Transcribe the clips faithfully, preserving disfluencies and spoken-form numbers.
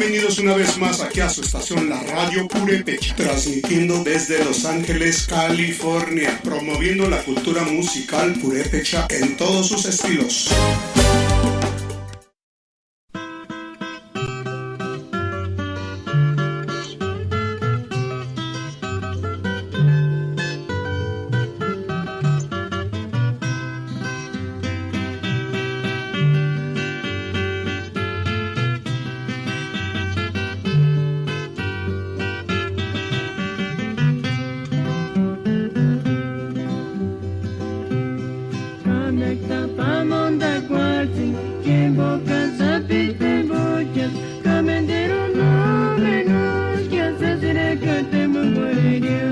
Bienvenidos una vez más aquí a su estación, la Radio Purépecha, transmitiendo desde Los Ángeles, California, promoviendo la cultura musical purépecha en todos sus estilos. Conecta pa monda cuartzi, quien boca sapis tembuchas, camenderu no menos que haces reca tembugueria.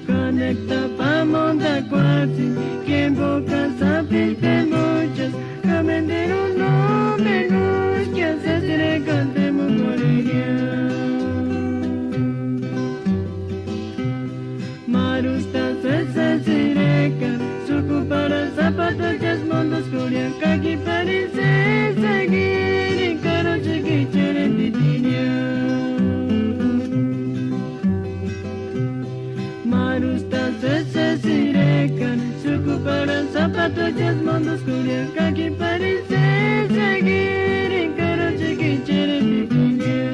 Conecta pa monda cuartzi, quien boca sapis tembuchas, camenderu no menos que haces reca tembugueria. Marusta sese sireka, sukupara sapatuchas mondus kuria, kaki pari sese giri, karochiki cherentitinia. Marusta sese sireka, sukupara sapatuchas mondus kuria, kaki pari sese giri, karochiki cherentitinia.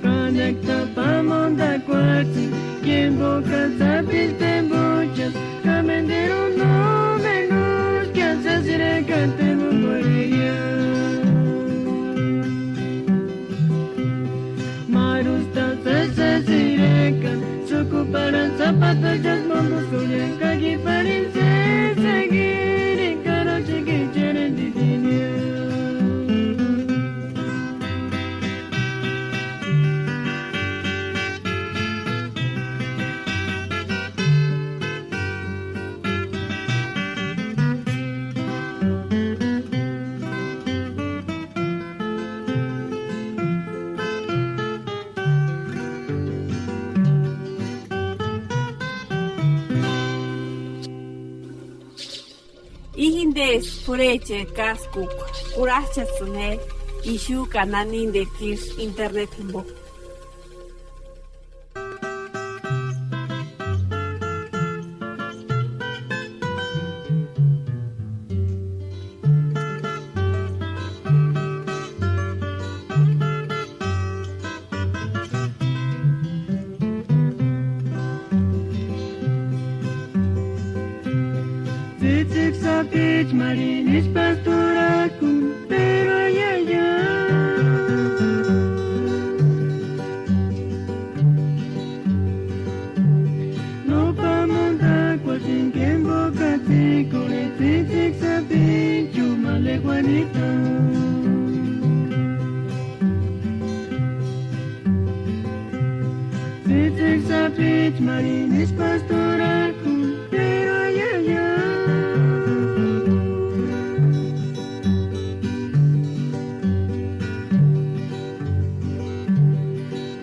Conecta pa monda cuartzi, quien boca sapis tembuchas, camenderu no menos que haces reca tembugueria. Marusta sese sireka, sukupara sapatuchas mondus kuria, kaki pari sese giri, karochiki cherentitinia. I jindesï p'urhecheri káskukua kurhach'asïni je ixu ka nanindekua isï internet jimbo. Tsïtsïki sapichu marini ísï pasturakuni, pero ayaya. No pamontakuasïnka jimbo katsikorheri tsïtsïki sapichu ma lekuanitani. Tsïtsïki sapichu marini ísï pasturakuni, pero ayaya.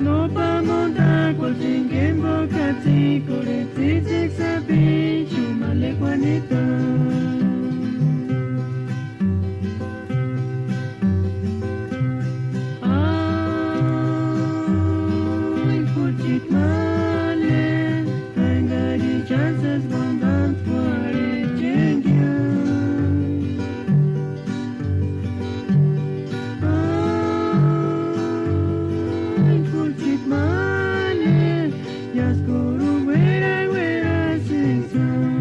No pamontakuasïnka jimbo katsikorheri tsïtsïki sapichu ma lekuanitani. Ay, juchiti male, engari chántsïsï uandantkuarhichenkia. Ay, juchiti male, iásï k'urhuni uerauerasïnksïni.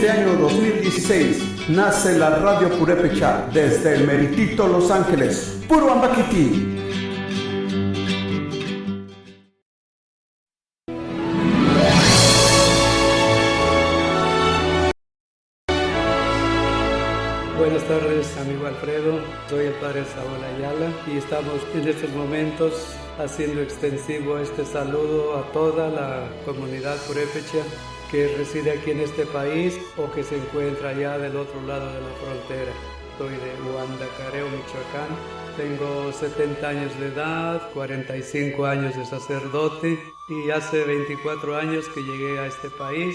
Año dos mil dieciséis, nace la Radio Purépecha desde el meritito Los Ángeles. Puro ambakiti. Buenas tardes, amigo Alfredo. Soy el padre Saúl Ayala y estamos en estos momentos haciendo extensivo este saludo a toda la comunidad purépecha que reside aquí en este país o que se encuentra allá del otro lado de la frontera. Soy de Huanda Careo, Michoacán. Tengo setenta años de edad, cuarenta y cinco años de sacerdote y hace veinticuatro años que llegué a este país.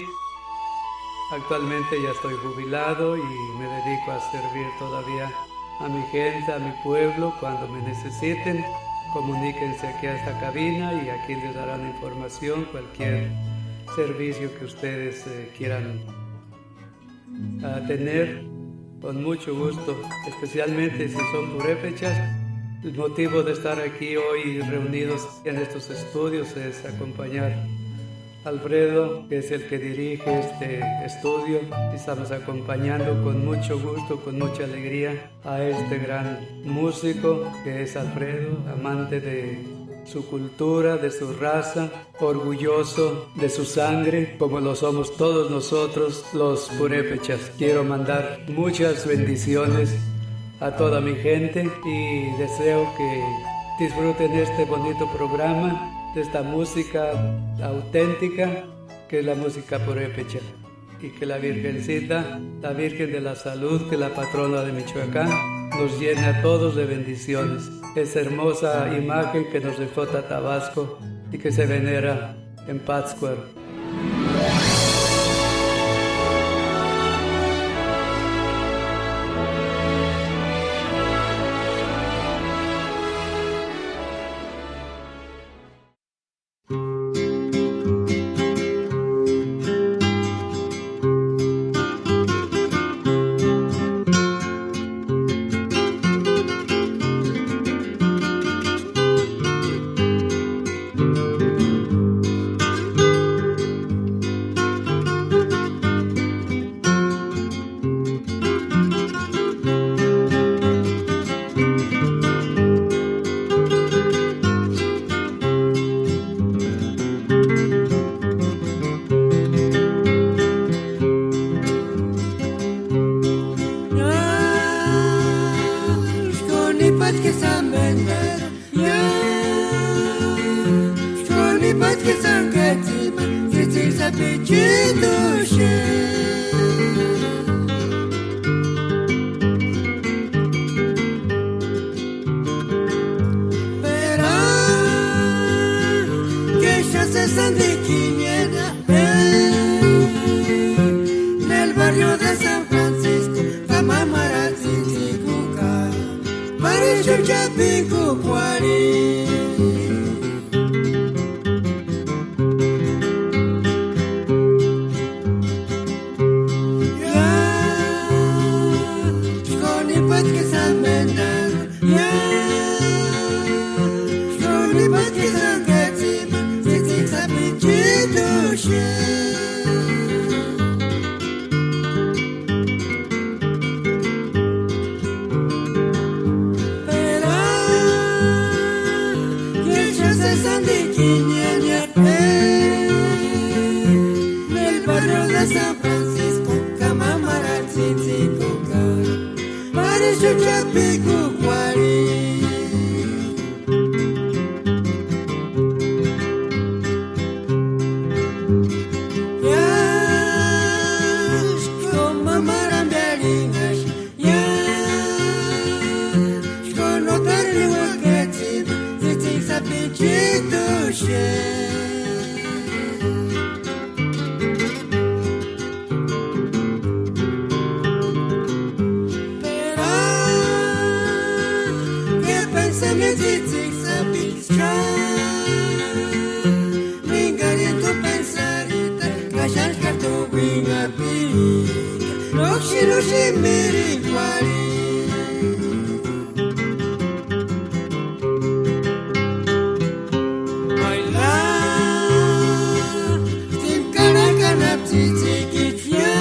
Actualmente ya estoy jubilado y me dedico a servir todavía a mi gente, a mi pueblo. Cuando me necesiten, comuníquense aquí a esta cabina y aquí les darán información, cualquier servicio que ustedes, eh, quieran, ah, tener, con mucho gusto, especialmente si son purépechas. El motivo de estar aquí hoy reunidos en estos estudios es acompañar a Alfredo, que es el que dirige este estudio. Estamos acompañando con mucho gusto, con mucha alegría a este gran músico que es Alfredo, amante de su cultura, de su raza, orgulloso de su sangre, como lo somos todos nosotros los purépechas. Quiero mandar muchas bendiciones a toda mi gente y deseo que disfruten este bonito programa, de esta música auténtica que es la música purépecha. Y que la Virgencita, la Virgen de la Salud, que es la patrona de Michoacán, nos llene a todos de bendiciones. Esa hermosa imagen que nos dejó Tata Vasco y que se venera en Pátzcuaro. Xkoni patki sambendera, ya, xkoni patki sanketima, tsitsik sapichiduxe. Pero que ya se sandikiniena, eh, en el barrio de San Francisco, kamamara tsitsikuka, parichucha pikukuari. Ya, xkoni patki sambendera, ya, xkoni patki sanketima, tsitsik sapichiduxe. Pero que ya se sandikiniena, eh, en el barrio de San Francisco, kamamara tsitsikuka, parichucha pikukuari. Ya, xkoma marambiarinhaxi, ya, xkoma notarni ueketsïni, tsitsïki sapichituxe. Pero, ¿qué pensamiento tsitsïki sapichka? Venga de tu pensarita, ka xáni ka tu uinhapirika, nóksïni úsï mirikuarhini. Baila, tsïni karhakani anapu tsïtsïkicha,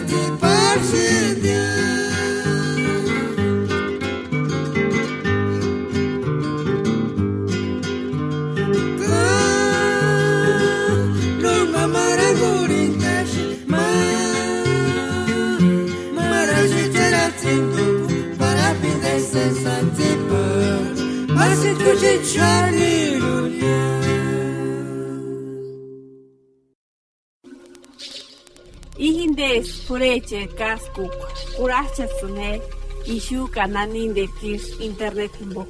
Tsiparhsïndia. Ka nóma marangurhint'axati ma, maraxecheratsindu parapindesï satsiparhu, ma sítkuxechi xánirunia. I jindesï p'urhecheri káskukua kurhach'asïni je ixu ka nanindekua isï internet jimbo.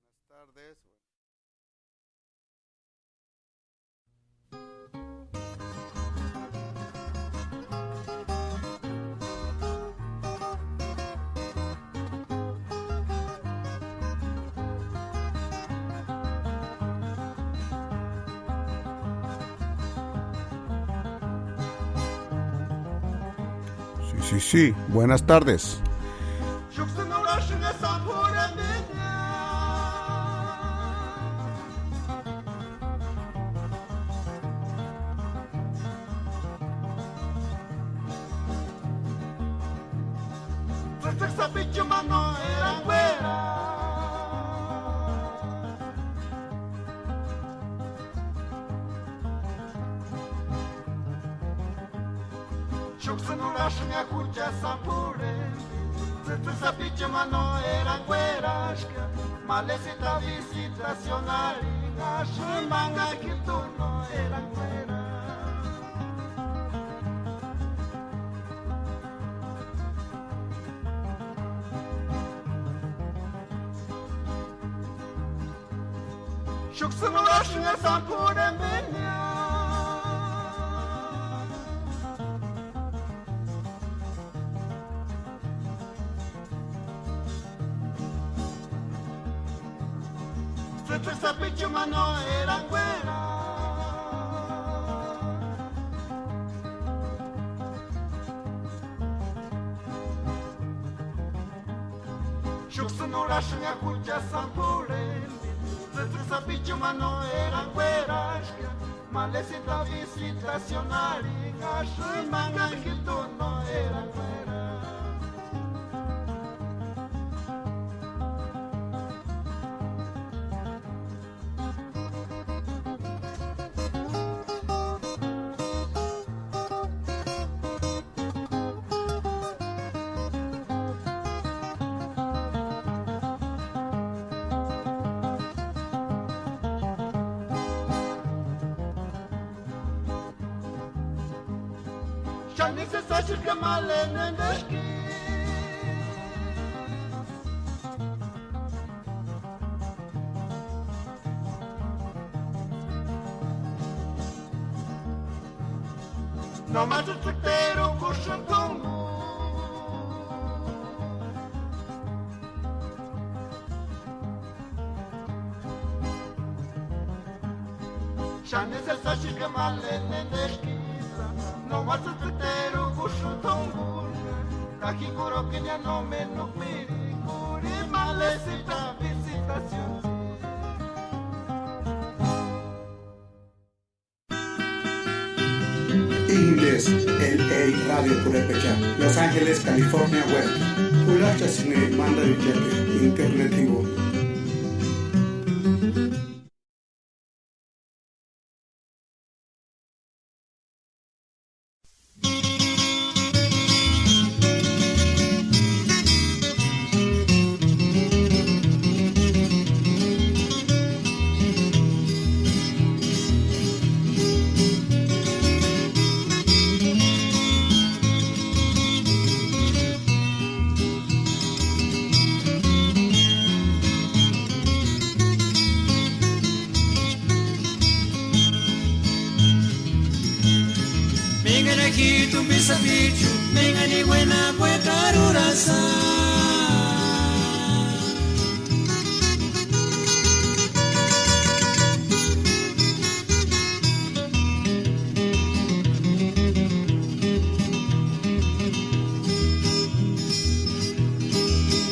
Buenas tardes. Sí, sí, sí. Buenas tardes. Tsïtsïki sapichu ma no eranguera. Xúksïni urhasïnga jucha sampurheni, tsïtsïki sapichu ma no erangueraska, malesita visitacionari, asïni mangakitu no eranguera. Xúksïni urhasïnga sampurheni. Tsïtsïki sapichu ma no eranguera. Urhaxunha jucha San Purhentini, tsïtsïki sapichuni ma no erankueraxkia, malesita visitacion arhinhaxati, mangankitu no erankuera. Xáni sesi axirka maleni endeski. Nóma tsïtsïki terukuxati jinguni. Xáni sesi axirka maleni endeskisï, nóma tsïtsïki terukuxati jinguni. Ka ji kurhukini nómeni úkua mirhikuri, malesita visitacion. Indesï, L A Radio Purepecha, Los Ángeles, California Web. Julaxasïniri mandarichakiri internet jinguni. Ménganajituni pisapichu, méngani uénakueka arhurasï.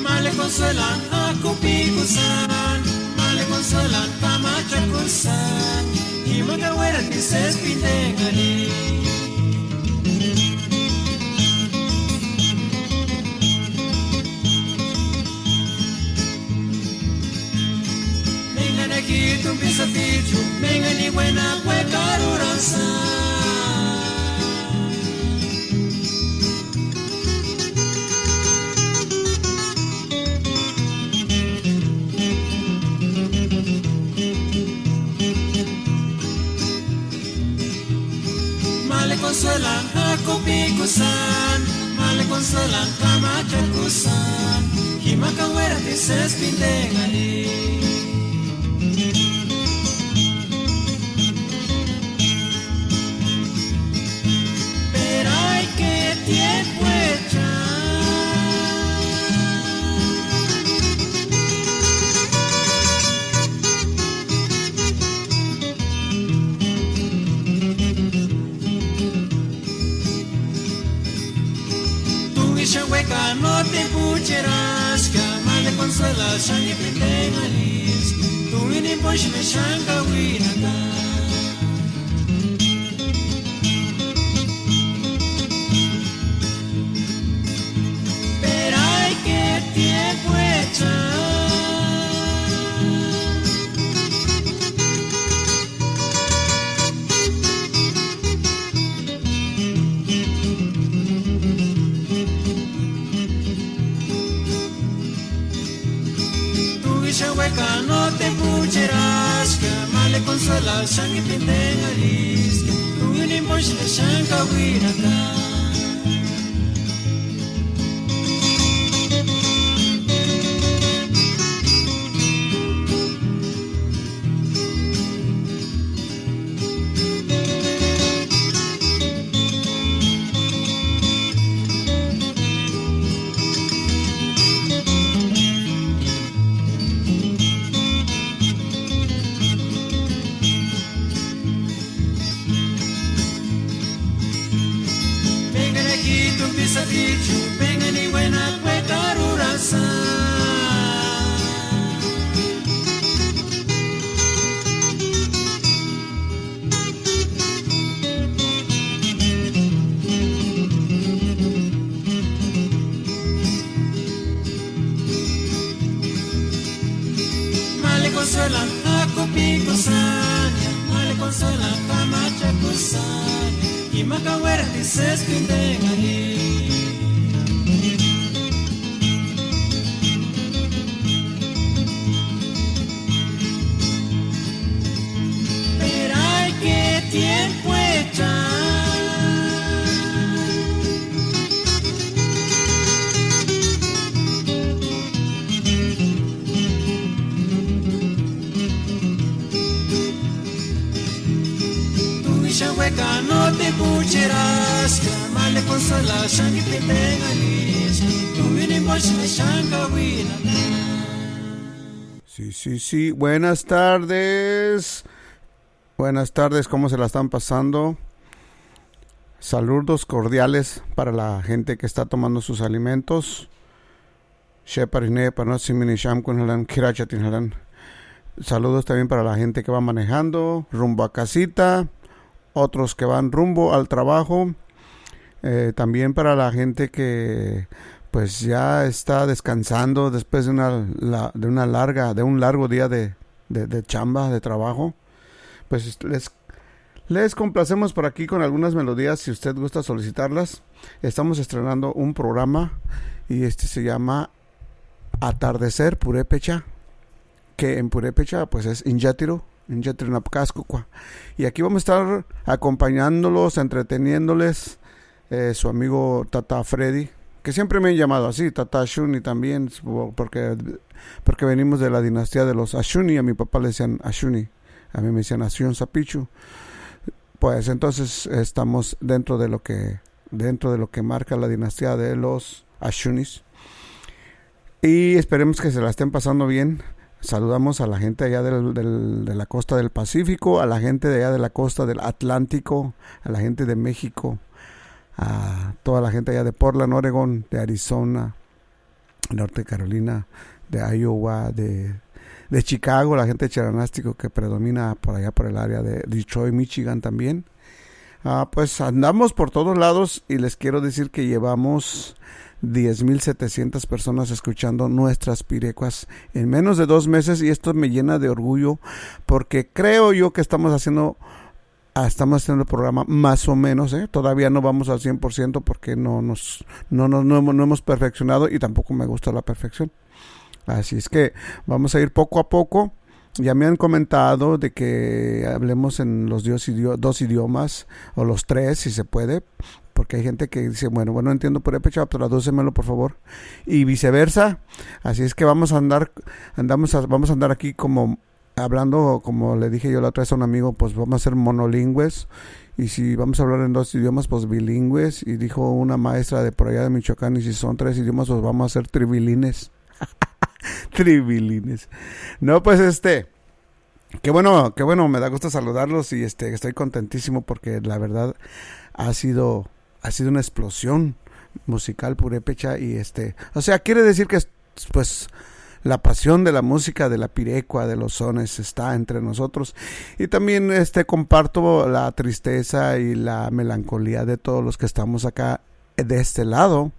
Mále Consuela akupikusïni, mále Consuela kamachakusïni, jimaka uératisï sési pindenhani. Ménganajituni pisapichu, méngani uénakueka arhurasï. Mále Consuela akupikusïni, mále Consuela kamachakusïni, jimaka uératisï sési pindenhani. Pero ay que tiempo echar. Tuini xáni uékani no tempucheraska, mále Consuela xáni pindenhaniska. Tuini nimpo xáni kauinaka. Pero ay que tiempo echar. Tuini xáni uékani no tempucheraska, mále Consuela xáni pindenhaniska. Tuini nimpo xáni kauinaka. Ménganajituni pisapichu, méngani uénakueka arhurasï. Makauerati sési pintenhani. Pero ay que tiempo echar. Tu'ixani uékani nótekucheraska, ma le consuelaxani ki pintenhaniska, tumina jimbo xáni kauinaka. Sí, sí, sí. Buenas tardes. Buenas tardes, ¿cómo se la están pasando? Saludos cordiales para la gente que está tomando sus alimentos. Xéparini, néparini, no sé si mini xamkuni jalan, khirachatin jalan. Saludos también para la gente que va manejando rumbo a casita, otros que van rumbo al trabajo. Eh, también para la gente que pues ya está descansando después de una, la- de una larga, de un largo día de, de- de chamba, de trabajo. Pues les, les complacemos por aquí con algunas melodías si usted gusta solicitarlas. Estamos estrenando un programa y este se llama Atardecer Purépecha, que en purépecha pues es Injatiro, Injatiro Napkascocua. Y aquí vamos a estar acompañándolos, entreteniéndoles, eh, su amigo Tata Freddy, que siempre me han llamado así, Tata Ashuni también, porque, porque venimos de la dinastía de los Ashuni, a mi papá le decían Ashuni, a mí me decían Ashun Sapichu. Pues entonces estamos dentro de lo que, dentro de lo que marca la dinastía de los Ashunis. Y esperemos que se la estén pasando bien. Saludamos a la gente allá del- del- de la costa del Pacífico, a la gente de allá de la costa del Atlántico, a la gente de México, a toda la gente allá de Portland, Oregon, de Arizona, Norte Carolina, de Iowa, de, de Chicago, la gente de Cheranástico que predomina por allá por el área de Detroit, Michigan también. Ah, pues andamos por todos lados y les quiero decir que llevamos diez mil setecientas personas escuchando nuestras pirecuas en menos de dos meses y esto me llena de orgullo porque creo yo que estamos haciendo, ah, estamos haciendo el programa más o menos, ¿eh? Todavía no vamos al cien por ciento porque no nos, no, no, no hemos, no hemos perfeccionado y tampoco me gusta la perfección. Así es que vamos a ir poco a poco. Ya me han comentado de que hablemos en los dios idio- dos idiomas o los tres, si se puede, porque hay gente que dice, bueno, bueno, entiendo purépecha, tradúcemelo, por favor, y viceversa. Así es que vamos a andar, andamos a- vamos a andar aquí como hablando, como le dije yo la otra vez a un amigo, pues vamos a ser monolingües. Y si vamos a hablar en dos idiomas, pues bilingües. Y dijo una maestra de por allá de Michoacán, y si son tres idiomas, pues vamos a ser tribilines. Tribilines. No, pues este, qué bueno, qué bueno, me da gusto saludarlos y este, estoy contentísimo porque la verdad ha sido, ha sido una explosión musical purépecha y este, o sea, quiere decir que es- pues la pasión de la música, de la pirecua, de los sones está entre nosotros. Y también este, comparto la tristeza y la melancolía de todos los que estamos acá de este lado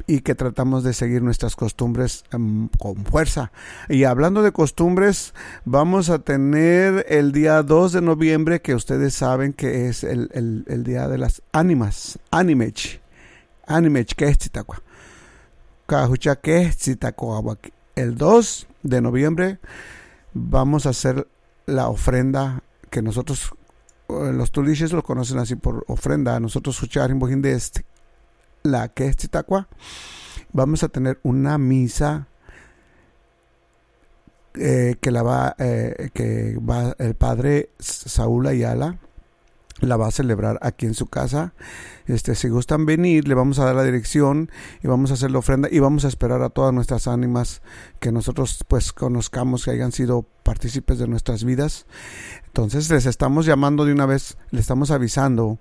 y que tratamos de seguir nuestras costumbres, em, con fuerza. Y hablando de costumbres, vamos a tener el día dos de noviembre, que ustedes saben que es el, el- el día de las ánimas, Animech, Animech Kejtsïtakua. Ka jucha kejtsïtakuauaka. El dos de noviembre vamos a hacer la ofrenda que nosotros, eh, los tuliches lo conocen así por ofrenda, nosotros jucha jimbo jinde este, la kejtsïtakua, vamos a tener una misa, eh, que la va, eh, que va el padre Saúl Ayala, la va a celebrar aquí en su casa. Este, si gustan venir, le vamos a dar la dirección y vamos a hacer la ofrenda y vamos a esperar a todas nuestras ánimas que nosotros pues conozcamos, que hayan sido partícipes de nuestras vidas. Entonces les estamos llamando de una vez, les estamos avisando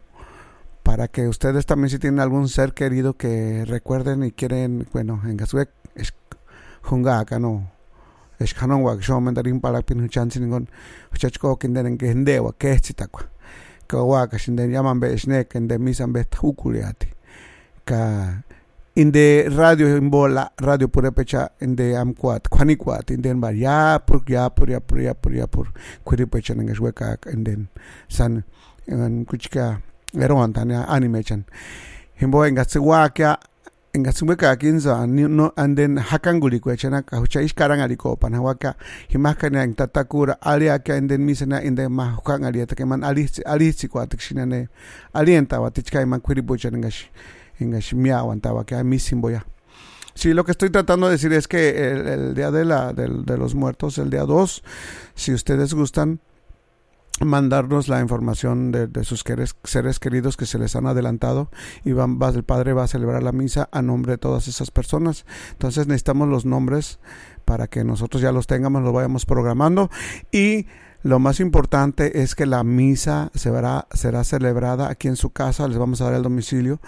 para que ustedes también, si tienen algún ser querido que recuerden y quieren, bueno, en Gasuek, es junga acá no, es canon wak shomen darín palakpin juchansin con juchachko que inderen que jinde wa kejtsïtakua. Ka waka shinden yaman be esne que inde misan be tjukuliati. Ka inde radio imbola, radio purepecha inde amkuat, khuanikuat, inden bar yapur, yapur, yapur, yapur, yapur, khuiripecha nengesh wekak inden san, en kuchka eroantani ánimechani. Jimbo engatsï uákia, engatsï jimbo ekakini, and then jakangurhikuechani ka jucha ísï karanharhikopani jauaka, jimajkani enga tata kúra arhiakia, and then mísenia, and then ma jukanharhiatakua, imani arhijtsï, arhijtsïkuatiksïni, arhientauatichka imani k'uiripuechani engaxi, engaxi míauantauakia mísï jimboia. Sí, lo que estoy tratando de decir es que el, el día de la, del- de los muertos, el día dos, si ustedes gustan mandarnos la información de, de sus queres- seres queridos que se les han adelantado, y van- va- el padre va a celebrar la misa a nombre de todas esas personas. Entonces necesitamos los nombres para que nosotros ya los tengamos, los vayamos programando. Y lo más importante es que la misa se verá- será celebrada aquí en su casa, les vamos a dar el domicilio.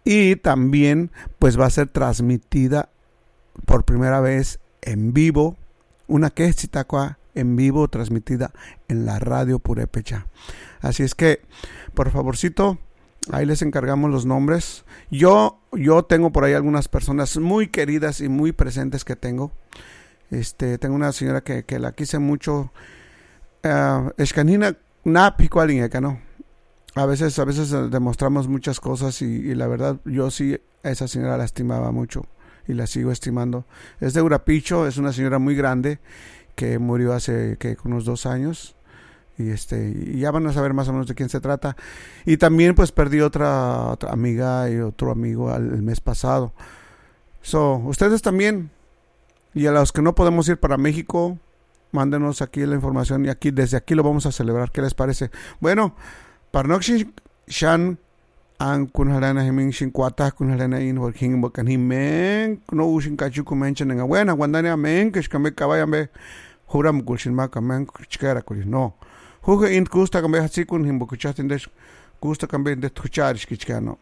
Y también, pues, va a ser transmitida por primera vez en vivo, una quejitsitakua en vivo transmitida en la radio purépecha. Así es que, por favorcito, ahí les encargamos los nombres. Yo, yo tengo por ahí algunas personas muy queridas y muy presentes que tengo. Este, tengo una señora que, que la quise mucho. Ah, escanina, na picualin, ¿no? A veces, a veces eh, demostramos muchas cosas y, y la verdad, yo sí a esa señora la estimaba mucho y la sigo estimando. Es de Urapicho, es una señora muy grande que murió hace, ¿qué?, unos dos años. Y este, y ya van a saber más o menos de quién se trata. Y también, pues, perdí otra, otra amiga y otro amigo al- el mes pasado. So, ustedes también. Y a los que no podemos ir para México, mándenos aquí la información y aquí, desde aquí lo vamos a celebrar. ¿Qué les parece? Bueno, para no shan an kun jarhani jimini, shin kuatajkuni jarhani ini, porque jimboka jimeni no úsïni kachukumenchani enga uénani uandani, ambe enga eska ambe kavai ambe juramukuxini ma ka ambe enga chkerakurini, no. Ju je inti kústakua ambe jatsikuni, jimboka ichajtu inti eska kústakua ambe inti juchariskichka, no.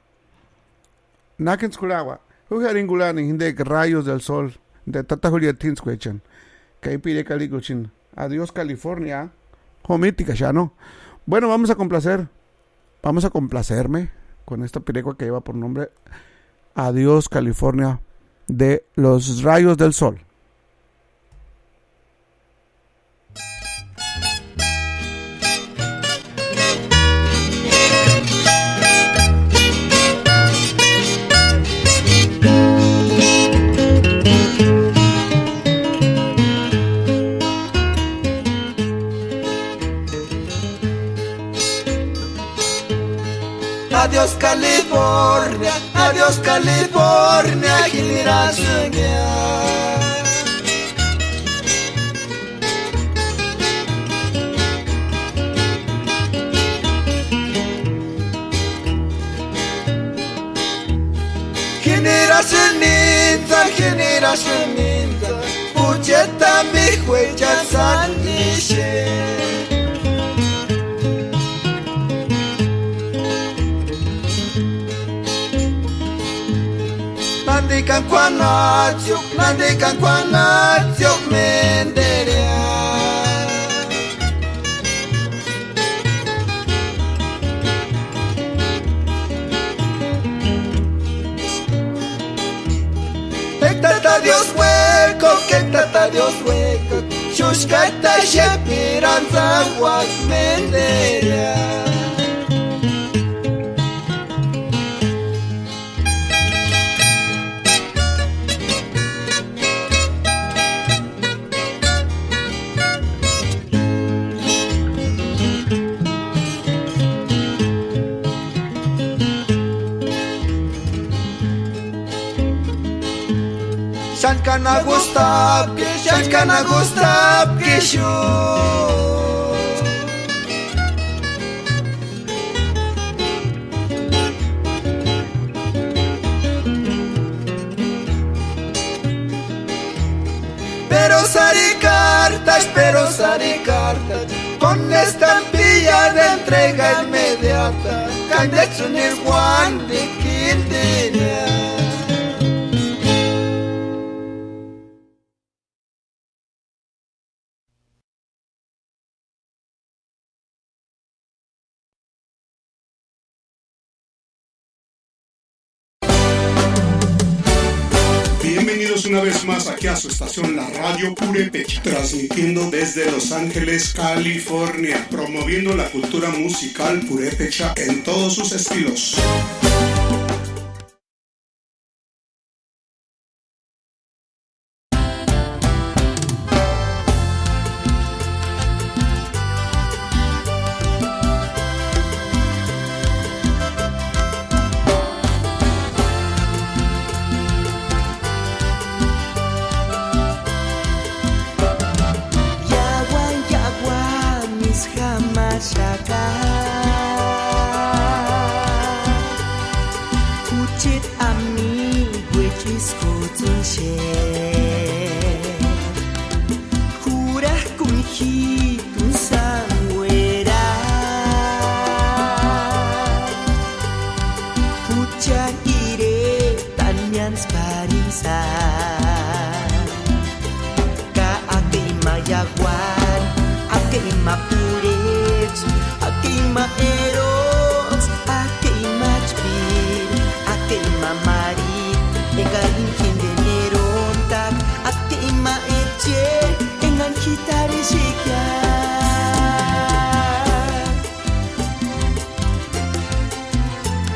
Nákini tskurhaua, ju je arhini kurhani jinteka Rayos del Sol, de tata Julieta Thintskuechani, ka ipi irekarhikuchini Adiós California. Jo mítika xano. Bueno, vamos a complacer. Vamos a complacerme con esta pirecua que lleva por nombre Adiós California de los Rayos del Sol. Adiós California, adiós California, jini nirasïngia. Jini nirasïnintsa, jini nirasïnintsa, jucheti ambe juecha sáni ixeni. Nantikani k'uanhats'ïo, nantikani k'uanhats'ïo ménderia. K'éri tata Diósï uék'uaka, k'éri tata Diósï uék'uaka, xúxkata axepirani tsauaka ménderia. Xáni ka na gustapki, xáni ka na gustapki xu. Pero sári kártachi, pero sári kártachi, con estampilla de entrega inmediata, ka ndéts'ïni uándi k'indini. Bienvenidos una vez más aquí a su estación, la Radio Purépecha, transmitiendo desde Los Ángeles, California, promoviendo la cultura musical purépecha en todos sus estilos. Iauani, iauani, isï jamaxaka. Jucheti amiguecha ísï k'utsïni xéni. Jurak'uni jít'uni sáni uera. Juchari iretani miántsï parintsï. Ka akei ma iauani, akei ma purecha, akei ma erontsï, akei ma chpíri, akei ma marhikua, engarini jíndeni erontaka, akei ma echeri, engani ji t'arhexekia.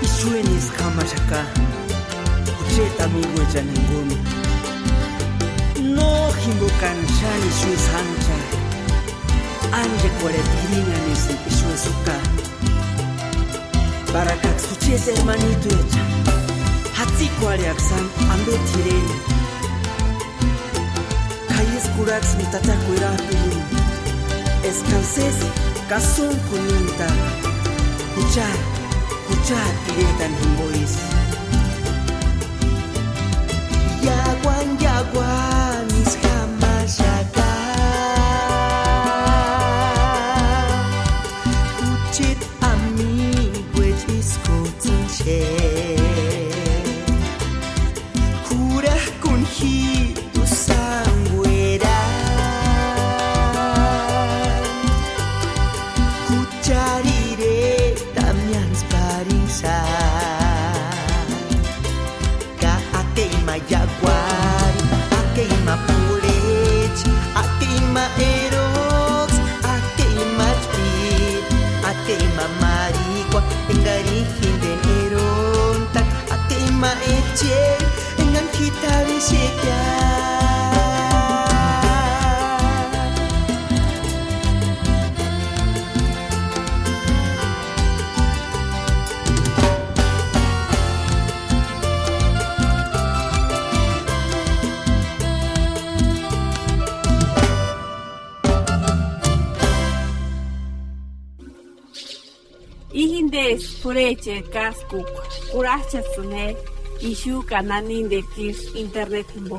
Ixueni ísï jámaxaka jucheti amiguechani jinguni. No jimbokani xáni ixu ísï jánhchaka, ánchekuarheti irinhanisïnga ixu ísï juka. Parakaksï jucheti ermanituecha, jatsikuarheaka sáni ambe t'ireni. K'aisï kurhaksïni tata kuirajpirini, eskani sési kasonkuninta juchari, juchari iretani jimbo isï. Iauani, iauani, isï jamaxaka. Jucheti amiguecha ísï k'utsïni xéni. Jurak'uni jít'u sáni uera. Juchari iretani miántsï parintsï. Ka akei ma iauani, akei ma purecha, akei ma erontsï, akei ma chpíri, akei ma marhikua, engarini jíndeni erontaka, akei ma echeri, engani ji t'arhexekia. I jindesï p'urhecheri káskukua kurhajchasïni je ixu ka nanindeku isï internet jimbo.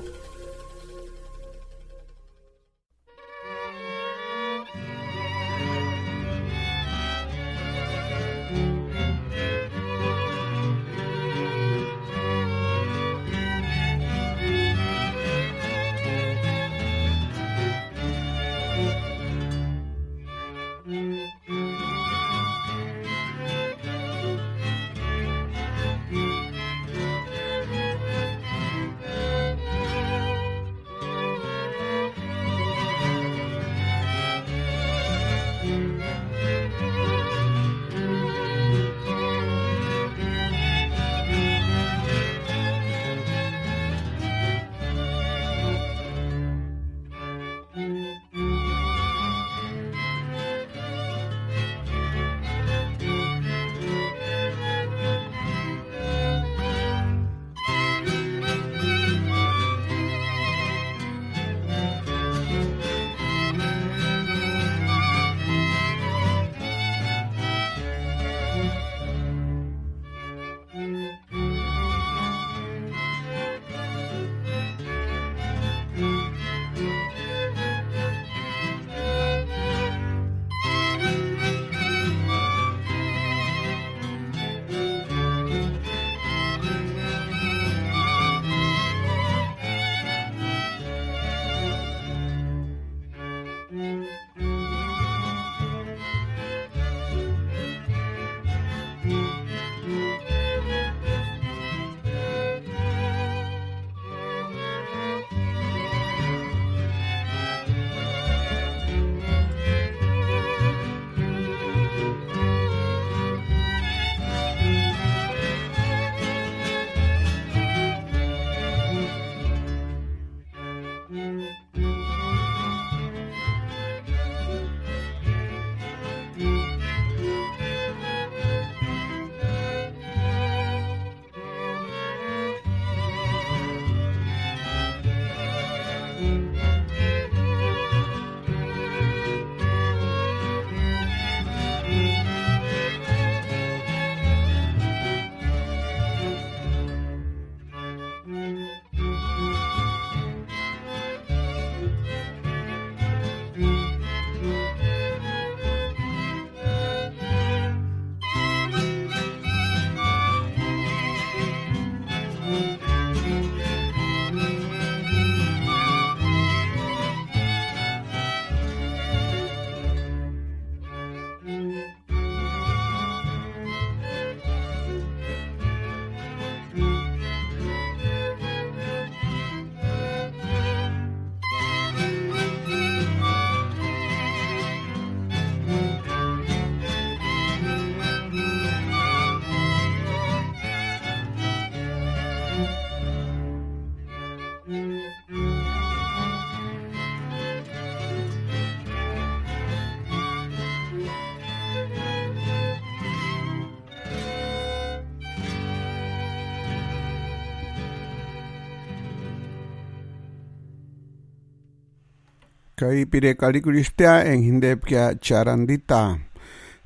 Ka i pirekua arhikurhisptia enga jindepkia charandita.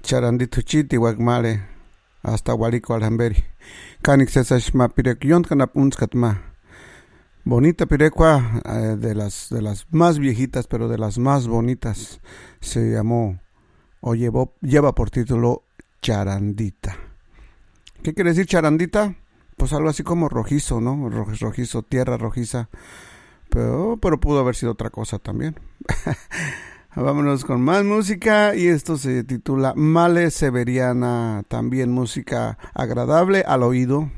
Charandita juchiti uékmale, hasta uarhikuarhu jamberi. Kániksï sési ma pirekua ióntki anapu úntskata ma. Bonita pirekua, eh, de las, de las más viejitas, pero de las más bonitas, se llamó o llevó, lleva por título Charandita. ¿Qué quiere decir charandita? Pues algo así como rojizo, ¿no? Ro-, rojizo, tierra rojiza. Pero, pero pudo haber sido otra cosa también. Vámonos con más música y esto se titula Male Severiana, también música agradable al oído,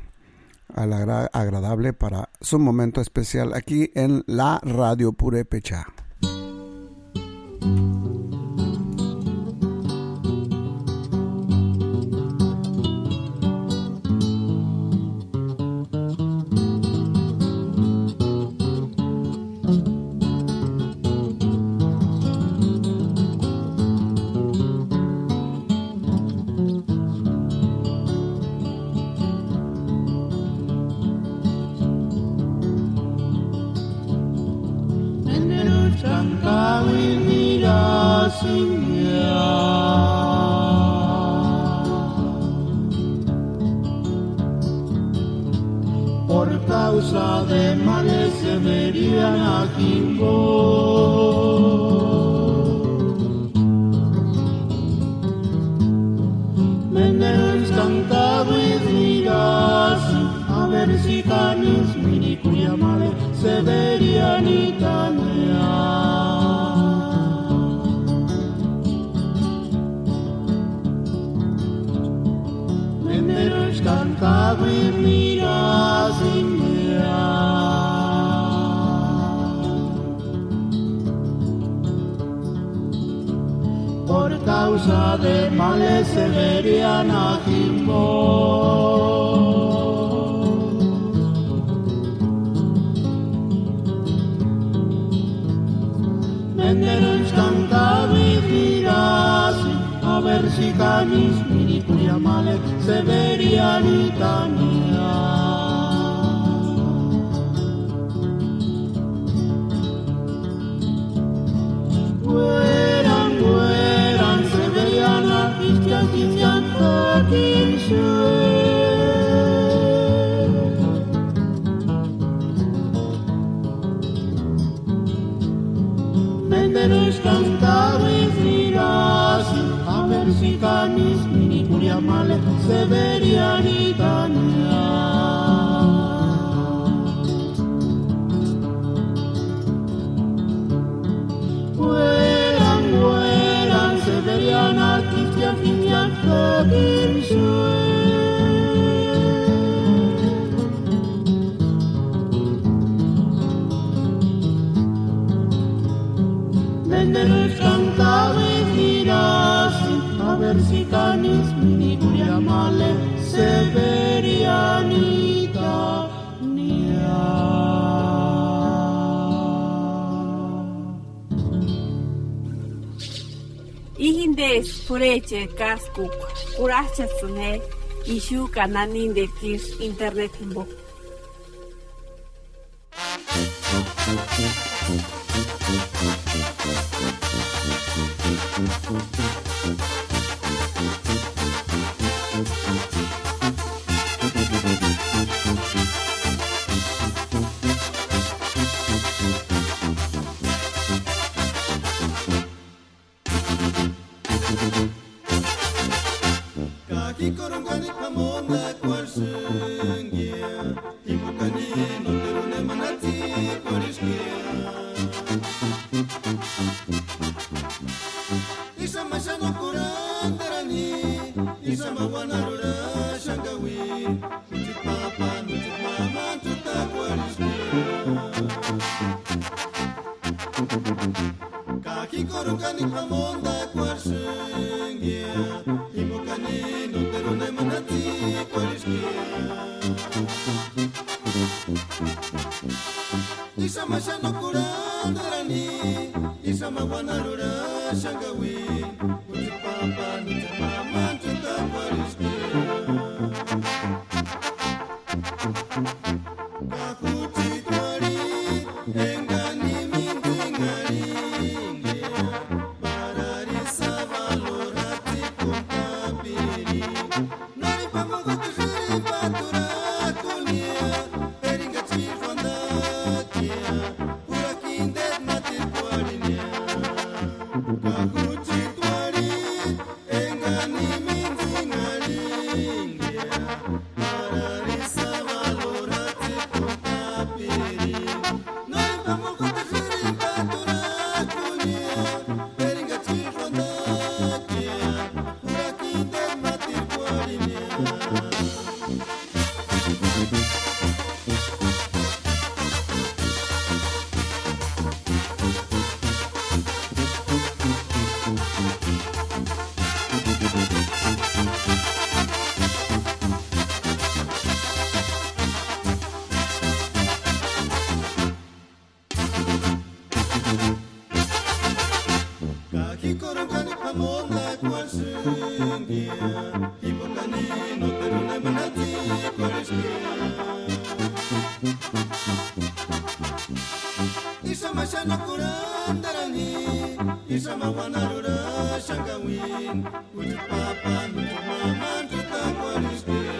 al agra-, agradable para su momento especial aquí en la Radio Purépecha. Menderuchkani kauini nirasingia. Por causa de males severiana jimbo. Menderuchkani kauini nirasi, a ver si kani isï minikuria male severianitania. Menderuchkani kauini nirasingia. Por causa de males severiana jimbo. Menderuchkani kauini nirasi, a ver si kani isï minikuria male severianitania. Uérani, uérani severiana, ichkani ichkani takisï. Menderuchkani kauini nirasi, a ver si kani isï minikuria male severianitania. Uérani, uérani severiana, ichkani ichkani takisï. Menderuchkani kauini nirasi, a ver si kani isï minikuria male severianitania. I jindesï p'urhecheri káskukua, kurhach'asïni je ixu ka nani interi tsísï internet jimbo. Ka jikorhoni kani p'amondakuasïngia, jimbo kani nóteru nemani jatsikuarhiskia. Ísï ma xáni no kurhanderani, ísï ma uanharhu urhaxani kauini, jucheti pápani, jucheti mamani tsïtakuarhiskia. Ka jikorhoni kani p'amondakuasïngia, jimbo kani nóteru nemani jatsikuarhiskia. Ísï ma xáni no kurhanderani, ísï ma uanharhu urhaxani kauini, jucheti pápani, jucheti mamani tsïtakuarhiskia. Ka jucheti uarhiti engani mintsïnharhia. Norhempamukut'u sïrimpaturakunia, eringachixu andakia, jurakini tátiri kuarhinia. Ka jucheti uarhiti engani mintsinharhingia, parhari sábadu ratsikuni tápiri. Norhempamukut'u sïrimpaturakunia, eringachixu andakia, jurakini tátiri kuarhinia. Ka ji korhoni kani p'amondakuarhu sïngia, jimbo kani nóteru nemani jatsikuarhiskia. Ísï ma xáni no kurhandarani ji, ísï ma uandarhuraaxani kauini, jucheti pápani jucheti mámani chútakuarhiskia.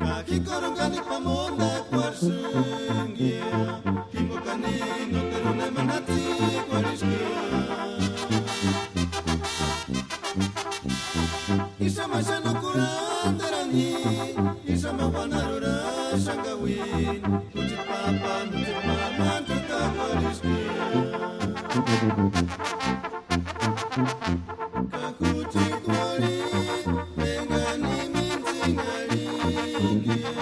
Ka ji korhoni kani p'amondakuarhu sïngia, jimbo kani nóteru nemani jatsikuarhiskia. Ísï ma xáni no kurhandarani ji, ísï ma uandarhuraaxani kauini, jucheti pápani jucheti mámani chútakuarhiskia. Ka jucheti uarhiti engani mintsinharhingia,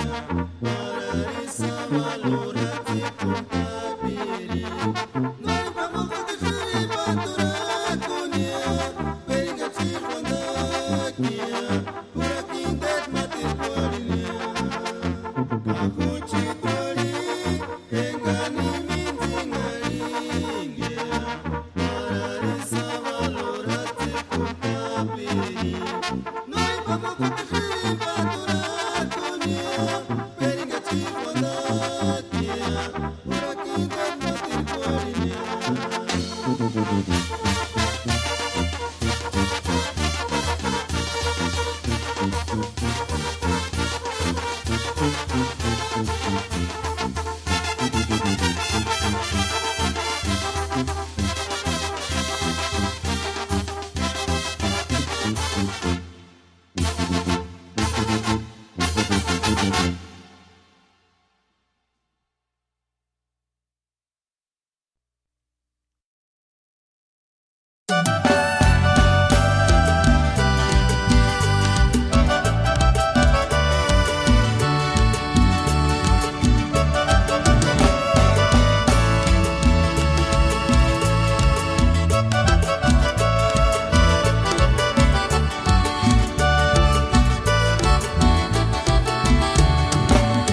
parhari sábadu ratsikuni tápiri. Norhempamukut'u sïrimpaturakunia, eringachixu andakia, jurakini tátiri kuarhinia. Ka jucheti uarhiti engani mintsinharhingia, parhari sábadu ratsikuni tápiri. Norhempamukut'u sïrimpaturakunia, eringachixu andakia, jurakini tátiri kuarhinia.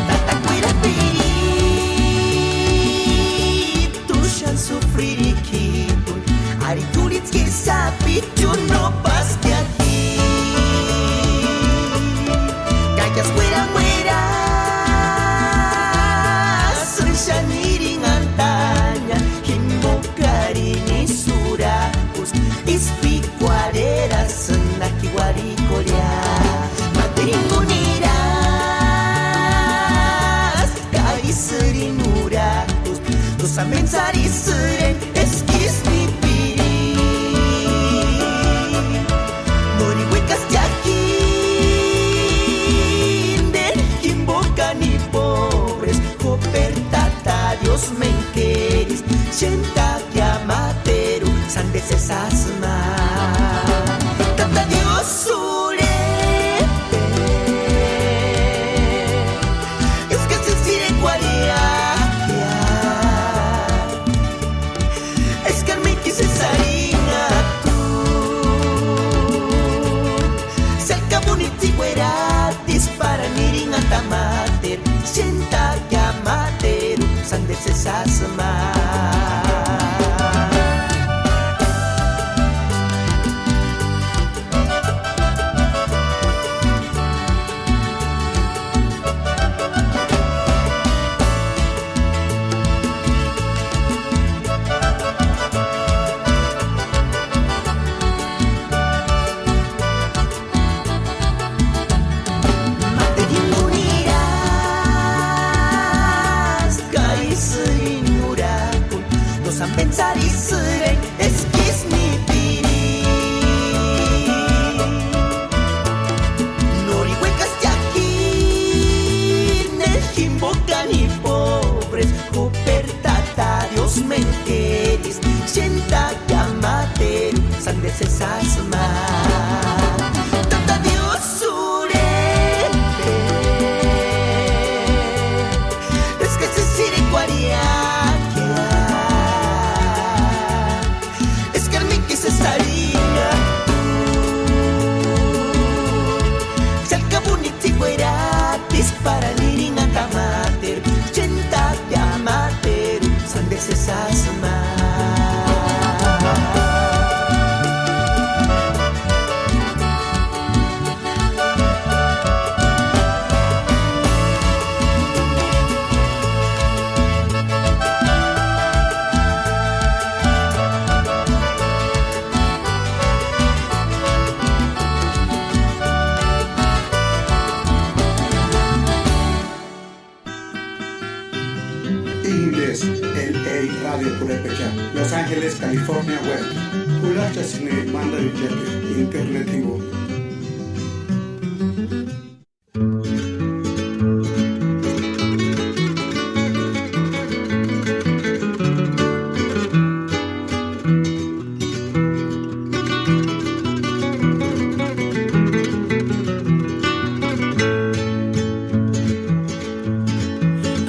Tata kuirapiri, t'u xáni sufririkini, ari kurhitskiri sapichuni no páskea ji. Ka iásï uirauerasïni xáni irinhantani, jimbokarini ísï urakusti, ísï p'ikuarherasïndi náki uarhikorhea. Máteru jinguni nirasti ka ísïrini urakusti, no sámentsï arisïrempti eska ísï mipiri. Nóri uékastia jindeni, jimbokani pobres, jóperi Tata Diósï méni kéristi, xéntakia máteru, sándesï sésasï ma. Tata Diósï urhempeni, eska sési irekuarhiakia. Tsarhixaka. Xáni ka úni tsíkueratisï para nirinhantamateru, chéntapiamateru, sánteru sési jásï ma. Ínjtesti L A Radio Purépecha, Los Ángeles, California Web. Jurhach'asïniri mándarichatini internet jimbo.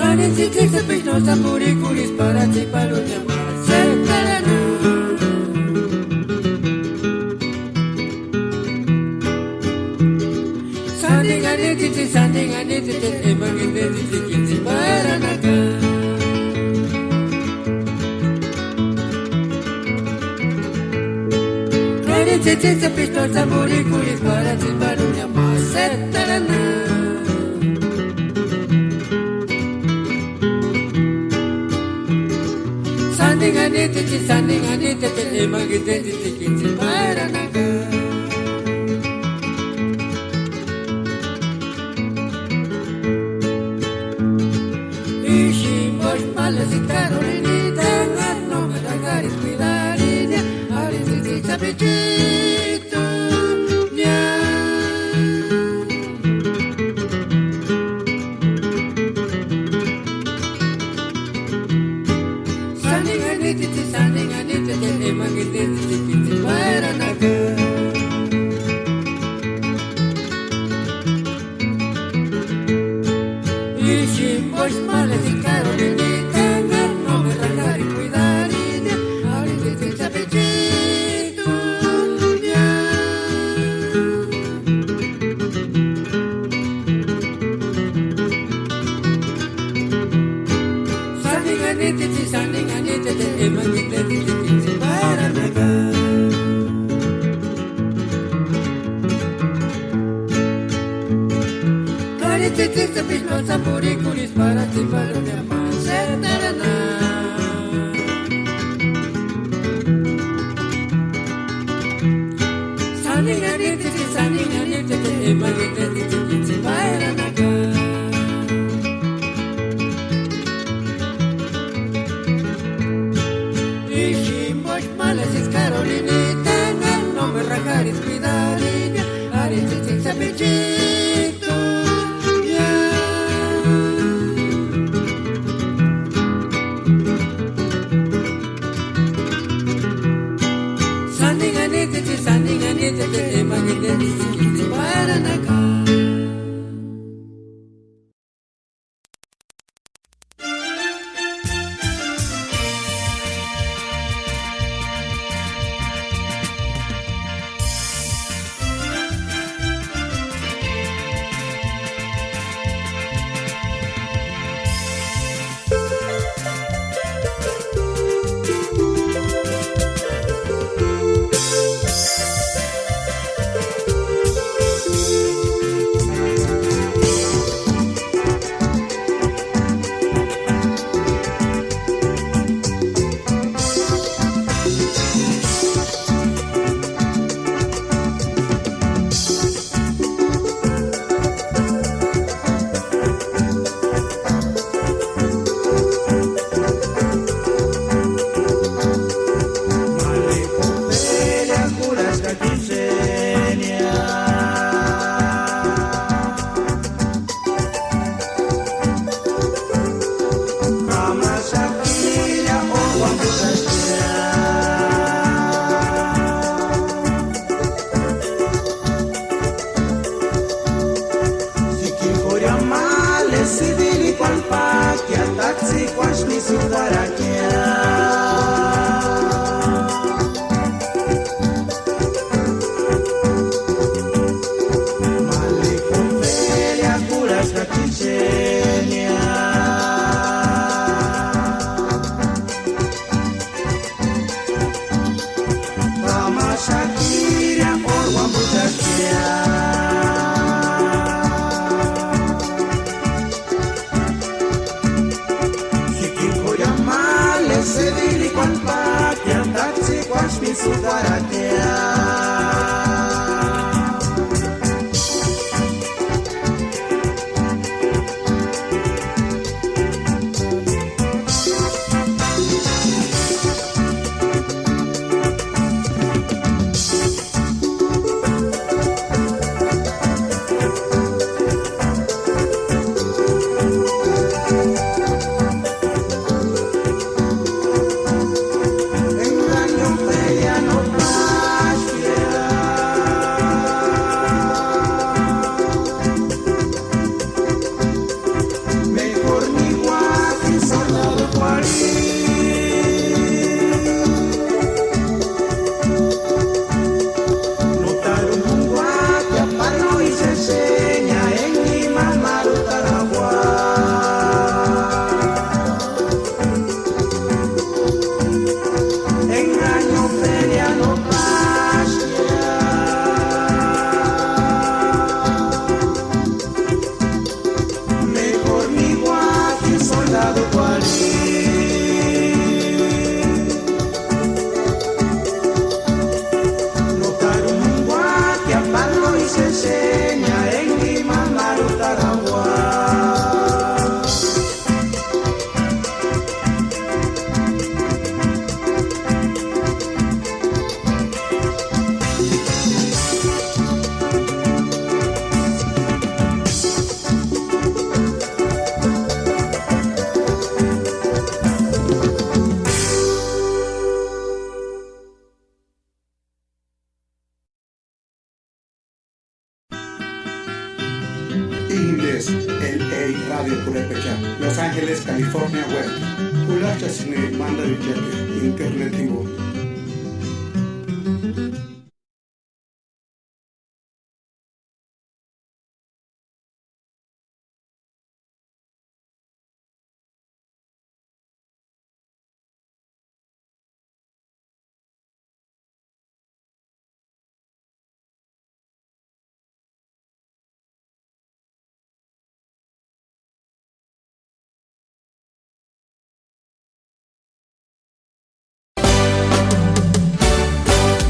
Ani tsïtsï sapixu no sapurhik'urhisï para tsïparhuni ma sétarani. Sánteru anititsï, sánteru anititsï, emangu intetsï tsïkitsï paranaka. Ani tsïtsï sapixu no sapurhik'urhisï para tsîparhuni ma sétarani. Sánteru anititsï, sánteru anititsï, emangu intetsï tsïkitsï paranaka. Ísï jimpoksï ma lesï Karolinita, no me rajarisï kuidarinia, arhitsïtsï sapichitunia. Sánteru anititsï, sánteru anititsï, emangu intetsï tsïkitsï paranaka. Ísï jimpoksï ma lesï Karolinita, no me rajarisï kuidarinia, arhitsïtsï sapichitunia. Sánteru anititsï, sánteru anititsï, emangu intetsï tsïkitsï paranaka. Ani tsïtsï sapixu no sapurhik'urhisï para tsîparhuni ma sétarani. Sánteru anititsï, sánteru anititsï, emangu intetsï tsïkitsï paranaka. Ísï jimpoksï ma lesï Karolinita, no me rajarisï kuidarinia, arhitsïtsï sapichitunia. Sánteru anititsï, sánteru anititsï, emangu intetsï tsïkitsï paranaka. Xatira o uambuchakia. Sikin k'uria ma lesediri kuáni pákia, tátsï kuáchpini sukaratia. Mejor ni guaki soldadu kuarhi. Notaru munguaki aparno isexeña enga ima marutaraua. Engaño feriano pásia. Mejor ni guaki soldadu kuarhi. Notaru munguaki aparno isexeña enga ima marutaraua. Índes, el ei Radio Purépecha, Los Ángeles, California, web. Kulachasïni mandarichani internet jimbo.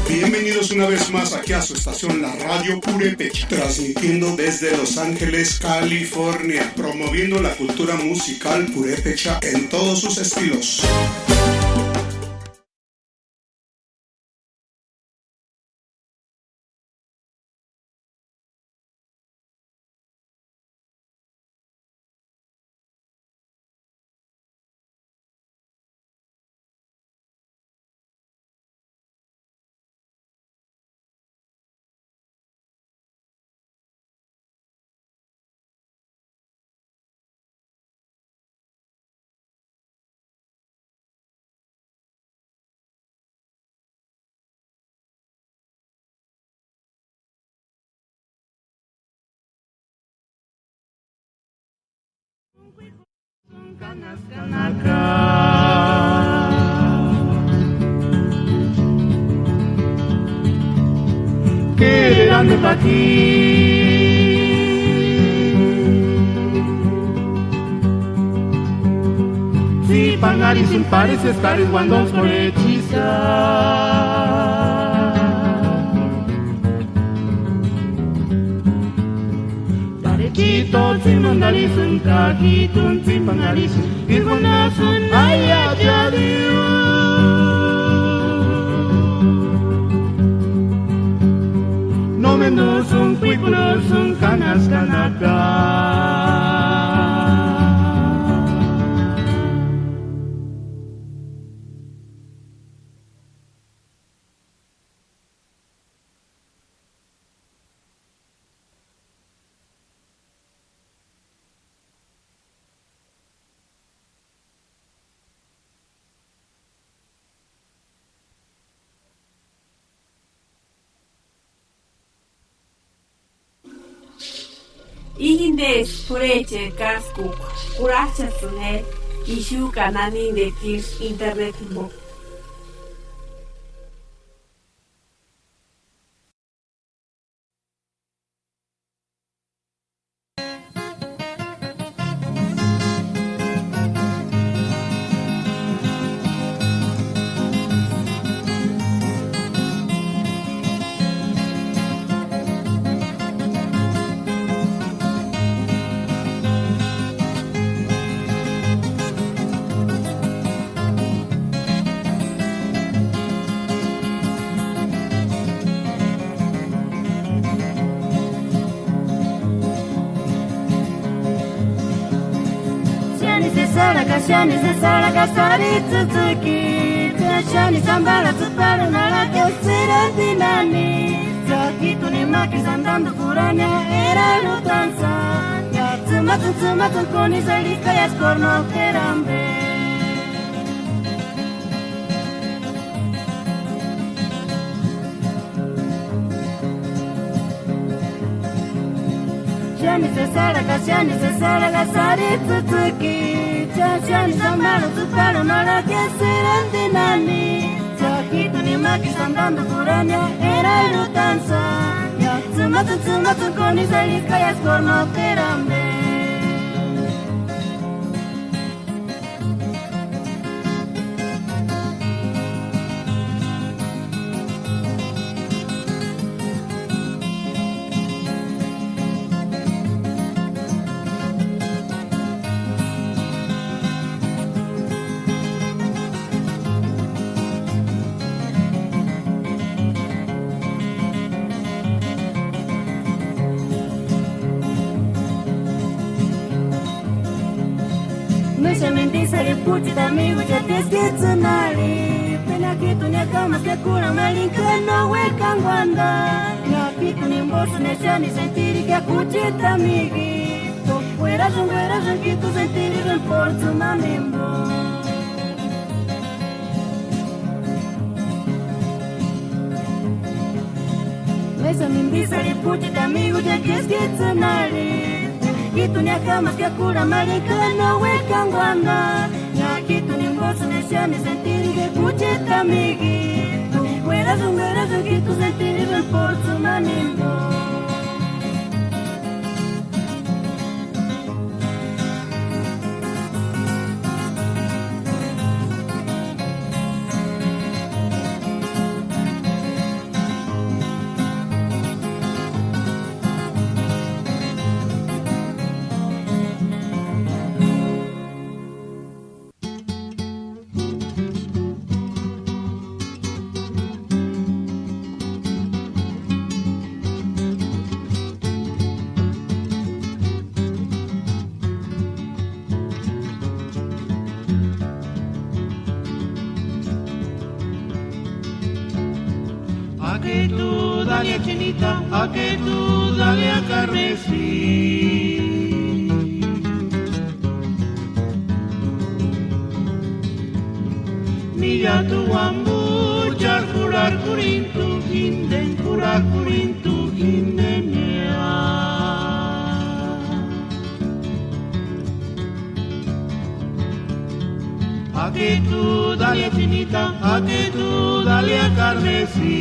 Bienvenidos una vez más aquí a su estación, la Radio Purépecha, transmitiendo desde Los Ángeles, California, promoviendo la cultura musical purépecha en todos sus estilos. Kererande paki. Tsïpanharisïnti parisï eskari uandontskorhechisa. Parechit'u tsimandharisïnti ka jít'uni tsîpanharhisïnti. Irunhasïnti aiakia Dios. Nómendusïnti, kuikurhusïnti, kánhaskanhaka. Íjindesï p'urhecheri káskukua, kurhajchasïnti je ixu ka nanindetiri internet jimpo. Tsarhaka xánisï, tsarhaka sári tsïtsïki, cha xánisï amparhu tsïparhunharhaka esïrenti nani. Cha jítuni ma k'isï antantu jurhania erarhutantsï. Tsïmatsïni, tsïmatsïni kónisï arhik'aiaskua no k'éri ampe. Xánisï esarhaka, xánisï esarhaka sári tsïtsïki, cha xánisï amparhu tsïparhunharhaka esïrenti nani. Cha jítuni ma k'isï antantu jurhania erarhutantsï. Tsïmatsïni, tsïmatsïni kónisï arhik'aiaskua no k'éri ampe. Méxani mintisarhi p'uchiti amiguchani, teskits'ïnarhi. Pena jítuni akamaska kurhamarhini ka no uékankuantani. Jítuni jimposïni exani sentirika jucheti amiguitu. Uerasïnti, uerasïnti, jítusï sentiri p'óru tsïmani jimpo. Méxani mintisarhi p'uchiti amiguchani, teskits'ïnarhi. Jítuni akamaska kurhamarhini ka no uékankuantani. Jítuni jimposïni exani sentirika jucheti amiguitu. Uerasïnti, uerasïnti, jítusï sentiri p'óru tsïmani jimpo. Ake tu dale a Chinita, ake tu dale a Carmesí. Ni ya tu uambucha kurhakurintu jinteni, kurhakurintu jintenea. Ake tu dale a Chinita, ake tu dale a Carmesí.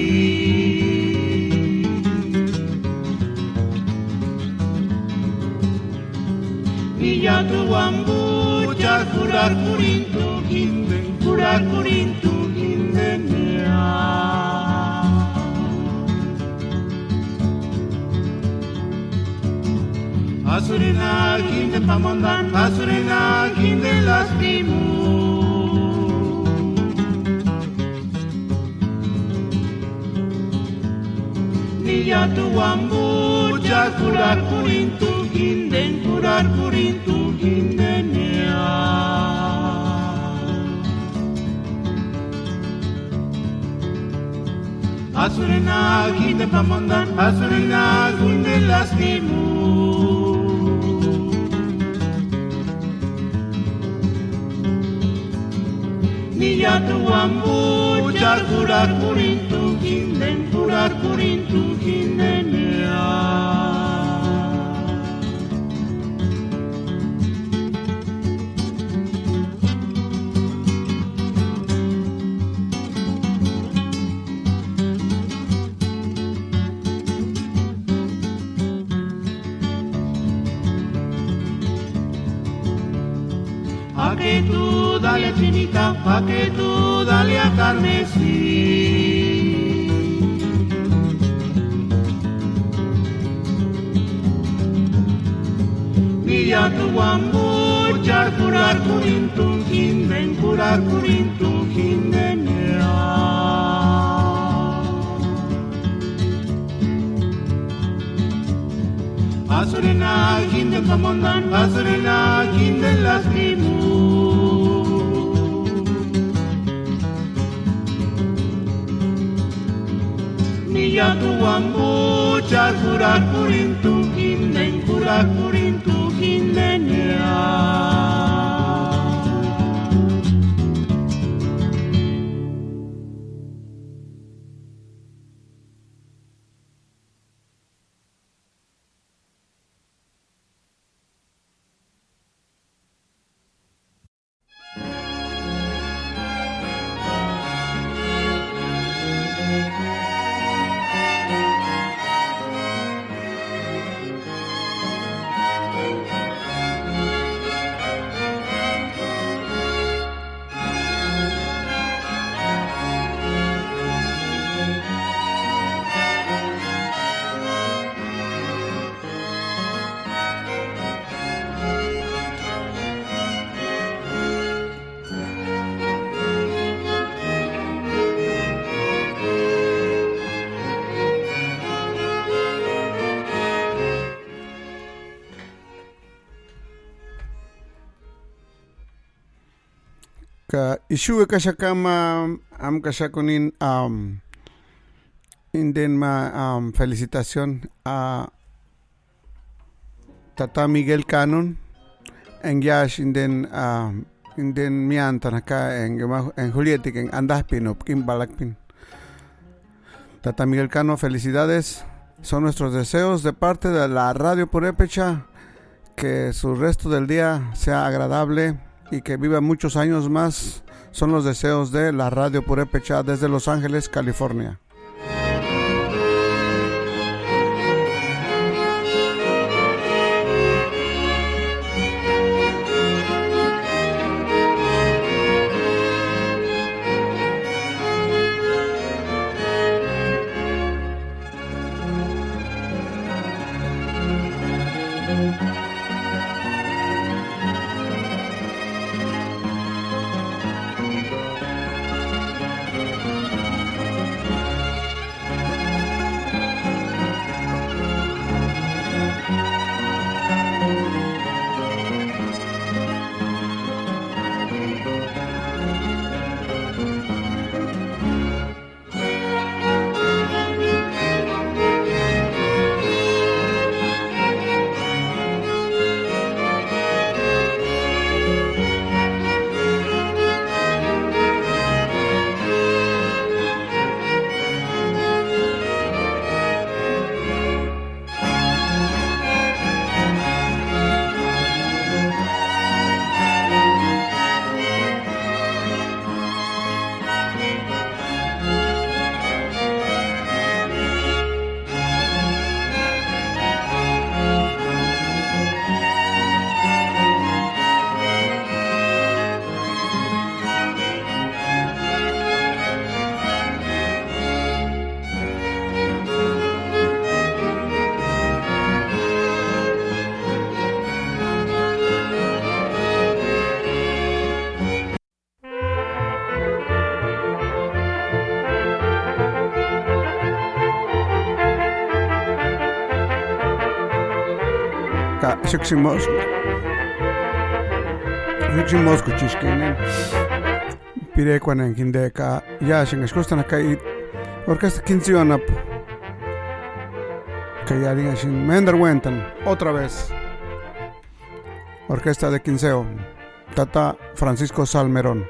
Ni ya tu uambucha kurhakurintu jinteni, kurhakurintu jintenea. Asïrina jinteni pamondani, asïrina jinteni lastimu. Ni ya tu uambucha kurhakurintu jinteni, kurhakurintu jintenea. Asïrina jinteni pamondani, asïrina jinteni lastimu. Ni ya tu uambucha kurhakurintu jinteni, kurhakurintu jintenea. Ake tu dale a Chinita, ake tu dale a Carmesí. Ni ya tu uambucha kurhakurintu jinteni, kurhakurintu jintenea. Asïrina jinteni pamondani, asïrina jinteni lastimu. Iádu uambo cha jurakurintu jindeni, jurakurintu jindenia. Ka ixu uekaxaka ma, amkaxakuni, am, indeni ma, am, felicitación a tata Miguel Canun, enga iásï indeni, am, indeni miántani jaka enga ma, enga jurhiatekua enga andajpinupka íni parlakpini. Tata Miguel Cano, felicidades. Son nuestros deseos de parte de la Radio Purépecha, que su resto del día sea agradable y que viva muchos años más. Son los deseos de la Radio Purépecha desde Los Ángeles, California. Ka xéksïni Mos-, xéksïni Moskuchiska enga pirekuani enga jindeka iásï engaksï kústani jaka i-, orquesta Quinceo anapu. Ka iárinhaxini ménderu uéntani otra vez. Orquesta de Quinceo, tata Francisco Salmerón.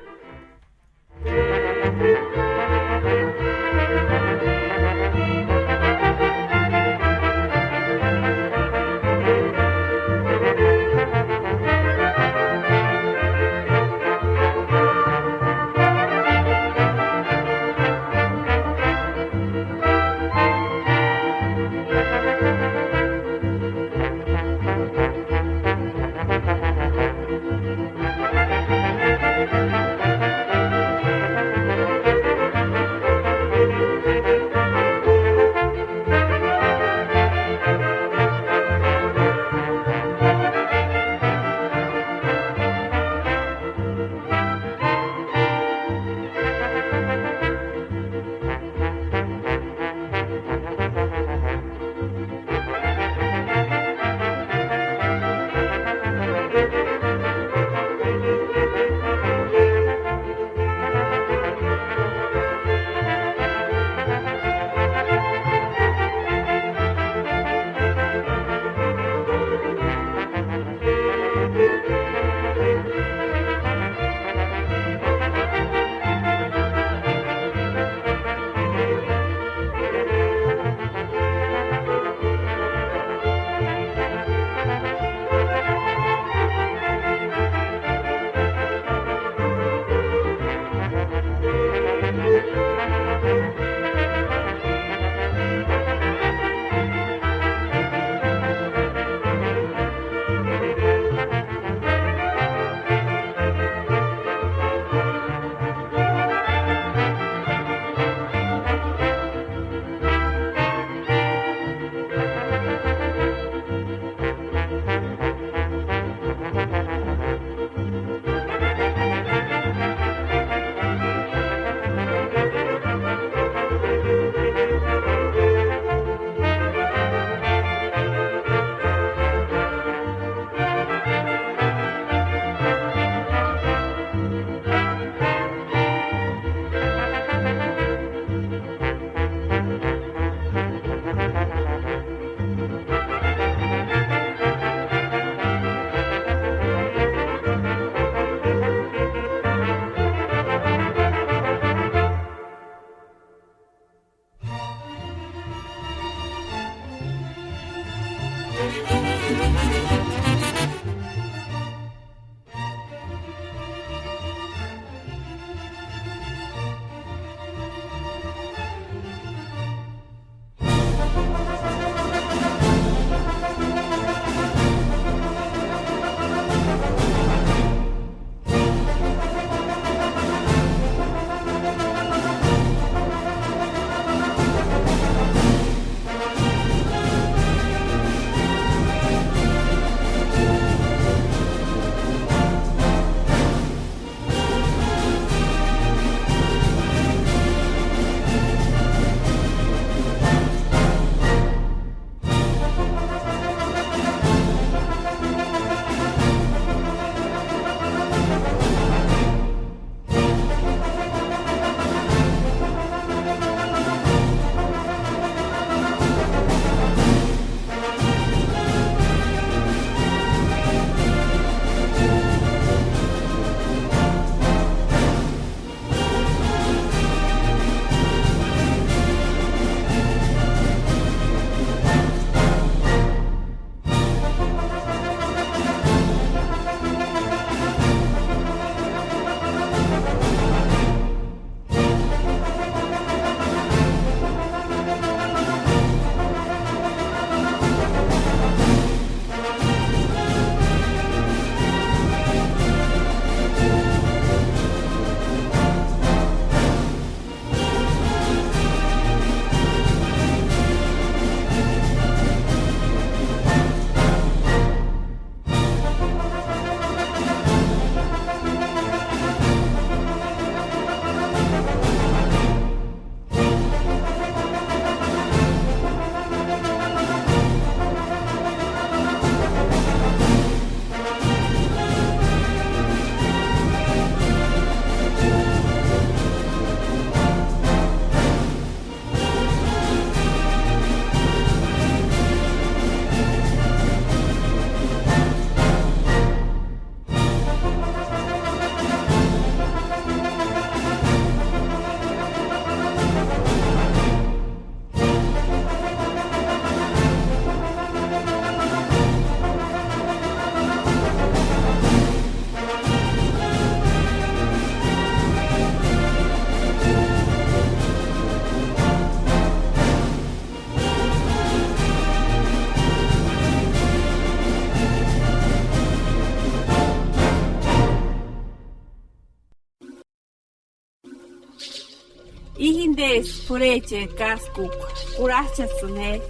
Íjintesti p'urhecheri káskukua, kurhach'asïni je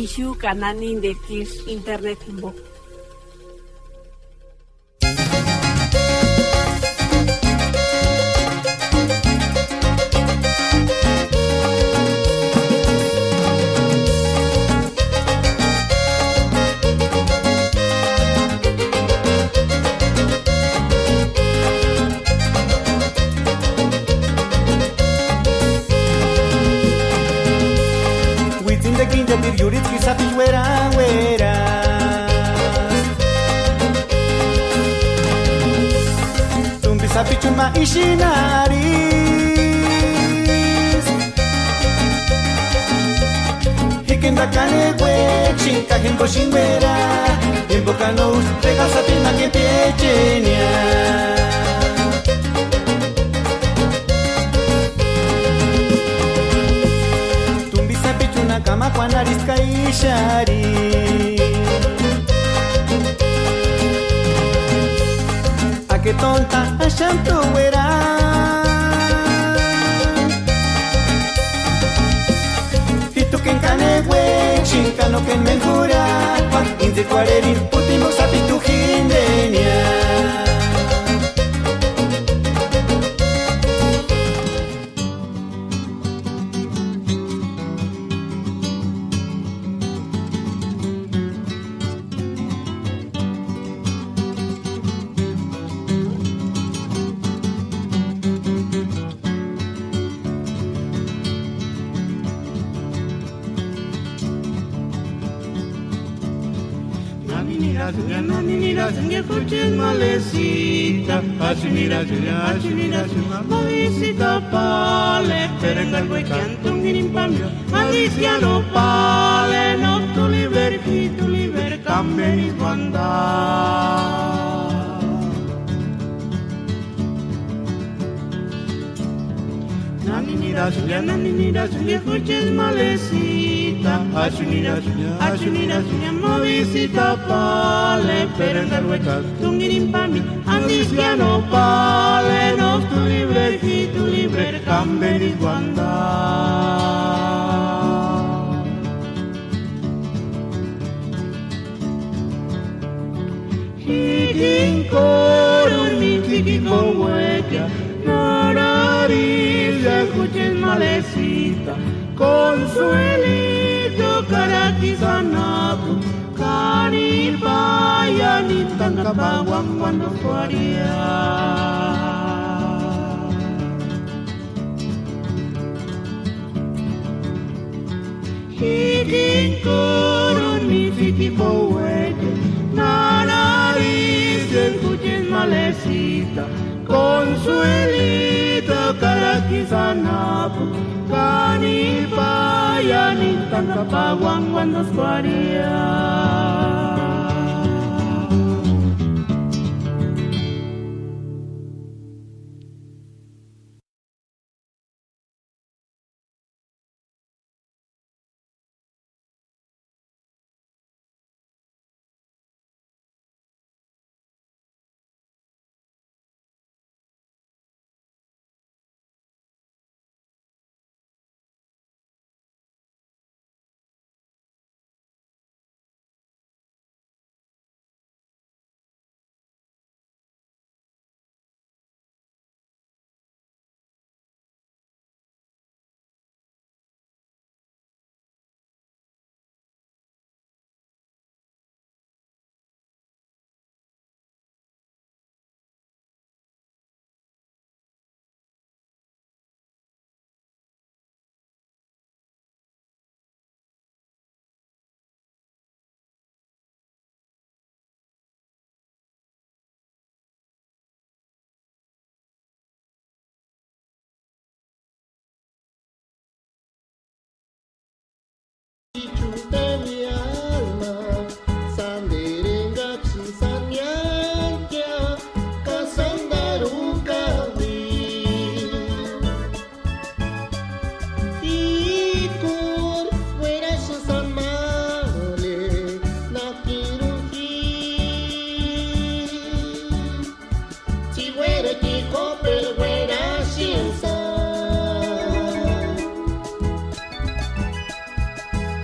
ixu ka nanintecheri isï internet jimpo. Witsintekua inchapiri iurhitsku sapichu werauerasti. Tumpi sapichuni ma ixinharhisti. Jíkeni takani uéksïni ka jimpo xínkuera, jimpoka no ústi tekaxati ma kempiechenia. Tumpi sapichuni kamakuanharhisti ka ixarhisti. Ake tonta axantuera. Jítuku enka ne uéksïni ka no keni ménkurakua, intsïkuarherini útimo sapichu jintenia. Nani nirasïnkia, nani nirasïnkia jucheti malecita, axu nirasïnkia, axu nirasïnkia, ma visita pale, pero en tal cual canto un guirin pambio, ma cristiano pale, no tu liber, tu liber, Axuniani niraxunia jucheti malecita, axuniraxunia, axuniraxunia ma visita pale, pero en la rueca tungirini pambi, andiskia no pale, no tu libre, ji tu libre, kambeni guanda. Jikinkoruni tsikikouekia, nararisï jucheti malecita, Consuelito karakisï anapu, kani paiani tanta pauankuantaskuarhia. Jikinkoruni tsikikouekia, nararisï jucheti malecita, Consuelito karakisï anapu, kani paiani tanta pauankuantaskuarhia.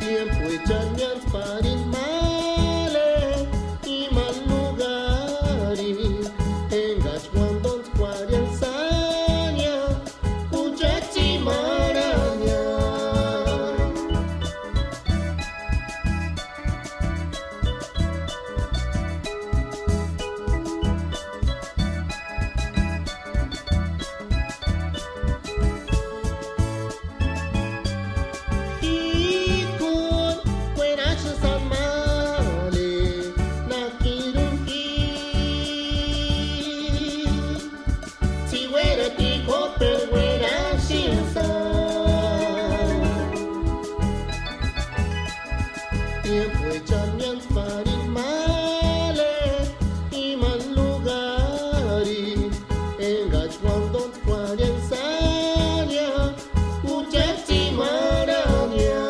Tiempo echani antsparini male, imani lugarini engachi uantontskuarhiani sánia, jucheti marhania. Jikoni kueraxasï male, nakiruni ji. Ts'iuerati k'ópeni ueraxesï. Tiempoechani miántsparini male, imani lugarini engachi uantontskuarhiani sánia, jucheti tsimani arhania.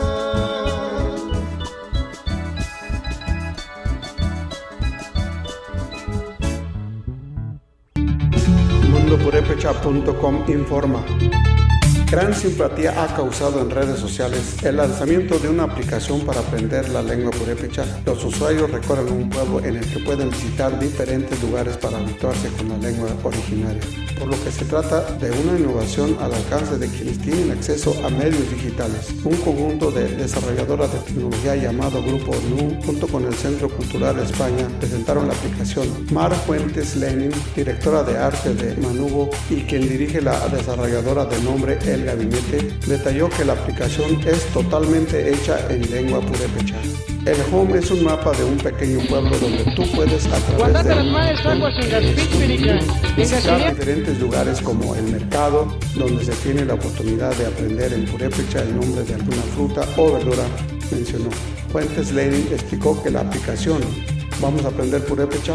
Mundo Purépecha punto com informa. Gran simpatía ha causado en redes sociales el lanzamiento de una aplicación para aprender la lengua purépecha. Los usuarios recorren un pueblo en el que pueden visitar diferentes lugares para habituarse con la lengua originaria, por lo que se trata de una innovación al alcance de quienes tienen acceso a medios digitales. Un conjunto de desarrolladoras de tecnología llamado Grupo Nu, junto con el Centro Cultural de España, presentaron la aplicación. Mar Fuentes Lenin, directora de arte de Manugo y quien dirige la desarrolladora de nombre El Gabinete, detalló que la aplicación es totalmente hecha en lengua purépecha. El Home es un mapa de un pequeño pueblo donde tú puedes, a través de una aplicación, visitar diferentes lugares como el mercado, donde se tiene la oportunidad de aprender en purépecha el nombre de alguna fruta o verdura, mencionó. Fuentes Lenin explicó que la aplicación Vamos a aprender purépecha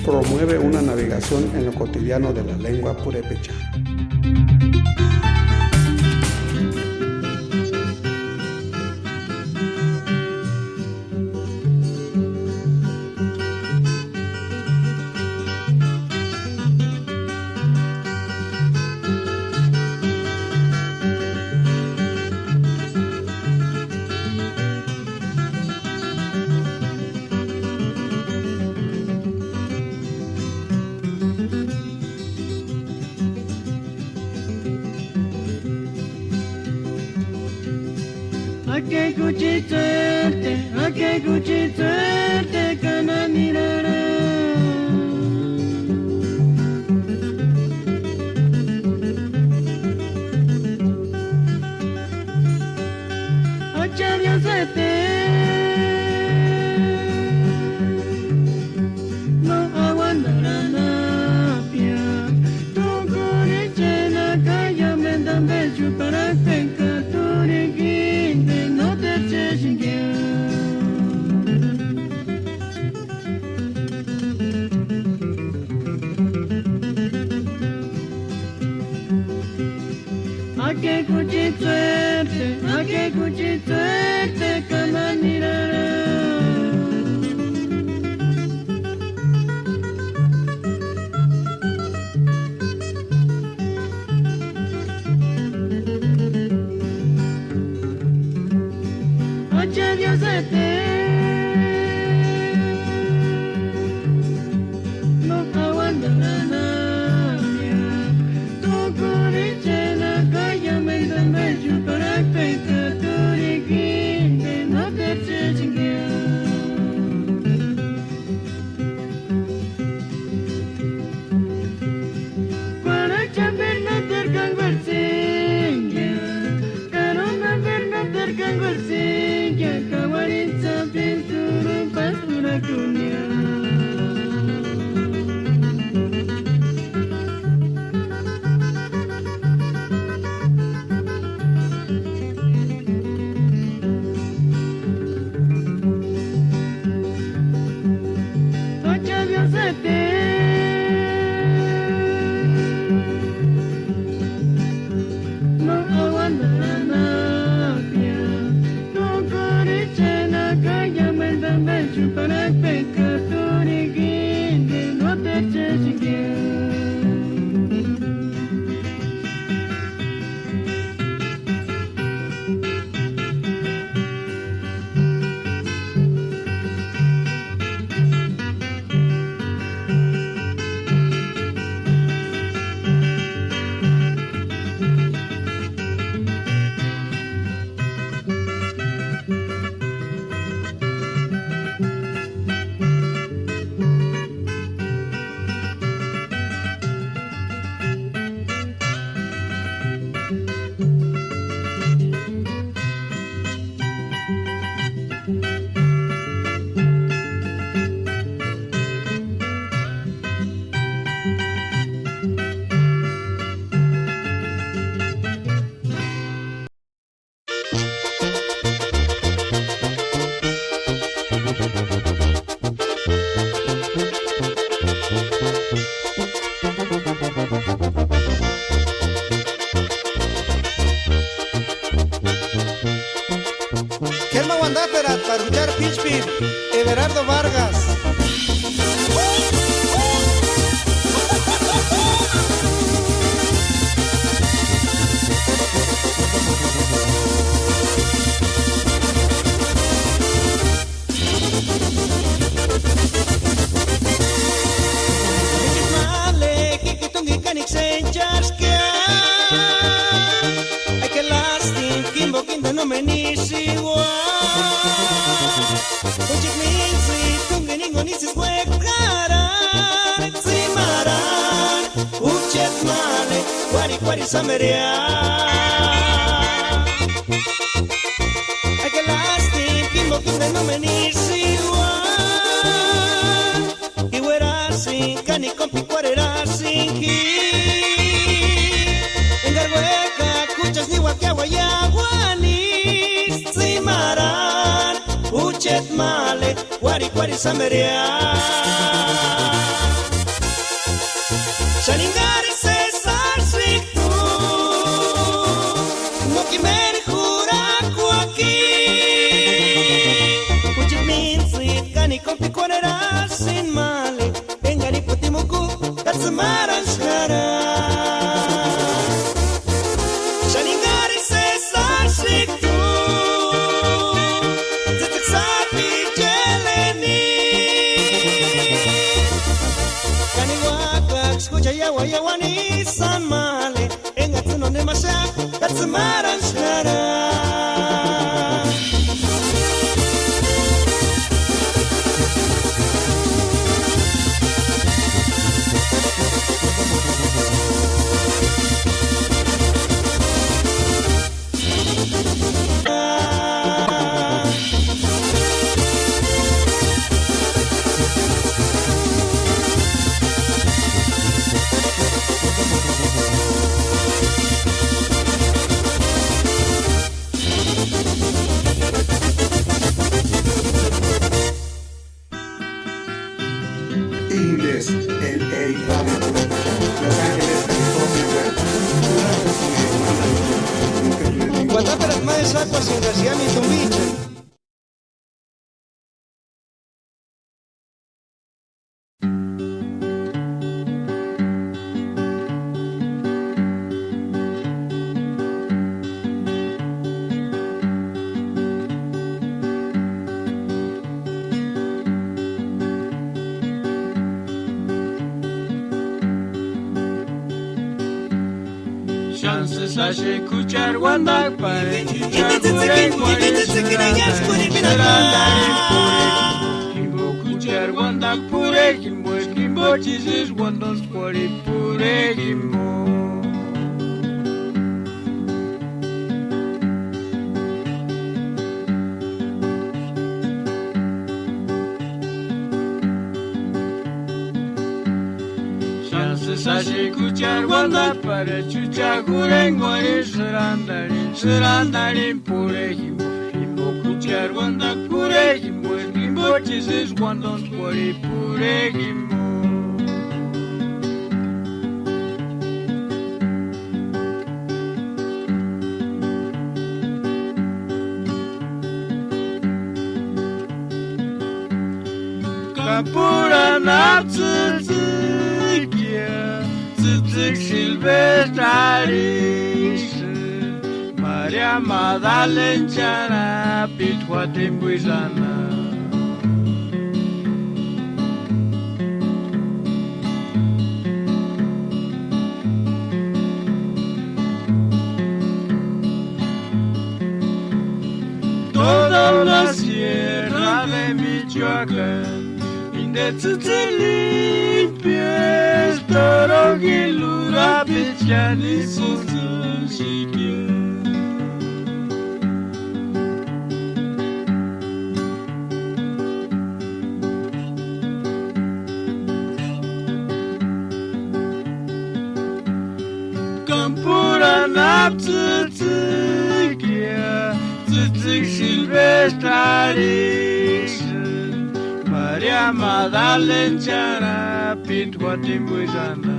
promueve una navegación en lo cotidiano de la lengua purépecha. Kuchitsuerte, ake kuchitsuerte ka nani rara. Acha Diosete, no aguantarani apia. Tukuricheni akayamentu ampe chuparakpeni ka turikini no terchesïnkia. Ake kuchitsuerte, ake kuchitsuerte ka nani rara. Acha Diosete, no aguantarani apia. Tukuricheni akayamentu ampe chuparakpeni ka turikini no terchesïnkia. Kuarhachani Bernateri kankuerhasïnkia, Karona Bernateri kankuerhasïnkia, kauarhitsï sapichurhu pásturakunia. Acha Diosete, no aguantarani apia. Tukuricheni akayamentu ampe chuparakpeni ka turikini no terchesïnkia. K'éri ma uantap'eraati pari juchari p'íchpiri, Everardo Vargas. Jucheti ma lejikitungikani xencharskia. Ay, qué lástima, jimboka índa nómeni ísï ua. Jucheti míntsïtungini jinguni ísï uék'arani, tsimarani. Jucheti ma lejikitungikani xencharskia. Jucheti ma lejikitungikani xencharskia. Ay, qué lástima, jimboka índa nómeni ísï ua. Ji uerasïnki ka ni kómu p'ikuarherasïnki. Enkari uék'a kúchasï niuaka iáuaiauani, tsimarani jucheti ma lejikitungikani xencharskia. Xáni enkari sési arhixati, no k'imeri jurakuaki. Jucheti míntsïti ka ni kómu p'ikuarherasïnti ma lejikitungikani. Enkari iputimu úkupka ka tsimarhantsï járani. Xáni enkari sési arhixati, tsïtsïki sápichani. Ka ni uákaksï kúchani iáuaiauani sáni ma lejikitungikani. Enkats'ïni nónemaxaka ka tsimarhantsï járani. Gracias, mi tumbicha. Xánsïsï axek'a juchari uandakpare, juchari jurhenkorheri sïrantani, sïrantani p'urhe jimbo. Jimbo juchari uandak'a p'urhe jimbo, eska jimbochi isï uandantskuarhipka p'urhe jimbo. Xánsïsï axek'a juchari uandakpare, juchari jurhenkorheri sïrantani, sïrantani p'urhe jimbo. Jimbo juchari uandak'a p'urhe jimbo, eska jimbochi isï uandantskuarhipka p'urhe jimbo. Kampurani tsïtsïkia, tsïtsïki Silvestre arhisï, Maria Magdalena charhapiti juatini puisï anapu. Toda la sierra de Michoacán, inde tsïtsïki límpiesti, torongu jilurapiti xáni sïsïxiki. Kampurani tsïtsïkia, tsïtsïki Silvestre arhisï, Maria Magdalena charhapiti juatini puisï anapu.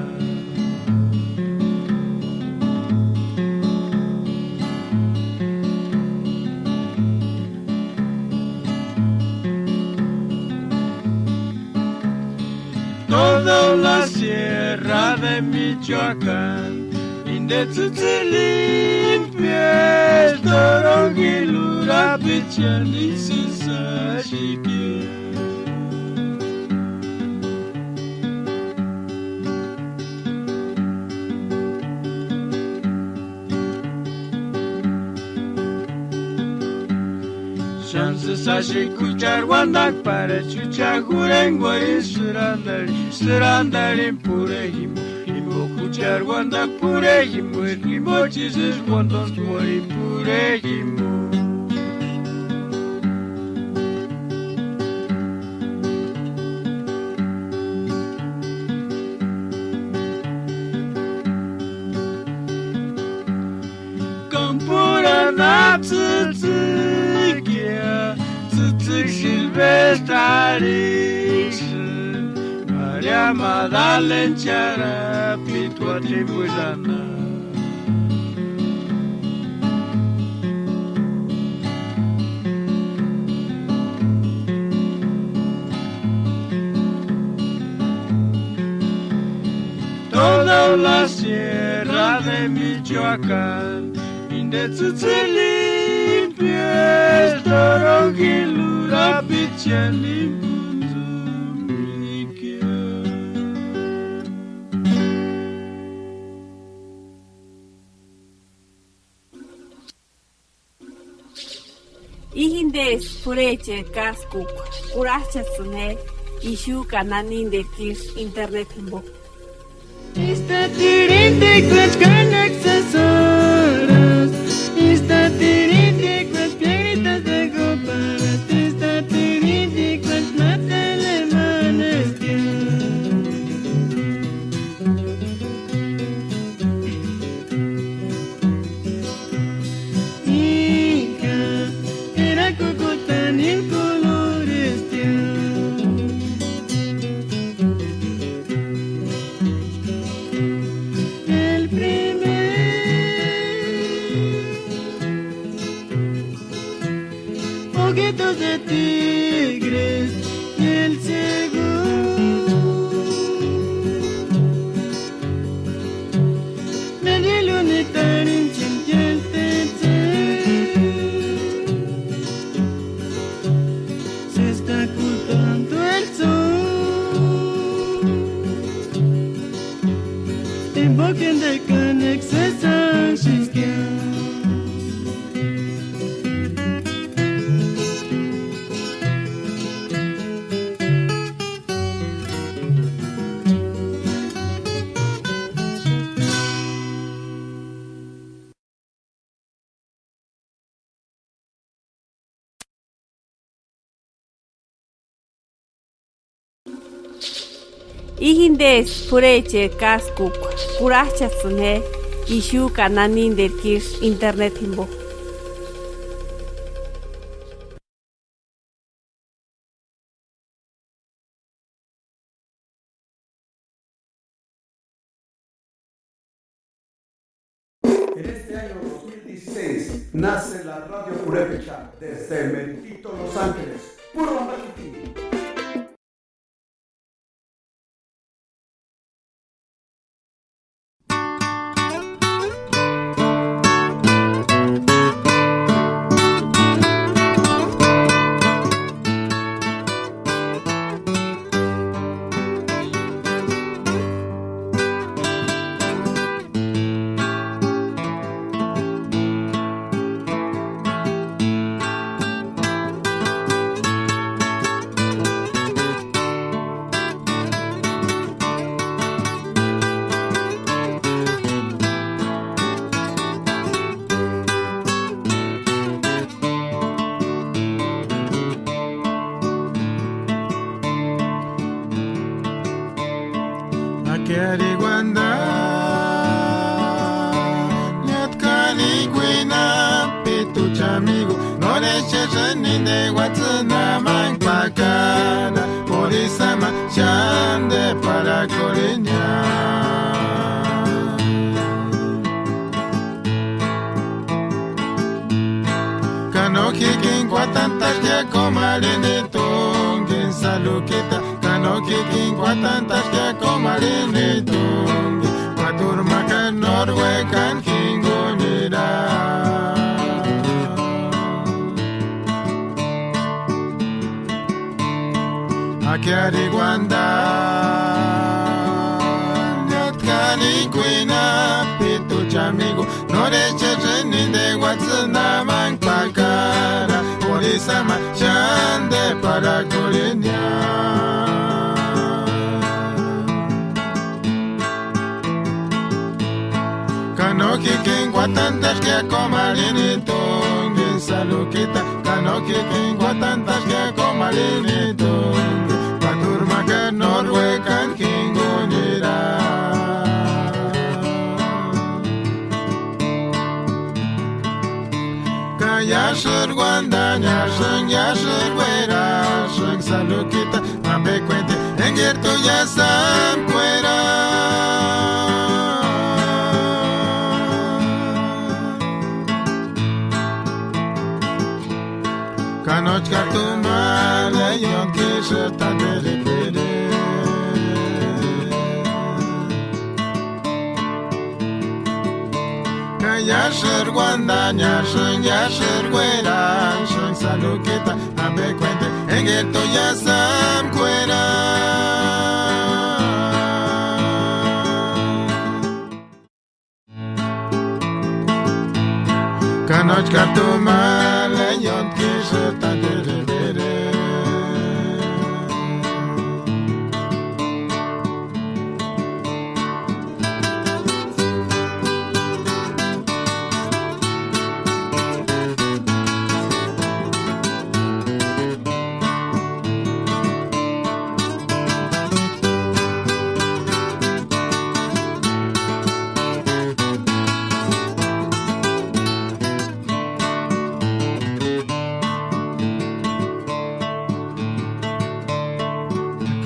Toda la sierra de Michoacán, inde tsïtsïki límpiesti, torongu jilurapiti xáni sïsïxiki. Xánsïsï axek'a juchari uandakpare, juchari jurhenkorheri sïrantani, sïrantani p'urhe jimbo. Jimbo juchari uandak'a p'urhe jimbo, eska jimbochi isï uandantskuarhipka p'urhe jimbo. Kampurani tsïtsïkia, tsïtsïki Silvestre arhisï, Maria Magdalena charhapiti juatini puisï anapu. Toda la sierra de Michoacán, inde tsïtsïki límpiesti, torongu jilurapiti xáni p'untsumpikia. I jindesti p'urhecheri káskukua, kurhach'asïni je ixu ka nani indekua isï internet jimbo. Está tirhintikwechka kánekua sési horas, está tirhintikwechka piedritas de copas, está tirhintikwechka máteru emanestia. Ika, era kukutani colores. El primer Dos de tigres y el cegú. Me di lunita en chintiente. Se está ocultando el sol. Invoquen de Canex, esa chiquea. Íjindesï p'urhecheri káskukua, kurhajchasïnti je ixu ka naninteri k'ísï internet jimpo. En este año dos mil dieciséis nace la Radio Purépecha desde Meritito, Los Ángeles. Puro Bambaquiti. Akeri uanda, ñatkani kuina, pitu chamigu, no le cheseni de guatsina man pakana, polisama chande para coriña. Ka no jikin kuatantaxtia komarini tungin salukita, ka no jikin kuatantaxtia komarini tungin, kuaturmaka norue kan jingunira. Akiari uanda, ñatkani kuina, pitu chamigu, no le cheseni de guatsina man pakara, polisama chande para coriña. Ka no jikin kuatantaxtia komarini tungin salukita, ka no jikin kuatantaxtia komarini tungin, kuaturmaka norue kan jingunira. Ka iásïri uanda, iásïni, iásïni uerasïnga salukita, ambe kuenta engeri tu iásï amkuera. Ka no chkári tumba leyoni k'ísï tanteripiri. Ka iásïri uanda, iásïni, iásïri uerasïnga salukita, ambe kuenta engeri tu iásï amkuera. Ka no chkári tumba leyoni k'ísï tanteripiri.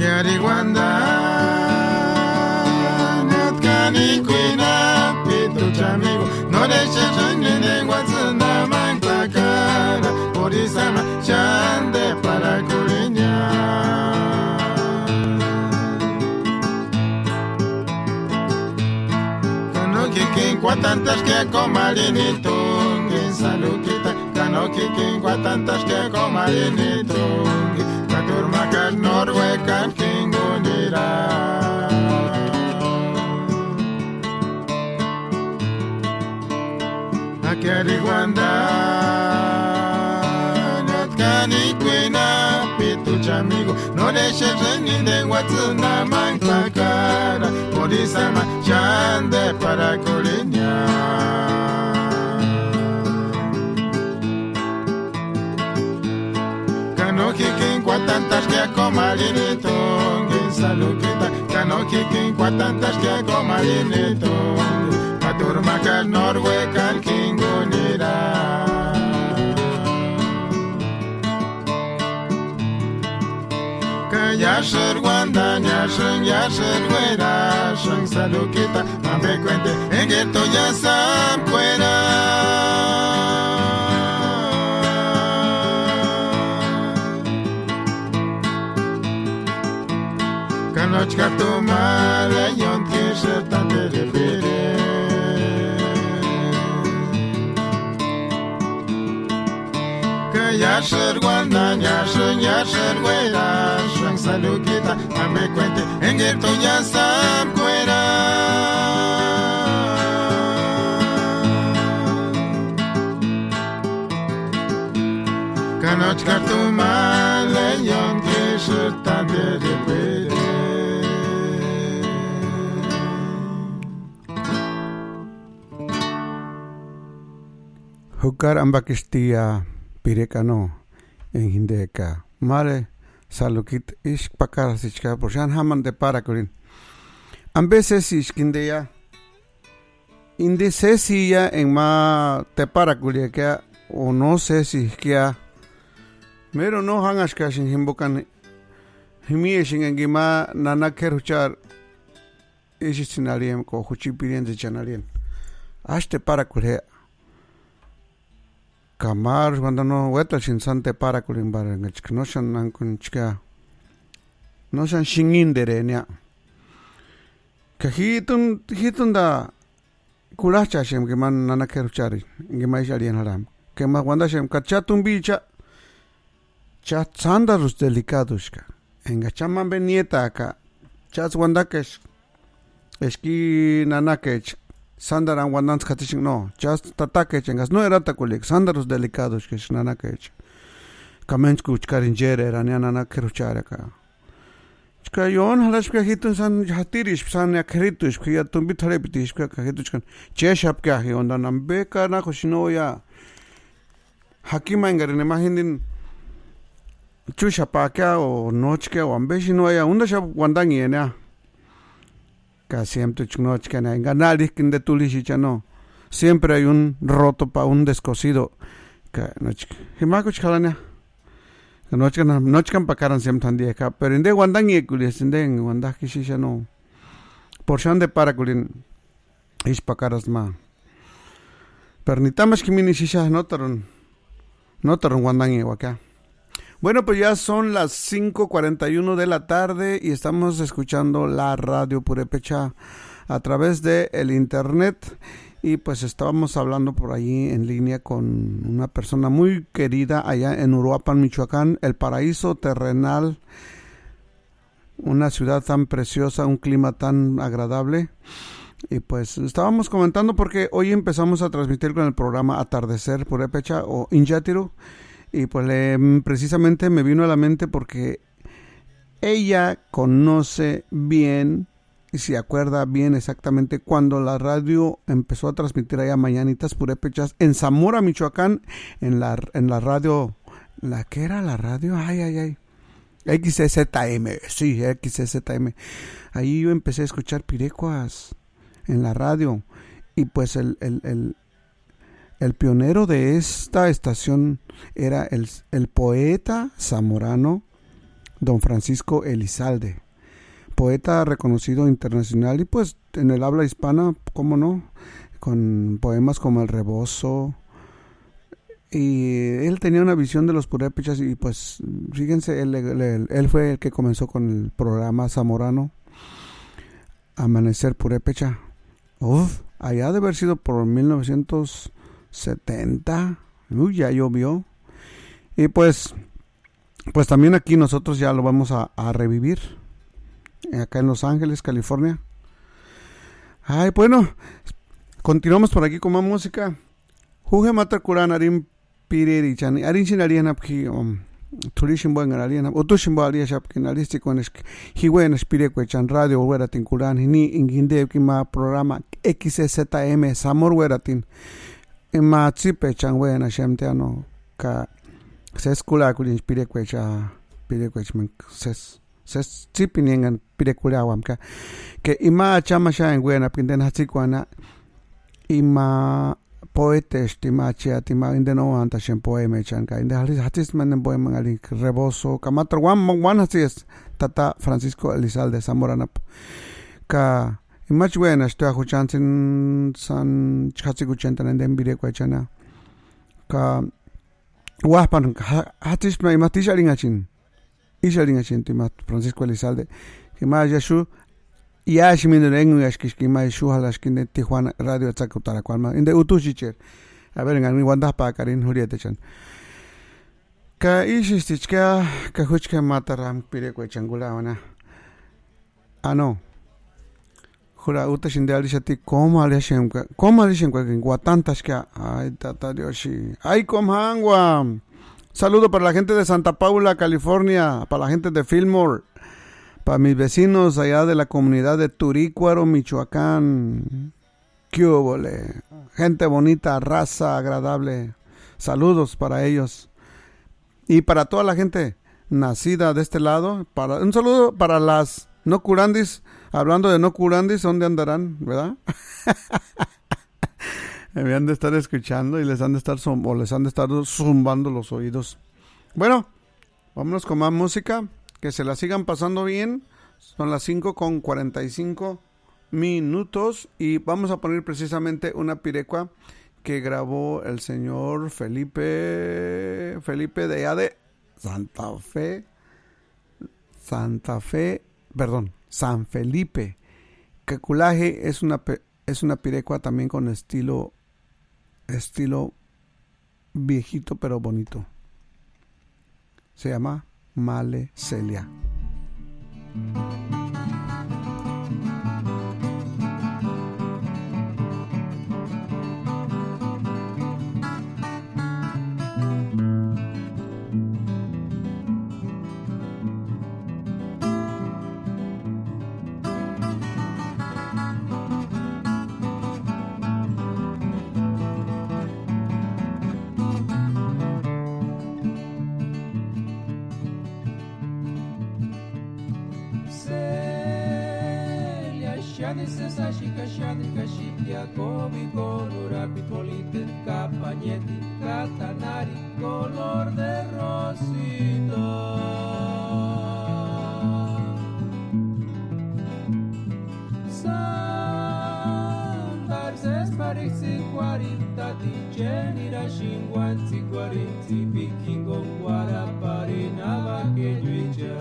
K'eri uanda, ñatkani kuina, pitu chamigu, no le cheseni de guatsina man pakara, polisama Xánteparakurhinia. Ka no kikini kuatantaskia komarhini tungini salukita. Ka no kikini kuatantaskia komarhini tungini. Ka turmakari norwekani kingunira. Akeari uandani, atkani kuina, pitucha amigo, no rexexeni inde uatsïni amani pakara, porisama xánteparakurhinia. Ka no kikini kuatantaskia komarhini tungini salukita, ka no kikini kuatantaskia komarhini tungini, ka turmakari norwekani kingunira. Ka iásïri uandani, iásïni, iásïni ueraxani salukita, ambe kuenta engeri tuiasï ambe kuera. Ka no chkári tumari eiontki ísï tanteripiri. Ka iásïri uandani, iásïni, iásïni ueraxani salukita, ambe kuenta engeri tuiasï ambe kuera. Ka no chkári tumari eiontki ísï tanteripiri. Jukari ambakistia pirekua no, enga jindeka máru salukita ísku pakarasïchka, p'orhe xáni jámani teparakurhini. Ambe sésiska indeia? Inde sésija enga ma teparakurhiakia o no sésijkia. Méru no jánhaxkasïnga jimbokani jimiesïnga enga ima nana k'éri juchari ísïtsïni arhiani ka jucheti piriantsïchani arhiani. Ásï teparakurhia. Ka máru uandani no uétasïndi sáni teparakurhini, para engachi no xáni nánkunichkia, no xáni xinhinderenia. Ka ji ítuni, ji ítuni da kurhajchaaxemka imani nana k'éri juchari, enga ima ísï arhiani jarhampka. Ka ima uandaxemka, ka cha tumbicha, cha sándarusï delikaduska. Enga cha ma ambe niétaaka, cháts'ï uandakeska eska i nanakecha sándaru uandantskua k'atixenga, no, cháts'ï tatakecha engaksï no eratakuliaka sándarusï delikaduska eska nanakecha. Ka méntskuchkarini chérerani nana k'éri juchari ka. Chka ióni jarhaspkia ji ítuni sáni jatirispka, sáni k'érituspkia, tumbi t'arhepitispkia ka ji ítuni chkani chéxapkia ji uandani, ambe ka anajuxi no uaia. Jakima engarini ima jindini chúxapaakia o nóchkia o ambe xáni uaia, úndaxapka uandanhenia. Ka siémtruchi nóchkani enga na arhik'a inde turhisïcha no. Siempre hay un roto pa un descosido. Ka nóchka, jimak'uchi jarhania. Ka nóchkani, nóchkani pakarani siémtru jandieka, pero inde uandanhekurhiasï inde enga uandak'a ixu ixu no. P'orhe xáni teparakurhini ísï pakarasï ma. Pero nitamaxki jimini ixu ixu, nótaruni, nótaruni uandanheuakia. Bueno, pues ya son las cinco cuarenta y uno de la tarde y estamos escuchando la radio Purepecha a través de el internet. Y pues estábamos hablando por allí en línea con una persona muy querida allá en Uruapan, Michoacán, el paraíso terrenal, una ciudad tan preciosa, un clima tan agradable. Y pues estábamos comentando porque hoy empezamos a transmitir con el programa Atardecer Purépecha o Injatiru. Y pues le- precisamente me vino a la mente porque ella conoce bien y se acuerda bien exactamente cuando la radio empezó a transmitir allá mañanitas purépechas en Zamora, Michoacán, en la, en la radio, ¿la qué era la radio? Ay, ay, ay. X Z M, sí, X Z M. Ahí yo empecé a escuchar pirecuas en la radio. Y pues el, el, el, el pionero de esta estación era el, el poeta zamorano don Francisco Elizalde, poeta reconocido internacional y pues en el habla hispana, ¿cómo no? Con poemas como El Rebozo, Y él tenía una visión de los purépechas y pues, fíjense, él, él- él- él fue el que comenzó con el programa zamorano Amanecer Purépecha. Uf, allá ha de haber sido por mil novecientos setenta. Uy, ya llovió. Y pues, pues también aquí nosotros ya lo vamos a, a revivir. Acá en Los Ángeles, California. Ay, bueno, continuamos por aquí con más música. Ju je ma tátani kurhani arhini pirerichani, arhini xáni arhiani japu ji, um, t'urhisi jimbo engarini arhiani japu, utusï jimbo arhiaxapkini, arhits'ïkuani eska ji uénaxapka pirekuechani radio uératini kurhani, jini enga jindepki ma programa X Z M Zamora uératini. Ima tsípechani uénaxemti ano, ka sési kurhak'urinhasï pirekuecha, pirekuecha sési. Sési tsípini engani pirekurhauamka, ke ima acha ma xáni enga uénapka inteni jatsikuani, ima poetesti, ima achiati, ima inteni óantaxeni poemechani, ka inteni jatsisti ma inteni poemani arhini Rebozo, ka máteru uáni, uáni jatsisti tata Francisco Elizalde Zamora anapu. Ka imachi uénaxati juchani sáni, sáni jatsikuchentani inteni pirekuechani. Ka uájpani ja- jatsisti ma ima tísi arhinhachini. Ísï arhinhachini ma Francisco Elizalde, jima axu, iásï jimini enga uinhaxkiska, ima ixu jalaska inteni Tijuana radio atsakutarakuani ma, inteni utusïcheri. A ver, engani uandajpaaka arhini jurhiatechani. Ka ísïstichka, ka juchka ma tátani pirekuechani kurhauani. Ah, no. Jura, útasïndi arhixati, kómu arhiaxemka, kómu arhiaxemka enga uatantaxka. Ay, tata Diosi. Ay, kómu jángua. Saludo para la gente de Santa Paula, California, para la gente de Fillmore, para mis vecinos allá de la comunidad de Turícuaro, Michoacán. ¿Qué húbole? Gente bonita, raza agradable. Saludos para ellos. Y para toda la gente nacida de este lado, para, un saludo para las no curandis. Hablando de no curandis, ¿dónde andarán, verdad? Me han de estar escuchando y les han de estar zom- o les han de estar zumbando los oídos. Bueno, vámonos con más música, que se la sigan pasando bien. Son las cinco con cuarenta y cinco minutos y vamos a poner precisamente una pirecua que grabó el señor Felipe, Felipe de allá de Santa Fe, Santa Fe, perdón, San Felipe. Kakulaje es una, pe- es una pirecua también con estilo, estilo viejito pero bonito. Se llama Male Celia. Celia, xáni sési axika, xáni ka xikia, kóbikoni urapiti politeni ka pañetini ka tanari color de rosita. Sántari sési parhixükuarhini tátini, chéniraxinkuani tsïkuarhini tsïpikua jinguni uarhaparini avakelluicha.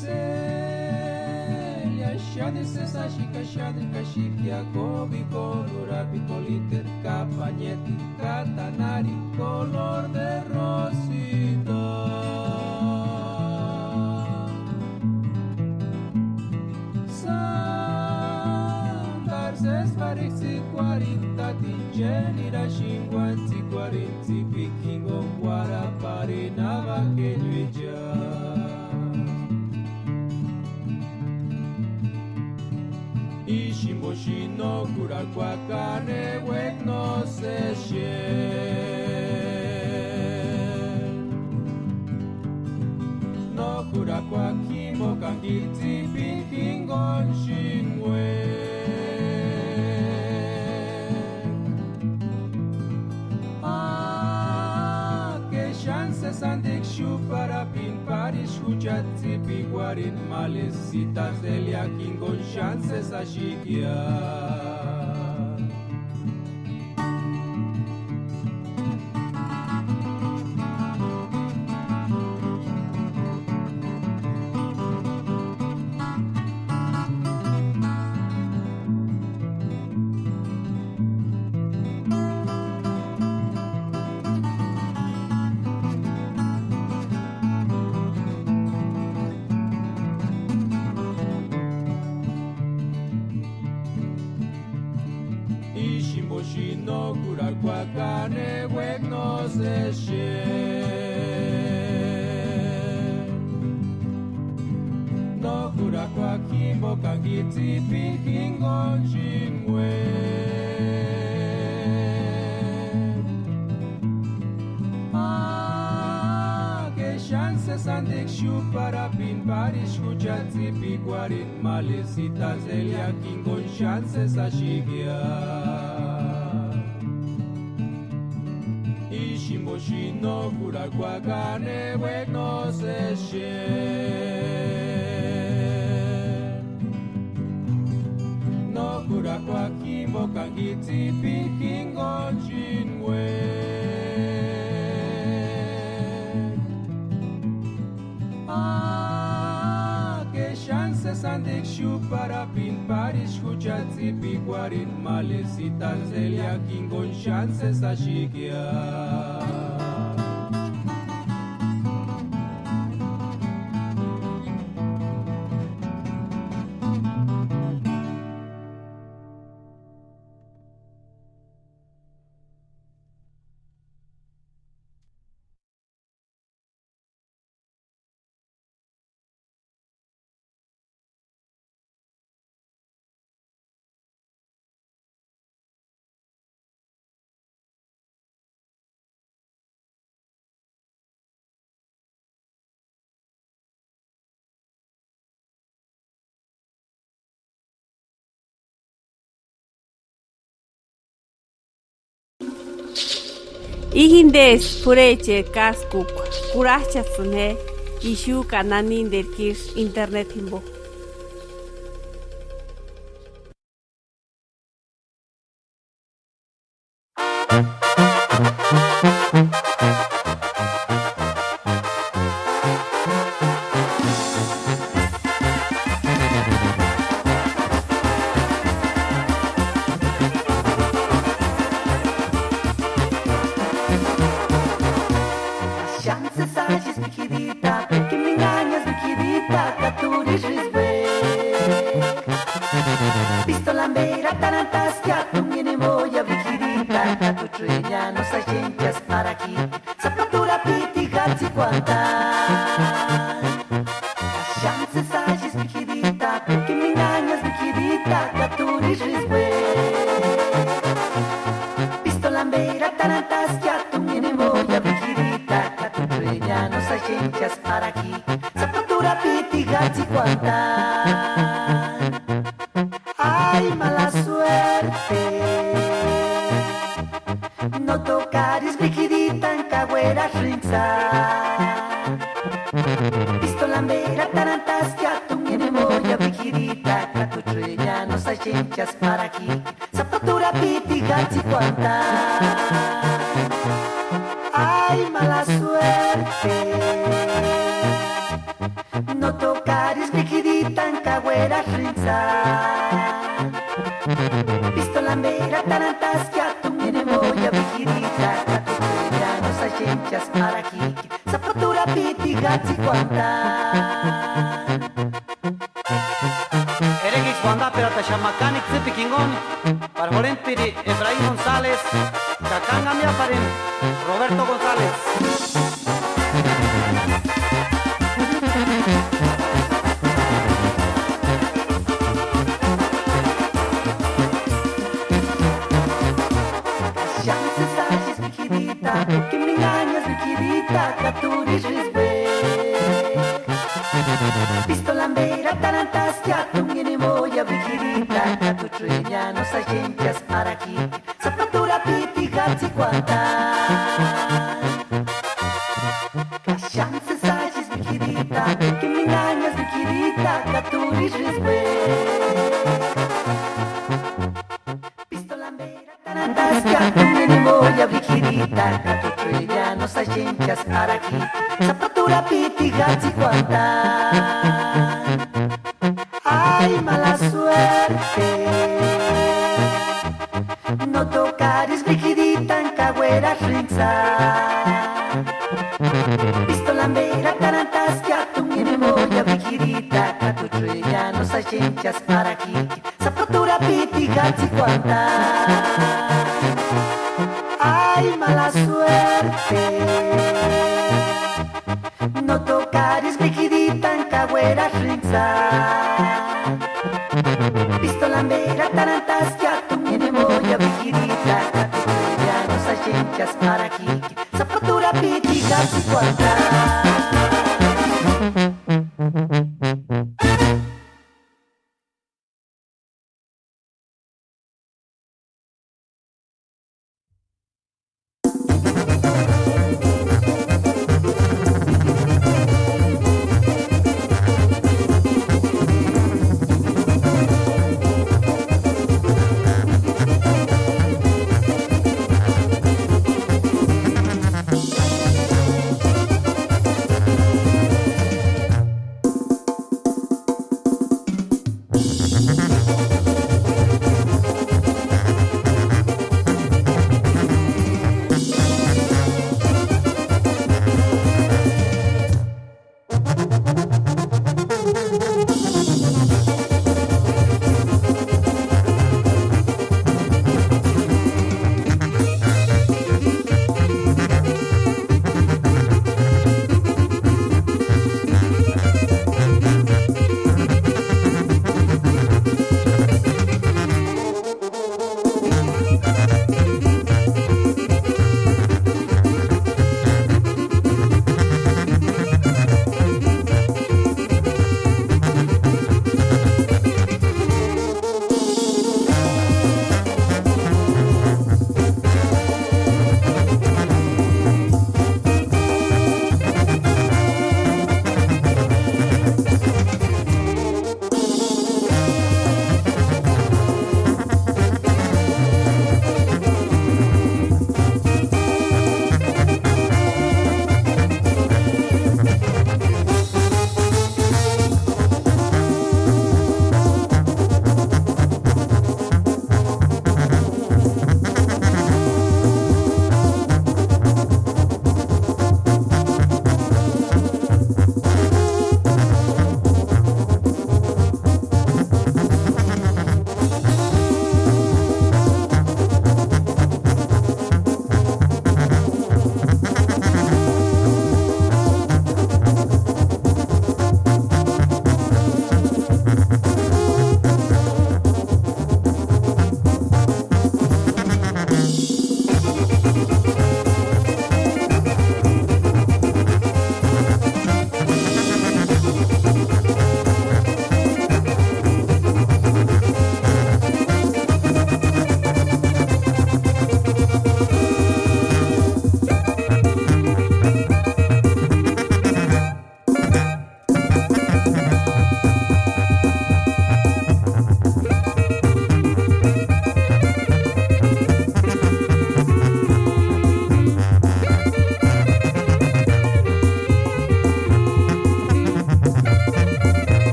Celia, xáni sési axika, xáni ka xikia, kóbikoni urapiti politeni ka pañetini ka tanari color de rosita. Sántari sési parhixükuarhini tátini, chéniraxinkuani tsïkuarhini tsïpikua jinguni uarhaparini avakelluicha. Ísï jimbo xáni no jurakuaka ne uékni no sésï. No jurakuaka jimboka kitsïpini jinguni xáni uék'a. Aa, ke xáni sési andikua xúparapini, parhixükuchati tsïpikuarhini, Male Celia jinguni xáni sési axikia. No jurakuaka jimboka tsipini jingonchini uéndi. Ah, ke xáni sési andika xúparapini párisï jucheti tsipikuarhini, malesï itantsï eliakini jingoni xáni sési axikia. Ísï jimbo xáni no jurakuaka ne uéndi no sési. No jurakuaka jimboka tsipini jingonchini uéndi. Ah, ke xáni sési andika xúparapini párisï jucheti tsipikuarhini, malesï itantsï eliakini jingoni xáni sési axikia. Íjintesti p'urhecheri káskukua, kurhach'asïni je ixu ka naninteri kísï internet jimbo. Xáni sési axisï Brigidita, ke me engañas Brigidita, ka t'úri ísï uéndi. Pistola ambeiri atarantaskia, tú mini moya Brigidita, ka t'u chueña no sáxenchasï para aquí, sapaturu apiti jatsikuanta. Xáni sési axisï Brigidita, ke me engañas Brigidita, ka t'úri ísï uéndi. Pistola ambeiri atarantaskia, tú mini moya Brigidita, ka t'u chueña no sáxenchasï para aquí, sapaturu apiti jatsikuanta. Ay, mala suerte. No tocaris Brigiditan ka uerasïnksï. Pistola ambeiri atarantaskia, tú mini moya Brigidita, ka t'u chueña no sáxenchasï para aquí, sapaturu apiti jatsikuanta. Ay, mala suerte. No tocaris Brigiditan ka uerasïnksï. Pistola ambeiri atarantaskia, tú mini moya Brigidita, ka t'u chueña no sáxenchasï para aquí, sapaturu apiti jatsikuanta. Erekixu uandaperataxapti Makaniki tsîpikua jinguni, pari jurhentpiri Efraín González ka kángamiaparini Roberto González. Xáni sési axisï Brigidita, ke me engañas Brigidita, ka t'úri ísï uéndi. Pistola ambeiri atarantaskia, tú mini moya Brigidita, ka t'u chueña no sáxenchasï para aquí, sapaturu apiti jatsikuanta. Xáni sési axisï Brigidita, ke me engañas Brigidita, ka t'úri ísï uéndi. Pistola ambeiri atarantaskia, tú mini moya Brigidita, ka t'u chueña no sáxenchasï para aquí, sapaturu apiti jatsikuanta. Ay, mala suerte. No tocaris Brigiditan ka uerasïnksï. Pistola ambeiri atarantaskia, tú mini moya Brigidita, ka t'u chueña no sáxenchasï para aquí, sapaturu apiti jatsikuanta. Ay, mala suerte. Autocares brigiditan ka uerasïntsï. Pistola mbera tarantaskia tu mienemoia brigidita. Ya no sa xenchas para kiki. Zapatura piti gatsi kuanta.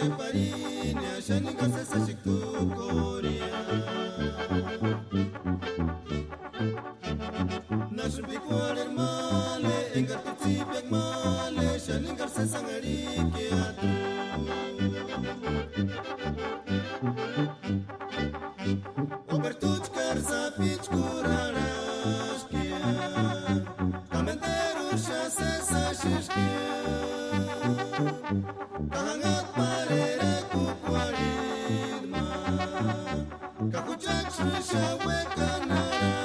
Parini axani ka sési axekua t'úkorhea. Násïni p'ikuarheri mále, engari t'u tsípekua mále, xanikari sési anharhik'eati. Oberu t'úchkari sapichu kurharhaskea, ka menderuxasï sési axeskia, ka janhat'i páreri ekukuarhit'u ma. Ka juchaksï xáni uékani jarhani.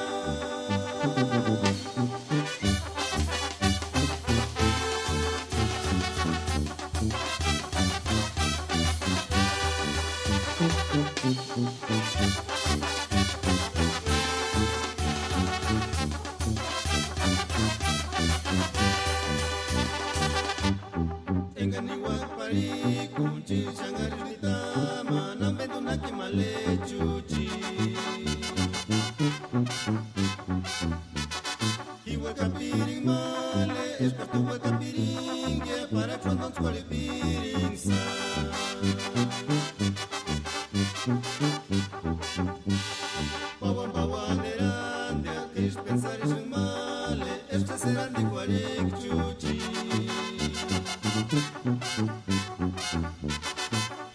Engani uájpa parhik'unchini xanharisï nitama, nambendu únhakini ma léchuchi. Ji uékapiringa mále, eskari t'u uékapiringia, parak'u andontskuarhipiringa sa. Pauani pauani erandia, Krístu pensarisïnga mále, eska sési erandikuarhik'a chúchi.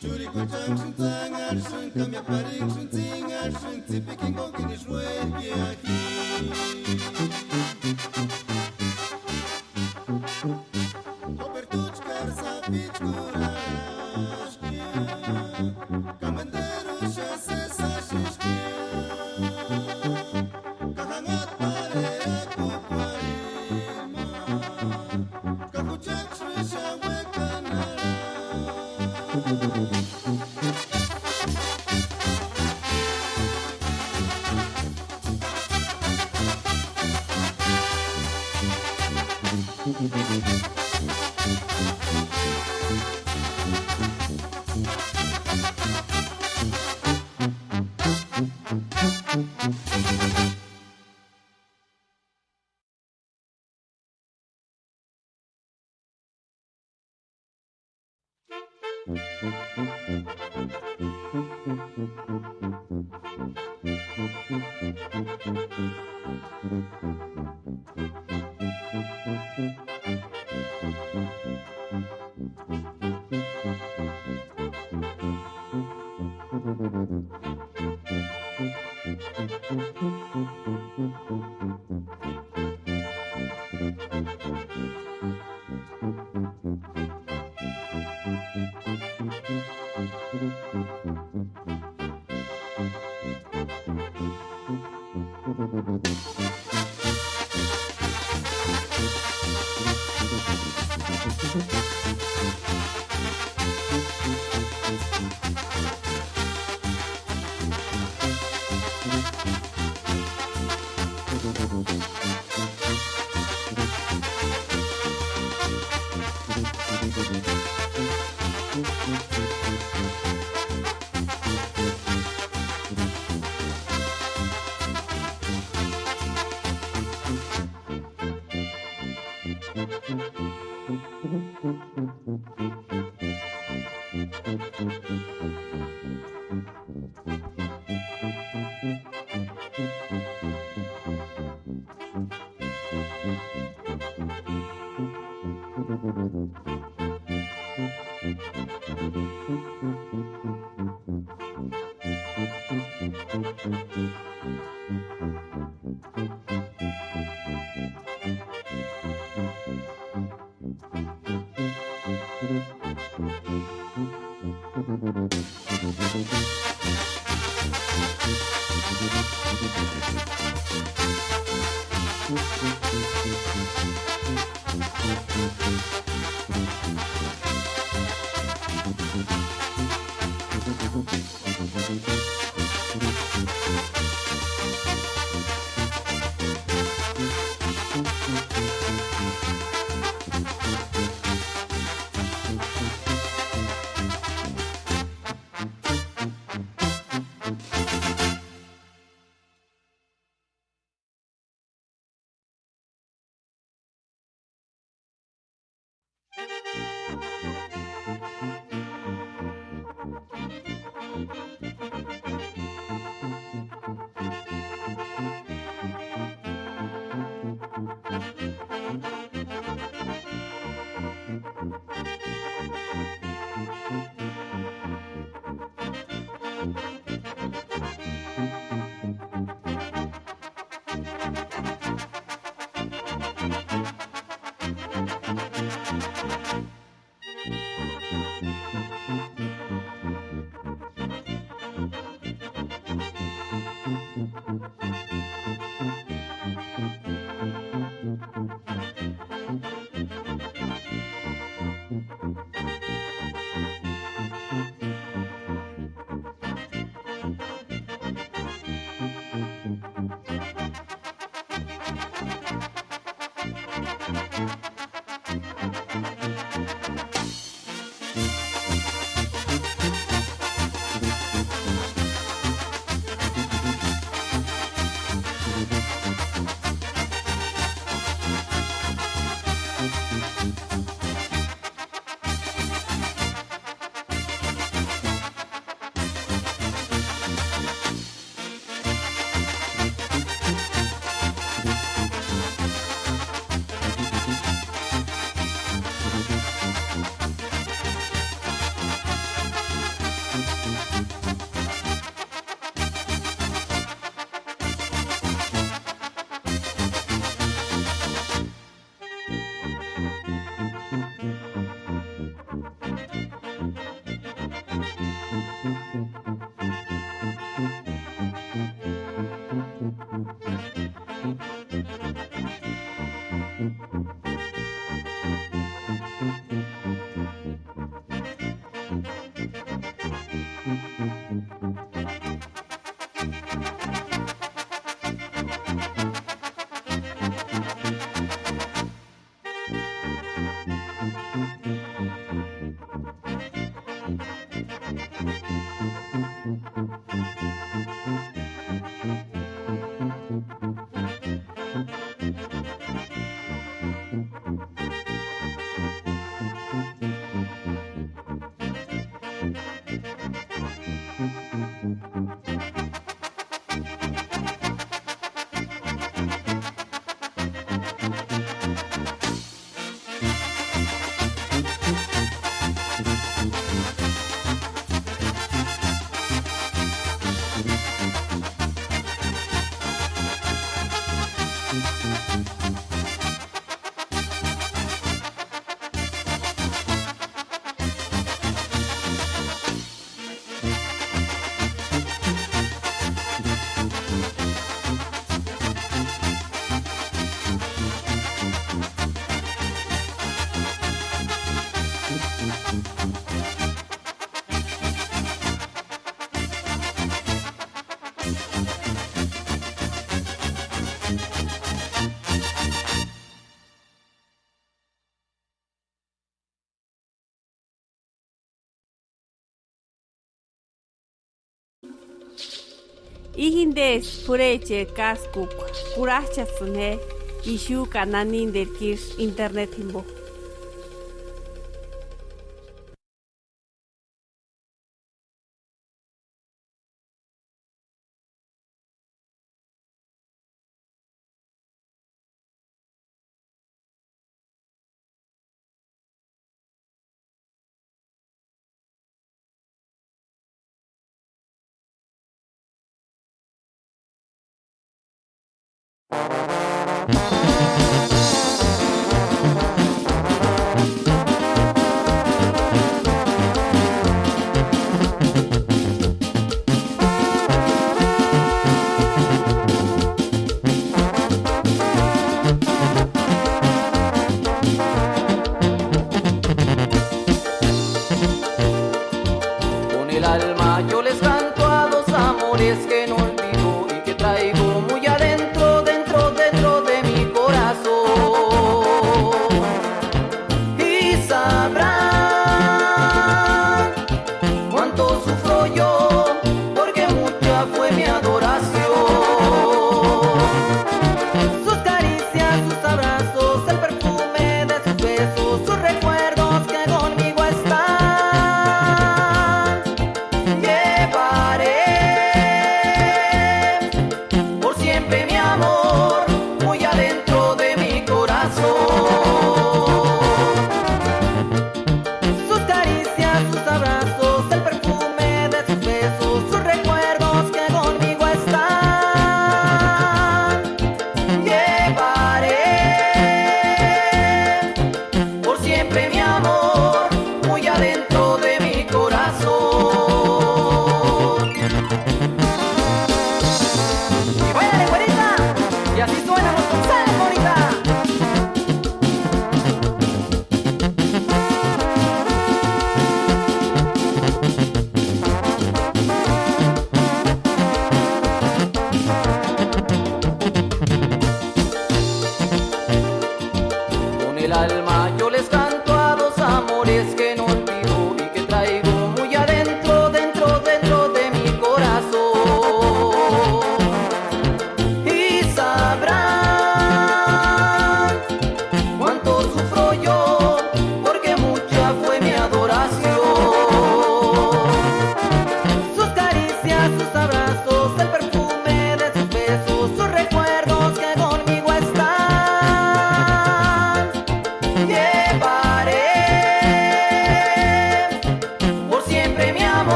Churikuechanksïni tsánharhisïnga, ka miáparhinksïni tsínharhisïnga, tsipikua jingokinisï ruéjkia ji. Oberu t'úchkari sapichu kurharhaskea, ka menderuxasï sési axeskia, ka janhat'i páreri ekukuarhit'u ma. Ka juchaksï xáni uékani jarhani. I jindesï p'urhecheri káskukua, kurhach'asïni je ixu ka naninteri k'ísï internet jimpo. Con el alma yo les canto a dos amores que no olvido y que traigo muy adentro, dentro, dentro de mi corazón.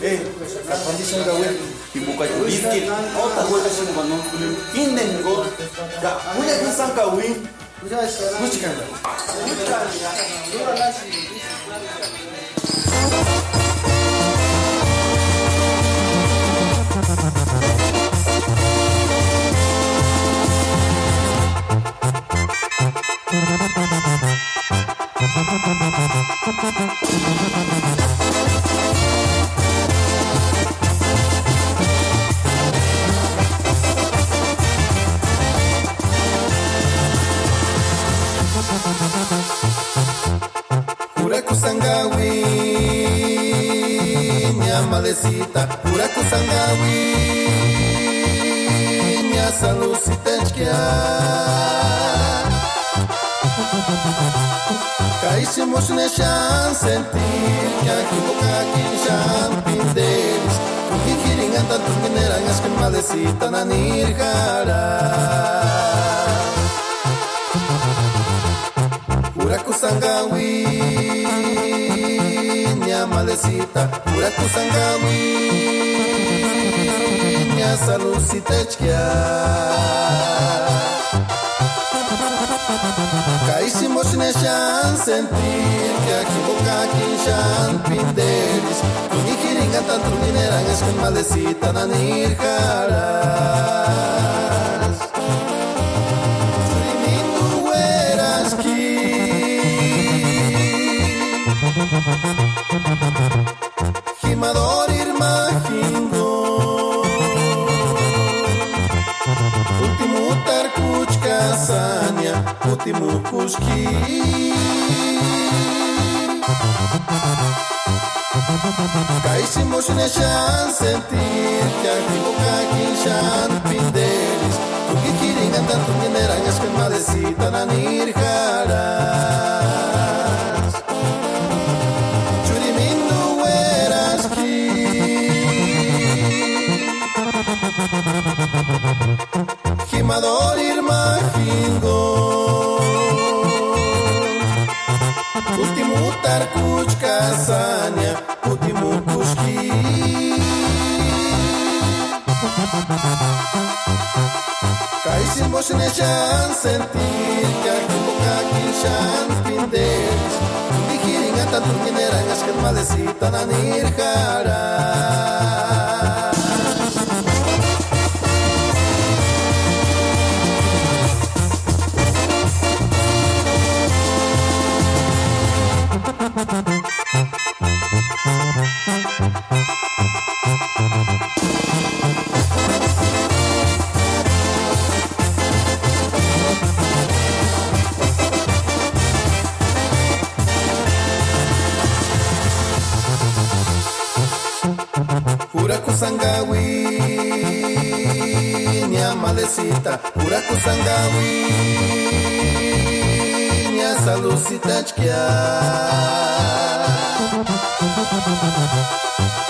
Eh, ka pandisanga we, jimboka uískiri nótaxaka uékasïnga no, índengo, ka uiagisanga we. Música. Jurakusanga uiña, Madrecita, jurakusanga uiña, saludsïtechkia. Ka ísï jimbo xáni exeani sentirkia, jimbo kákini xáni pinderiska, jimbo jirinhantani t'úngeni eranhaskini, Madrecita, naniri jarhasti. Jurakusanga uiña, Madrecita, jurakusanga uiña, saludsïtechkia. Ka ísï jimbo xáni exeani sentirkia, jimbo kákini xáni pinderiska, jimbo jirinhantani t'úngeni eranhaskini, Madrecita, naniri jarhasti. Churimindo uéraski, jima dóriri ma jingo. Últimu tarkuchka sánia, últimu kuski. Ka ísï jimbo xáni exeani sentirkia, jimbo kákini xáni pinderiska, jimbo jirinhantani t'úngeni eranhaskini, Madrecita, naniri jarhasti. Churimindo uéraski, jima dóriri ma jingo. Últimu tarkuchka sánia, últimu kuski. Ka ísï jimbo xáni exeani sentirkia, jimbo kákini xáni pinderiska, jimbo jirinhantani t'úngeni eranhaskini, Madrecita, naniri jarhasti. Jurakusanga uiña, Madrecita, jurakusanga uiña, saludsïtechkia.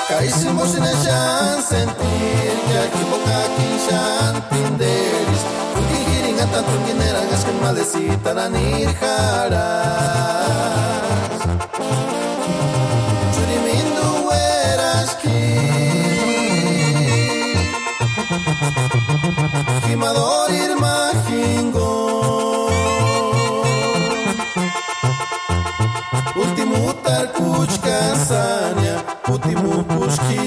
Ka ísï jimbo xáni exeani sentirkia, jimbo kákini xáni pinderiska, jimbo jirinhantani t'úngeni eranhaskini, Madrecita, naniri jarhasti. Churimindo uéraski, jima dóriri ma jingo. Últimu tarkuchka sánia, últimu kuski.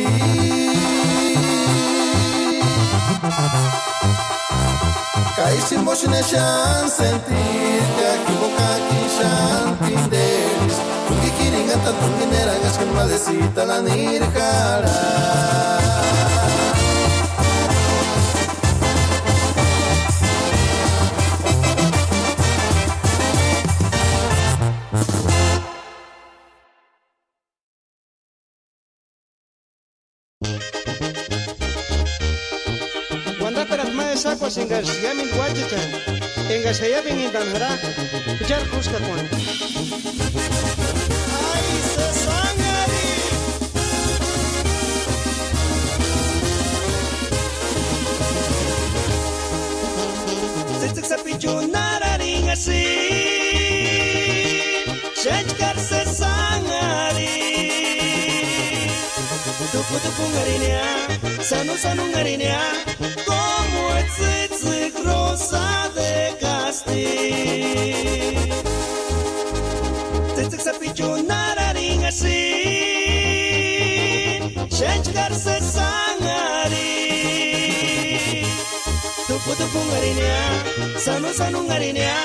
Ka ísï jimbo xáni exeani sentirkia, jimbo kákini xáni pinderiska, jimbo jirinhantani t'úngeni eranhaskini, Madrecita, naniri jarhasti. Uandaperata ma exakuasïngarisï iámendu uáchechani, engaksï aiabenhintani jara, juchari kúskakuani. ¡Ai, sesanhari! Tsïtsïki sapichuni arharinhasï, xénchkari sesanhari. Tupu tupunharinhia, sanu sanunharinhia, como itsïtsïkua rosa de castilla. Tsïtsïki sapichuni arharinhasïndi, xénchkari sési anhari. Tupu tupunharinhia, sanu sanunharinhia,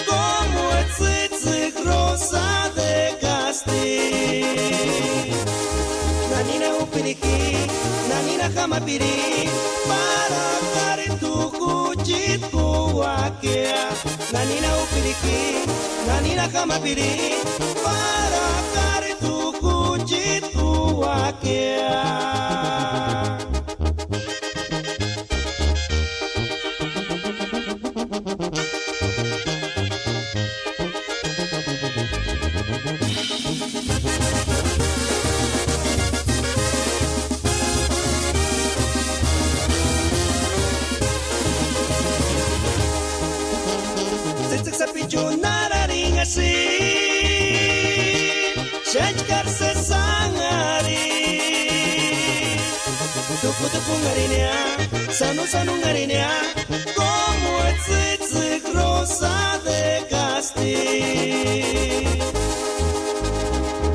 como itsïtsïkua rosa de castilla. Nanina upiriki, nanina jamapiri, para kari tukuchitku uakia. Nanina upiriki, nanina jamapiri, para kari tukuchitku uakia. Tsïtsïki sapichuni arharinhasïndi, xénchkari sési anhari. Tupu tupunharinhia, sanu sanunharinhia, como itsïtsïkua rosa de castilla.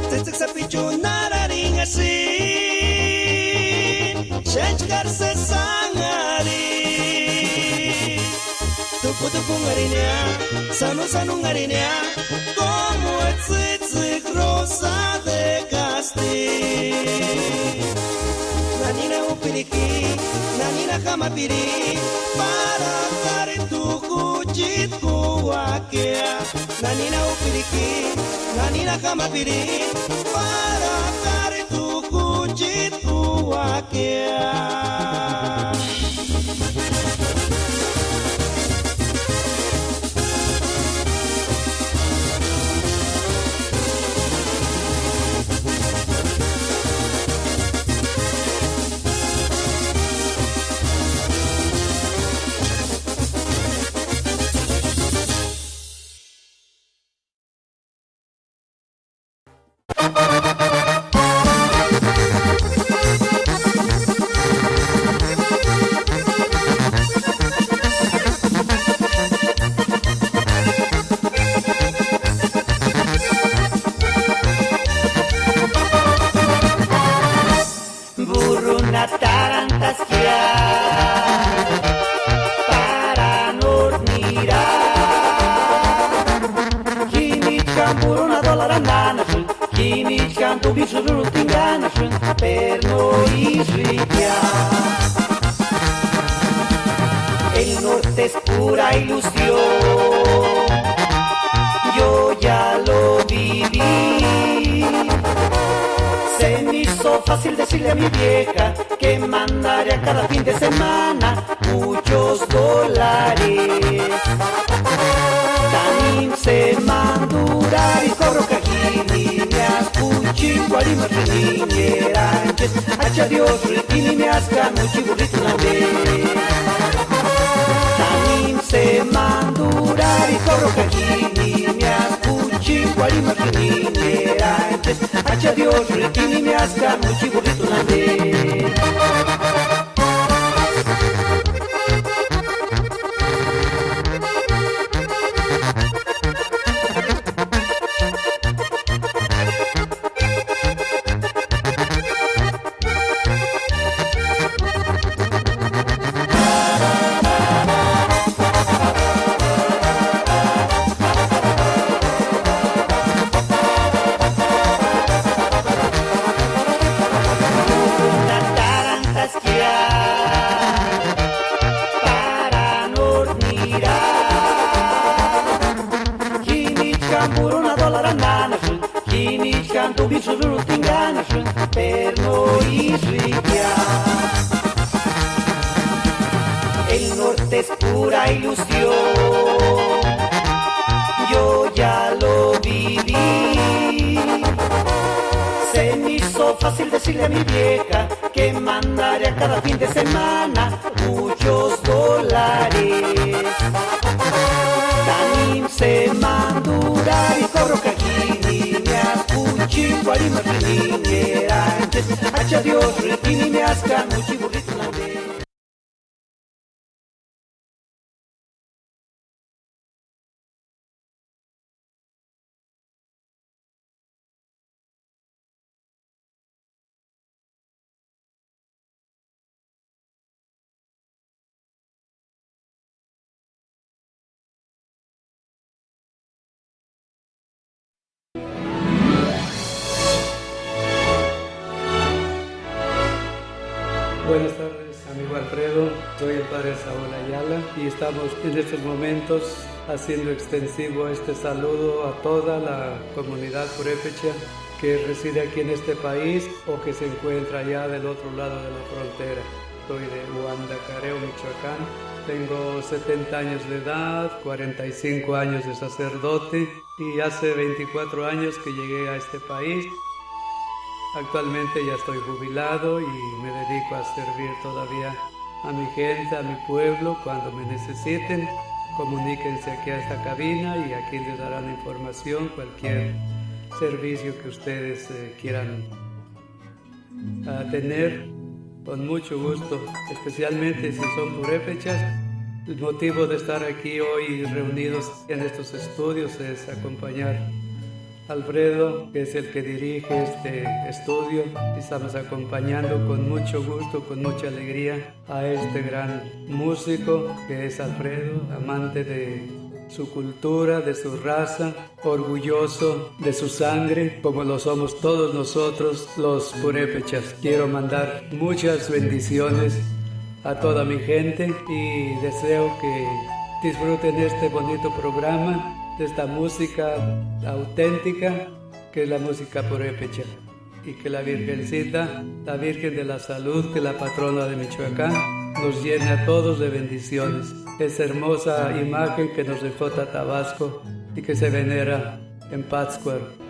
Tsïtsïki sapichuni arharinhasïndi, xénchkari sési anhari. Tupu tupunharinhia, sanu sanunharinhia, como itsïtsïkua rosa de castilla. Nanina upiriki, nanina jamapiri, para kari tukuchitku uakia. Nanina upiriki, nanina jamapiri, para kari tukuchitku uakia. Burruna tarantaskia para nornirar. Kimichkani burruna dólar andanasïndi, kimichkani tubichu rúruti inganasïndi, pero no ísïkia. El norte es pura ilusión, yo ya lo viví. Se me hizo fácil decirle a mi vieja que mandaría cada fin de semana muchos dólares. Tanimu semana durari kórhukajini, niáska juchini uarhimaxani nieranchesti Acha Diósïri, ini niáskani juchini burritunhani ambe. Tanimu semana durari kórhukajini, niáska juchini uarhimaxani nieranchesti Acha Diósïri, ini niáskani juchini burritunhani ambe. Para nornirar. Kimichkani burruna dólar andanasïndi, kimichkani tubichu rúruti inganasïndi, pero no ísïkia. El norte es pura ilusión, yo ya lo viví. Se me hizo fácil decirle a mi vieja que mandaría cada fin de semana muchos dólares. Tanimu semana durari kórhukajini, niáska juchini uarhimaxani nieranchesti Cha Dios, retini me askan, muchi burrito. Buenas tardes, amigo Alfredo. Soy el padre Saúl Ayala y estamos en estos momentos haciendo extensivo este saludo a toda la comunidad purépecha que reside aquí en este país o que se encuentra allá del otro lado de la frontera. Soy de Huandacareo, Michoacán. Tengo setenta años de edad, cuarenta y cinco años de sacerdote y hace veinticuatro años que llegué a este país. Actualmente ya estoy jubilado y me dedico a servir todavía a mi gente, a mi pueblo. Cuando me necesiten, comuníquense aquí a esta cabina y aquí les darán información, cualquier servicio que ustedes, eh, quieran, ah, tener, con mucho gusto, especialmente si son purépechas. El motivo de estar aquí hoy reunidos en estos estudios es acompañar a Alfredo, que es el que dirige este estudio, y estamos acompañando con mucho gusto, con mucha alegría a este gran músico que es Alfredo, amante de su cultura, de su raza, orgulloso de su sangre, como lo somos todos nosotros los purépechas. Quiero mandar muchas bendiciones a toda mi gente y deseo que disfruten este bonito programa, de esta música auténtica que es la música purépecha. Y que la Virgencita, la Virgen de la Salud, que es la patrona de Michoacán, nos llene a todos de bendiciones. Esa hermosa imagen que nos dejó Tata Vasco y que se venera en Pátzcuaro.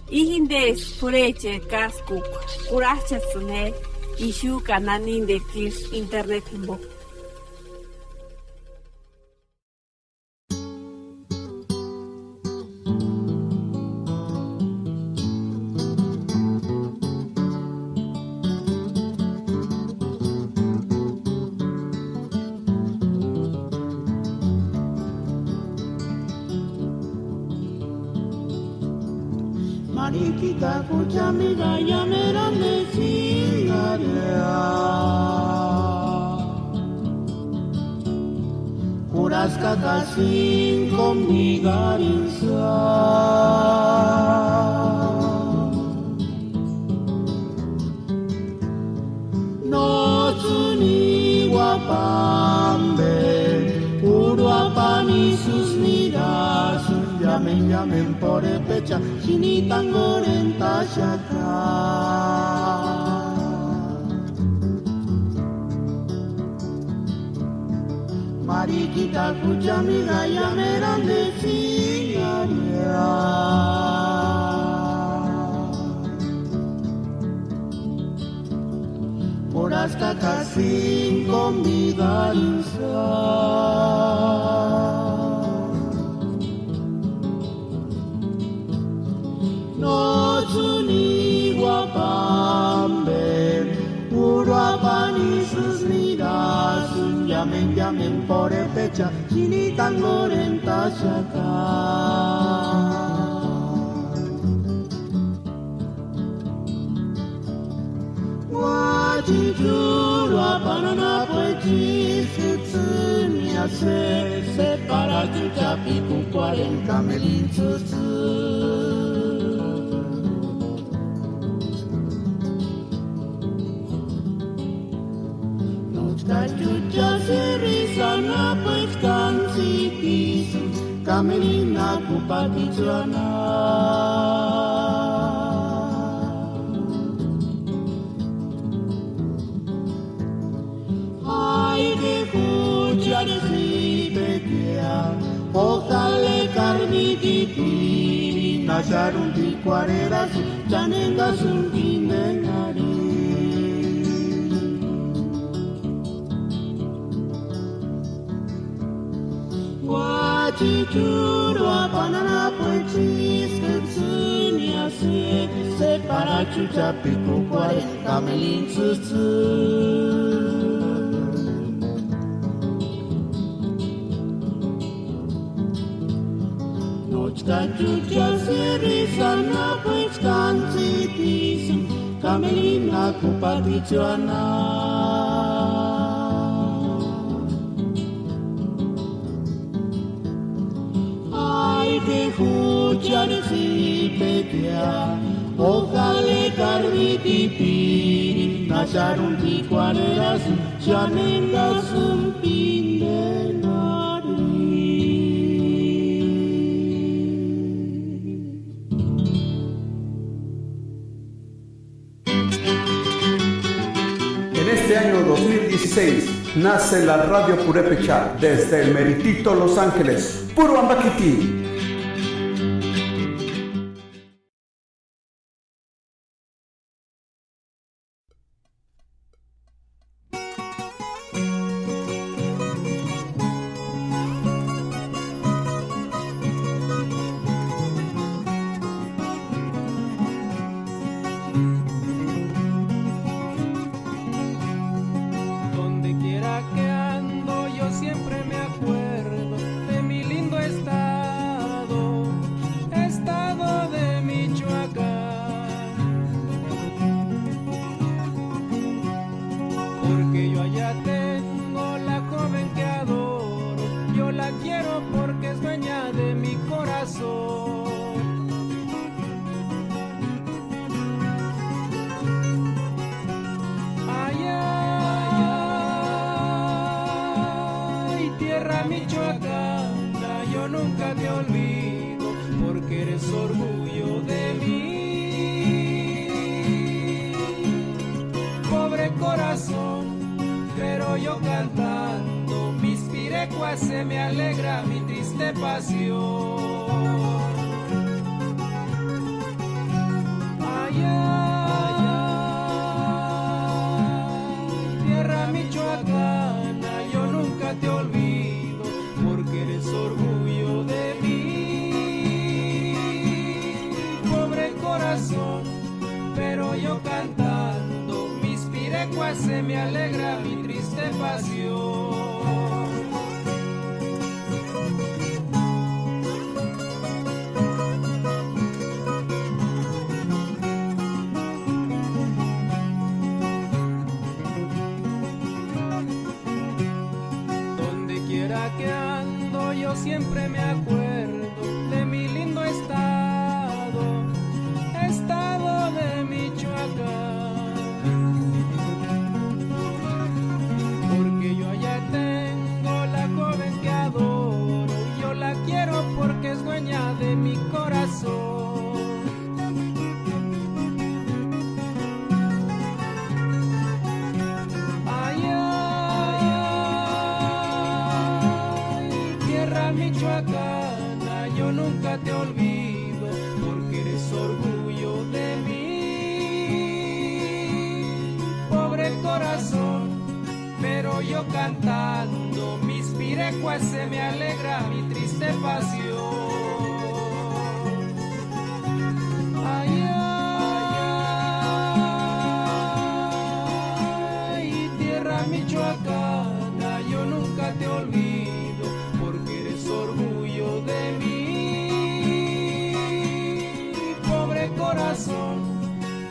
Íjindesï p'urhecheri káskukua, kurhajchasïni je ixu ka nanindekua isï interneti jimbo. Marikita k'uchamiga yamerani singarea. Kuraska ka sinko migarinsa. Nóts'ïni uáp'ambeni, urhuap'ani ísïsï nirasïndi, ameni ameni p'orhepecha jini tánkorhent'axaka. Marikita k'uchamiga yamerani singarea. Kuraska ka sinko migarinsa. Nóts'ïni uáp'ambeni, urhuap'ani ísïsï nirasïndi, ameni ameni p'orhepecha jini tánkorhent'axaka. Uájchi chúrhuap'ani anapuecha ísïksïni, separachuecha p'ikukuarheni kamelintsïsï. Nótki ka chúcha sïrisï anapuecha kántsïtisï, kamelini akupatichani. Aire juchari sïpekia, ojale karmititiri, naxarhunti kuarherasï, cha engasïni tinhenhari. Chichurua pananapuecha ísku tsîni asïti, separachucha p'ikukuarheni kamelini tsîtsî. Nóchka chúchasïri sanapuecha kántsïtisïni, kamelini akupatichua na. Ay que juchani tsípekia, ojalá karmitipiri, naxarhuntikua erasï, xaningasïni pindenari. En este año dos mil dieciséis nace la Radio Purepecha desde el meritito Los Ángeles. Puro ambakiti. Donde quiera que ando, yo siempre me acuerdo de mi lindo estado, estado de Michoacán. Porque yo allá tengo la joven que adoro, yo la quiero porque es dueña de mi corazón. Ay, ay, tierra michoacana, yo nunca te olvido, porque eres orgullo de mí. Pobre corazón, pero yo cantando mis pirecuas se me alegra mi triste pasión. Ay, ay, tierra michoacana, yo nunca te olvido, porque eres orgullo de mí. Pobre corazón, pero yo cantando mis pirecuas se me alegra mi triste pasión. Donde quiera que ando, yo siempre me acuerdo de mi lindo estado, estado de Michoacán. Porque yo allá tengo la joven que adoro, yo la quiero porque es dueña de mi corazón. Ay, ay, tierra michoacana, yo nunca te olvido, porque eres orgullo de mí. Pobre corazón, pero yo cantando mis pirecuas se me alegra mi triste pasión. Ay, ay, tierra michoacana, yo nunca te olvido, porque eres orgullo de mí. Pobre corazón,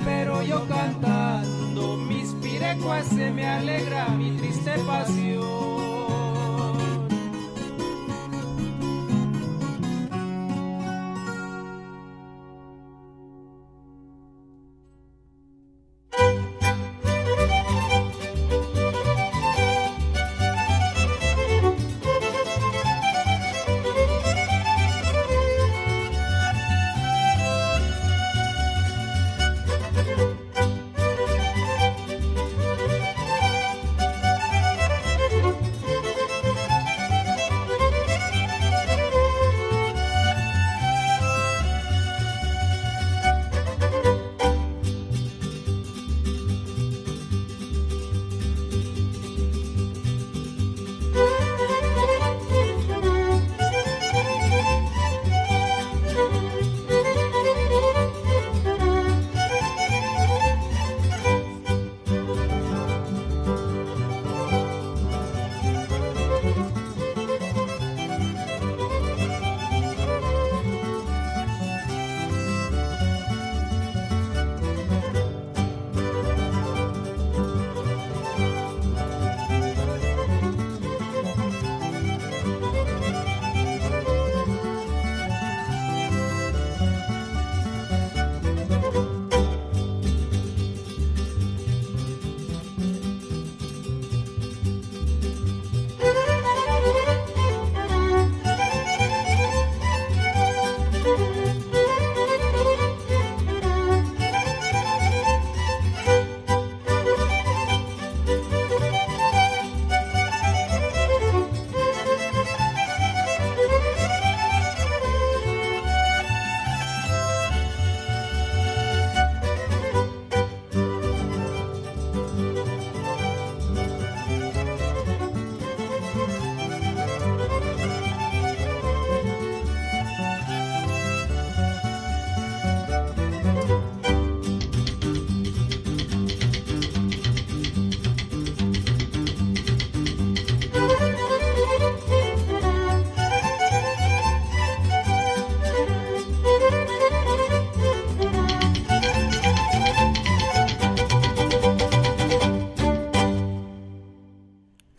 pero yo cantando mis pirecuas se me alegra mi triste pasión.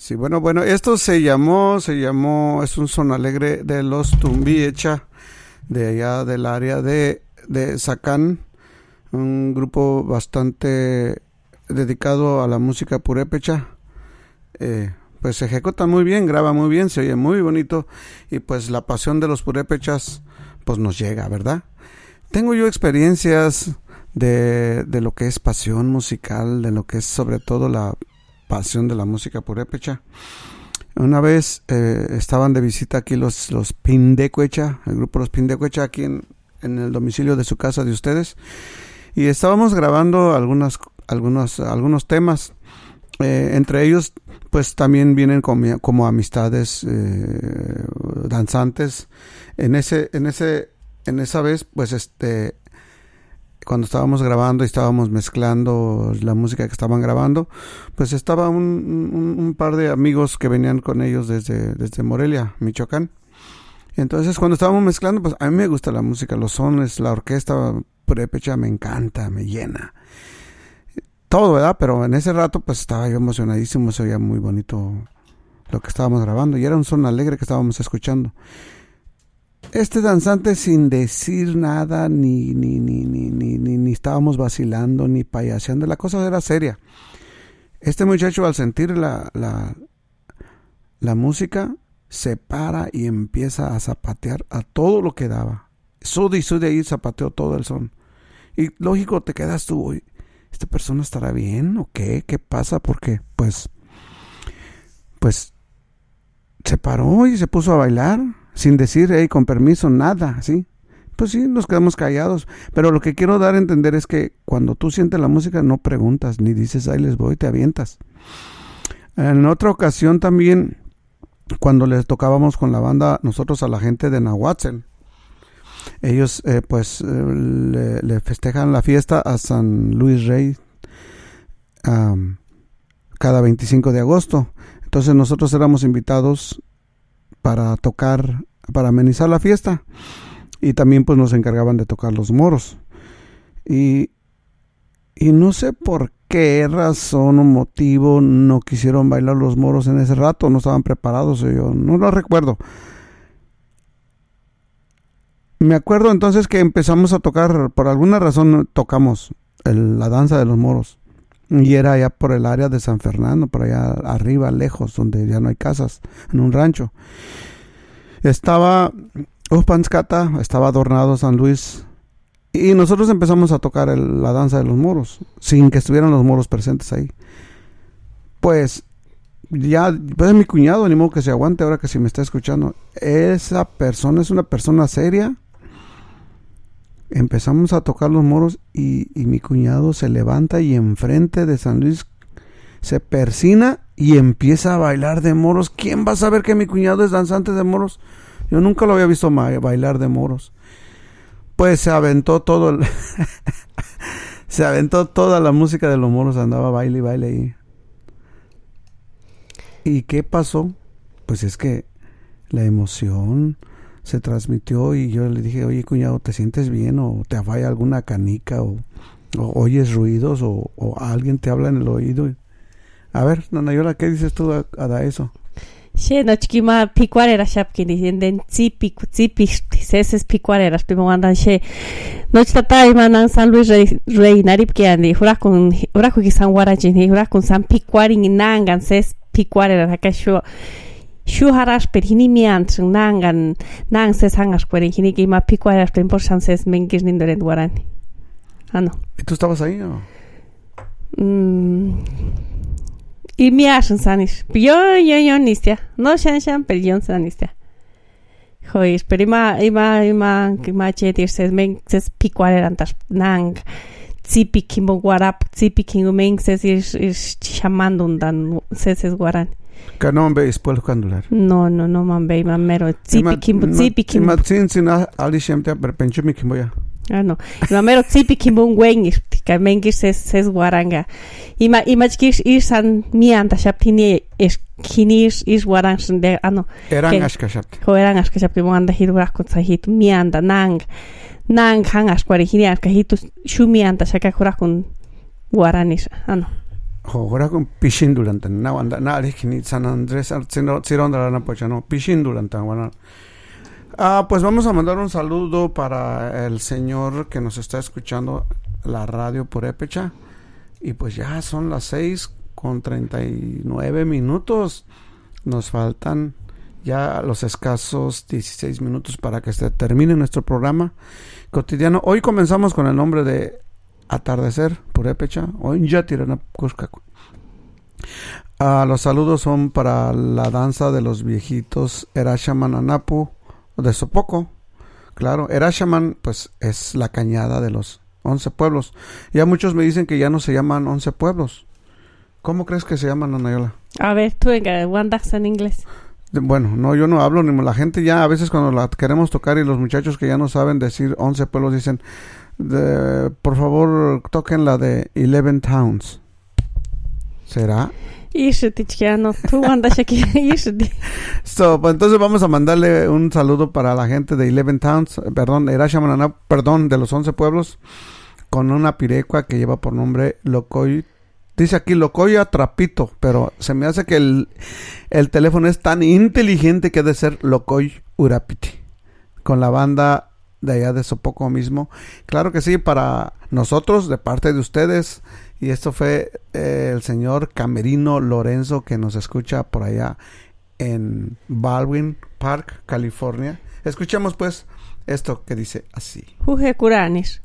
Sí, bueno, bueno, esto se llamó, se llamó, es un son alegre de los Tumbiecha, de allá del área de, de Sacán, un grupo bastante dedicado a la música purépecha. Eh, pues se ejecuta muy bien, graba muy bien, se oye muy bonito y pues la pasión de los purépechas pues nos llega, ¿verdad? Tengo yo experiencias de, de lo que es pasión musical, de lo que es sobre todo la pasión de la música purépecha. Una vez eh, estaban de visita aquí los, los Pindecuecha, el grupo Los Pindecuecha aquí en, en el domicilio de su casa de ustedes. Y estábamos grabando algunas, algunos, algunos temas. Eh, entre ellos, pues también vienen como, como amistades eh, danzantes. En ese, en ese, en esa vez, pues este, cuando estábamos grabando y estábamos mezclando la música que estaban grabando, pues estaba un, un, un par de amigos que venían con ellos desde, desde Morelia, Michoacán. Entonces, cuando estábamos mezclando, pues a mí me gusta la música, los sones, la orquesta purépecha me encanta, me llena. Todo, ¿verdad? Pero en ese rato, pues estaba yo emocionadísimo, se oía muy bonito lo que estábamos grabando y era un son alegre que estábamos escuchando. Este danzante sin decir nada, ni, ni, ni, ni, ni, ni, ni estábamos vacilando, ni payaseando, la cosa era seria. Este muchacho al sentir la, la, la música, se para y empieza a zapatear a todo lo que daba. Sude y sude ahí, zapateó todo el son. Y lógico, te quedas tú, "Oye, ¿esta persona estará bien o qué? ¿Qué pasa?". Porque, pues, pues, se paró y se puso a bailar, sin decir, "Hey, con permiso", nada, ¿sí? Pues sí, nos quedamos callados. Pero lo que quiero dar a entender es que cuando tú sientes la música, no preguntas, ni dices, "Ahí les voy", te avientas. En otra ocasión también, cuando les tocábamos con la banda, nosotros a la gente de Nahuatl, ellos, eh, pues, eh, le, le festejan la fiesta a San Luis Rey, am, cada veinticinco de agosto. Entonces nosotros éramos invitados para tocar, para amenizar la fiesta. Y también, pues, nos encargaban de tocar los moros. Y, y no sé por qué razón o motivo no quisieron bailar los moros en ese rato, no estaban preparados, yo no lo recuerdo. Me acuerdo entonces que empezamos a tocar, por alguna razón tocamos el- la danza de los moros. Y era allá por el área de San Fernando, por allá arriba, lejos, donde ya no hay casas, en un rancho. Estaba Upanskata, estaba Adornado San Luis. Y nosotros empezamos a tocar el- la danza de los moros, sin que estuvieran los moros presentes ahí. Pues ya, pues mi cuñado, ni modo que se aguante ahora que si me está escuchando. Esa persona es una persona seria. Empezamos a tocar los moros y, y mi cuñado se levanta y enfrente de San Luis se persina y empieza a bailar de moros. ¿Quién va a saber que mi cuñado es danzante de moros? Yo nunca lo había visto ma- bailar de moros. Pues se aventó todo el- se aventó toda la música de los moros, andaba baile y baile ahí. ¿Y qué pasó? Pues es que la emoción se transmitió y yo le dije, "Oye, cuñado, ¿te sientes bien o te falla alguna canica o, o oyes ruidos o, o alguien te habla en el oído?" A ver, Nanayola, ¿qué dices tú a, a eso? Xénachki ma p'ikuarheraxapkini, endeni tsípiku tsípispti, sési sési p'ikuarheraspti, imani uandani xe. Nochi tata ima náni San Luis Rey, Rey arhipkia, jurak'uni, jurak'uki sáni uarhachini, jurak'uni sáni p'ikuarhini, nángani sési p'ikuarherani jaka xu, xu jarhasperi jini miántasïnga, nángani, nánga sési jánhaskuerini jini ka ima p'ikuarheraspti, imporu sáni sési méntkisï nínduereni uarhani. Ah, no. ¿Y tú estabas ahí o? Mm. Imiasïni sánisï. Yo, yo, yo nistia. No xáni xáni, pero yo sánistia. Joisï, pero ima, ima, ima, ima chéti sési ménk, sési p'ikuarherantaspti, nángani tsípikua jimbo uarhapka, tsípikua jimbo ménk sési ísï, ísï xamandundani sési, sési uarhani. Ka nómbeisï pueblo jukandulari. No, no, no, mambe, ima mero tsípikua jimbo, tsípikua jimbo. Ima tsíntsïni arhixemptia, pero penchumikua jimbo ya. Ah, no. Ima mero tsípikua jimbo uénhispti, ka méntkisï sési, sési uarhani ka. Ima, imachki ísï, ísï sáni miántaxapti jini, eska jini ísï, ísï uarhanhasïnti, ah, no. Eranhaxkaxapti. Jo, eranhaxkaxapti, imani uandani ji jurak'uni sáni ji miánta, nángani, nángani jánhaskuarheni jini ka ji xu miántaxaka jurak'uni uarhani, ah, no. Jora con Pixindulantani, na, na, na, San Andrés, ah, Tsiro-, Tsirondaranapocha, no, Pixindulantani, bueno. Ah, pues vamos a mandar un saludo para el señor que nos está escuchando la radio purépecha. Y pues ya son las seis con treinta y nueve minutos. Nos faltan ya los escasos dieciséis minutos para que se termine nuestro programa cotidiano. Hoy comenzamos con el nombre de Atardecer purépecha, o Inja Tirana Kuskaku. Ah, los saludos son para la danza de los viejitos Erashaman Anapu de Sopoco. Claro, Erashaman, pues, es la cañada de los once pueblos. Ya muchos me dicen que ya no se llaman once pueblos. ¿Cómo crees que se llaman, Anayola? A ver, tú venga, uandaksa en inglés. De- Bueno, no, yo no hablo, ni mo- la gente ya a veces cuando la queremos tocar y los muchachos que ya no saben decir once pueblos dicen, de- por favor, toquen la de Eleven Towns. ¿Será? Ishitichkiano, tú uandaxaki, ishiti. So, pues entonces vamos a mandarle un saludo para la gente de Eleven Towns, perdón, Erashaman Anapu, perdón, de los once pueblos, con una pirecua que lleva por nombre Locoy. Dice aquí Locoya Trapito, pero se me hace que el, el teléfono es tan inteligente que ha de ser Locoy Urapiti, con la banda de allá de Sopoco mismo. Claro que sí, para nosotros, de parte de ustedes. Y esto fue, eh, el señor Camerino Lorenzo, que nos escucha por allá en Baldwin Park, California. Escuchemos, pues, esto que dice así. Juje Kuranis.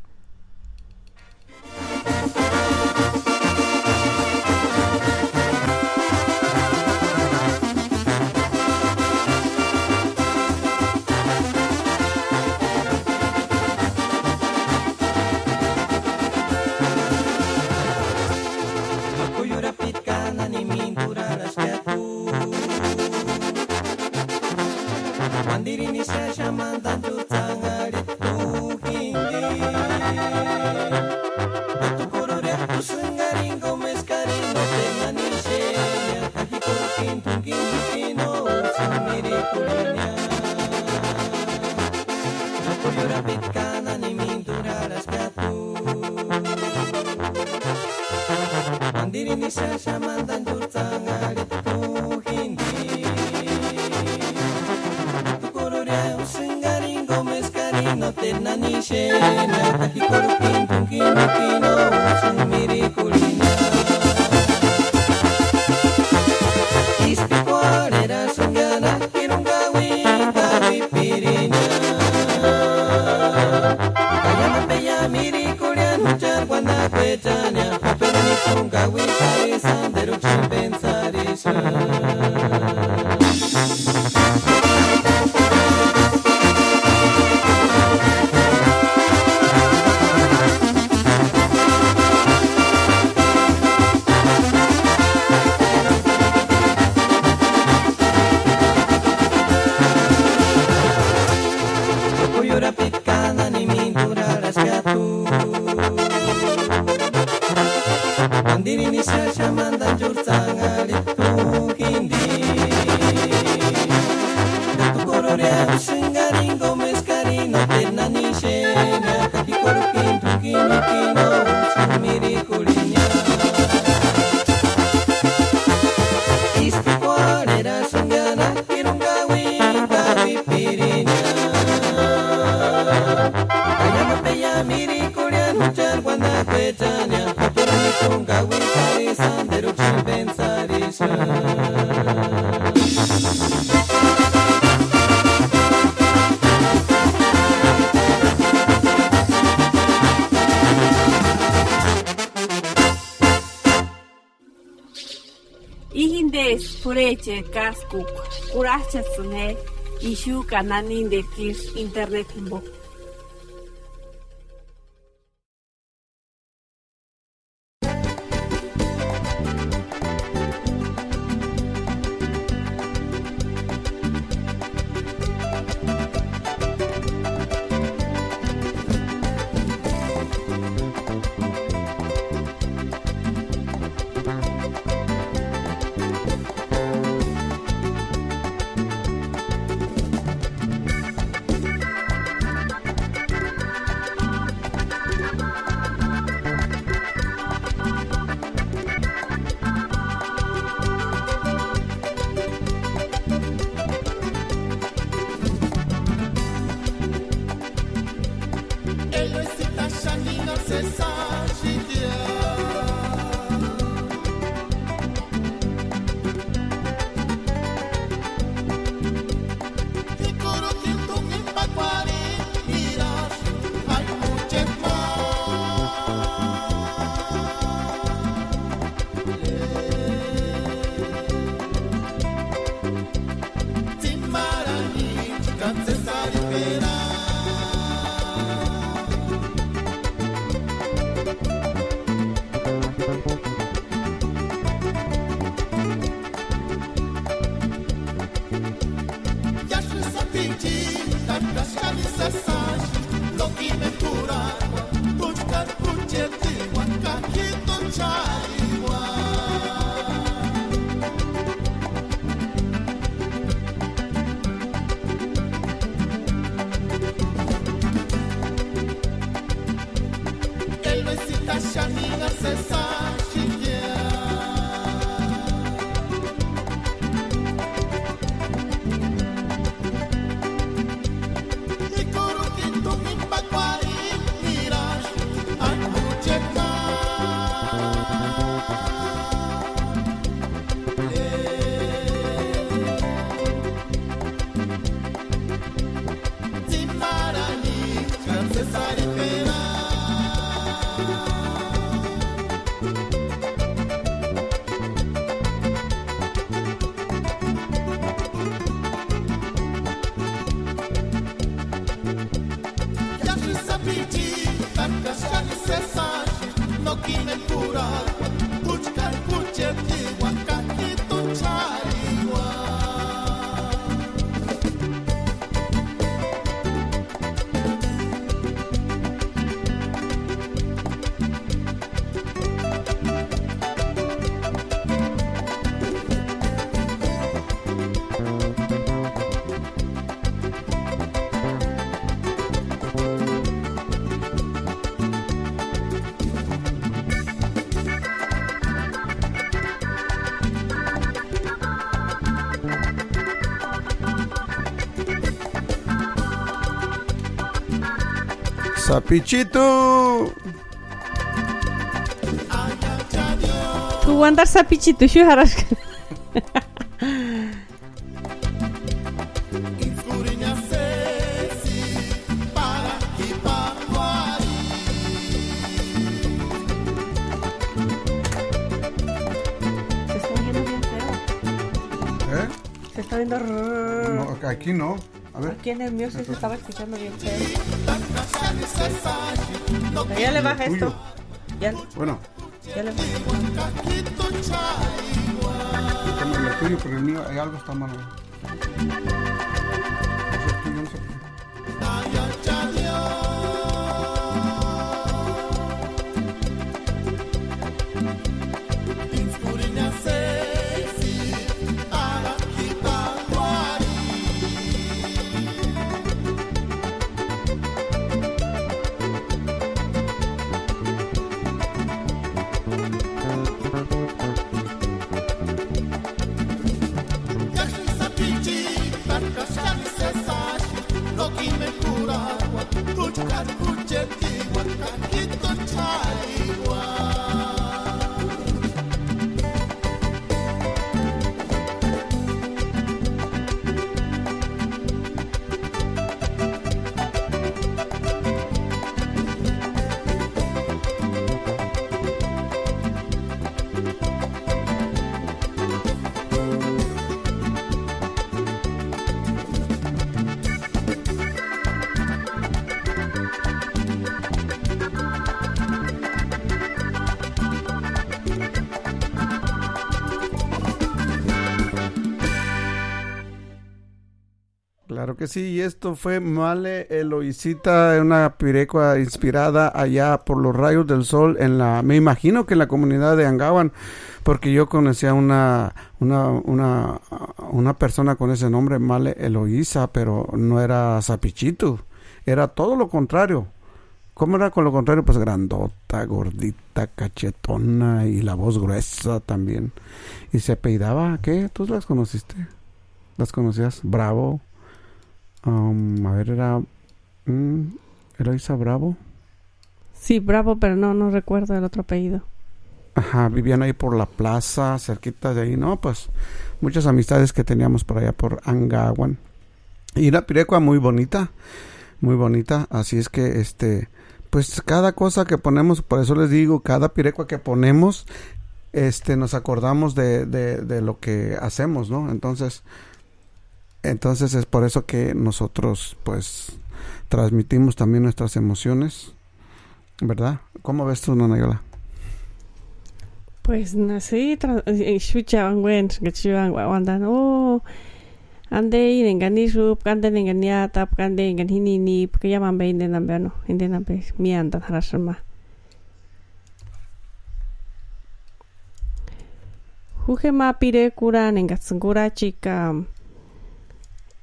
Locoy Urapiti ka nani minturarhaxati. Uandirini xáni xáni mandani chúrhu tsanharhitku jindi. Ka t'u kurhuria, t'u sïnharini, kómu eskarini nóteru nani xénia, ka ji kurhukini t'u jukini no úsïni mirikurhinia. Locoy Urapiti ka nani minturarhaxati. Uandirini xáni xáni mandani chúrhu tsanharhitku jindi. Ka t'u kurhuria, t'u sïnharini, kómu eskarini nóteru nani xénia, ka ji kurhukini t'u jukini no úsïni mirikurhinia. Ísku p'ikuarherasïnga na jirunkauini ka uipirinia. Ka iámendu p'eia mirikurhiani juchari uandakuechania, japeruni jirunkauini ka sanderuksïni pensarixati. Locoy Urapiti ka nani minturarhaxati. Uandirini xáni xáni mandani chúrhu tsanharhitku jindi. Ka t'u kurhuria, t'u sïnharini, kómu eskarini nóteru nani xénia, ka ji kurhukini t'u jukini no úsïni mirikurhinia. Ísku p'ikuarherasïnga na jirunkauini ka uipirinia. Ka iámendu p'eia mirikurhiani juchari uandakuechania, japeruni jirunkauini ka sanderuksïni pensarixati. Íjindesï p'urhecheri káskukua, kurhajchasïni je ixu ka nanintekua isï interneti jimpo. Sapichitu. T'u uantari sapichitu xu jarhaska. ¿Eh? Se está viendo rrrr. No, aquí no. A ver. Aquí en el mío sí se estaba escuchando bien feo. Pero ya le baja esto. Ya. Bueno. Ya le baja. Quítame el tuyo, pero el mío, hay algo está mal ahí. No sé, tú, yo no sé por qué. Claro que sí, y esto fue Male Eloisita, una pirecua inspirada allá por los rayos del sol en la, me imagino que en la comunidad de Angawan, porque yo conocía una, una, una, una persona con ese nombre, Male Eloisa, pero no era sapichitu, era todo lo contrario. ¿Cómo era con lo contrario? Pues grandota, gordita, cachetona y la voz gruesa también. Y se apellidaba, ¿qué? ¿Tú las conociste? ¿Las conocías? Bravo. Um, a ver, era, mm, Eloisa Bravo. Sí, Bravo, pero no, no recuerdo el otro apellido. Ajá, vivían ahí por la plaza, cerquita de ahí, ¿no? Pues muchas amistades que teníamos por allá, por Angawan. Y una pirecua muy bonita, muy bonita. Así es que, este, pues cada cosa que ponemos, por eso les digo, cada pirecua que ponemos, este, nos acordamos de, de, de lo que hacemos, ¿no? Entonces, entonces es por eso que nosotros, pues, transmitimos también nuestras emociones, ¿verdad? ¿Cómo ves tú, Nanayola? Pues, no sé, tra- eh, escucha, bueno, que te van aguantando. Oh, ande, y vengan y rup, ande, vengan y atap, ande, vengan y ni, ni, porque ya van veinte, no, no, inde, no, mianda, harashama. Ju je ma pirekua enkats'ïni kurhachika,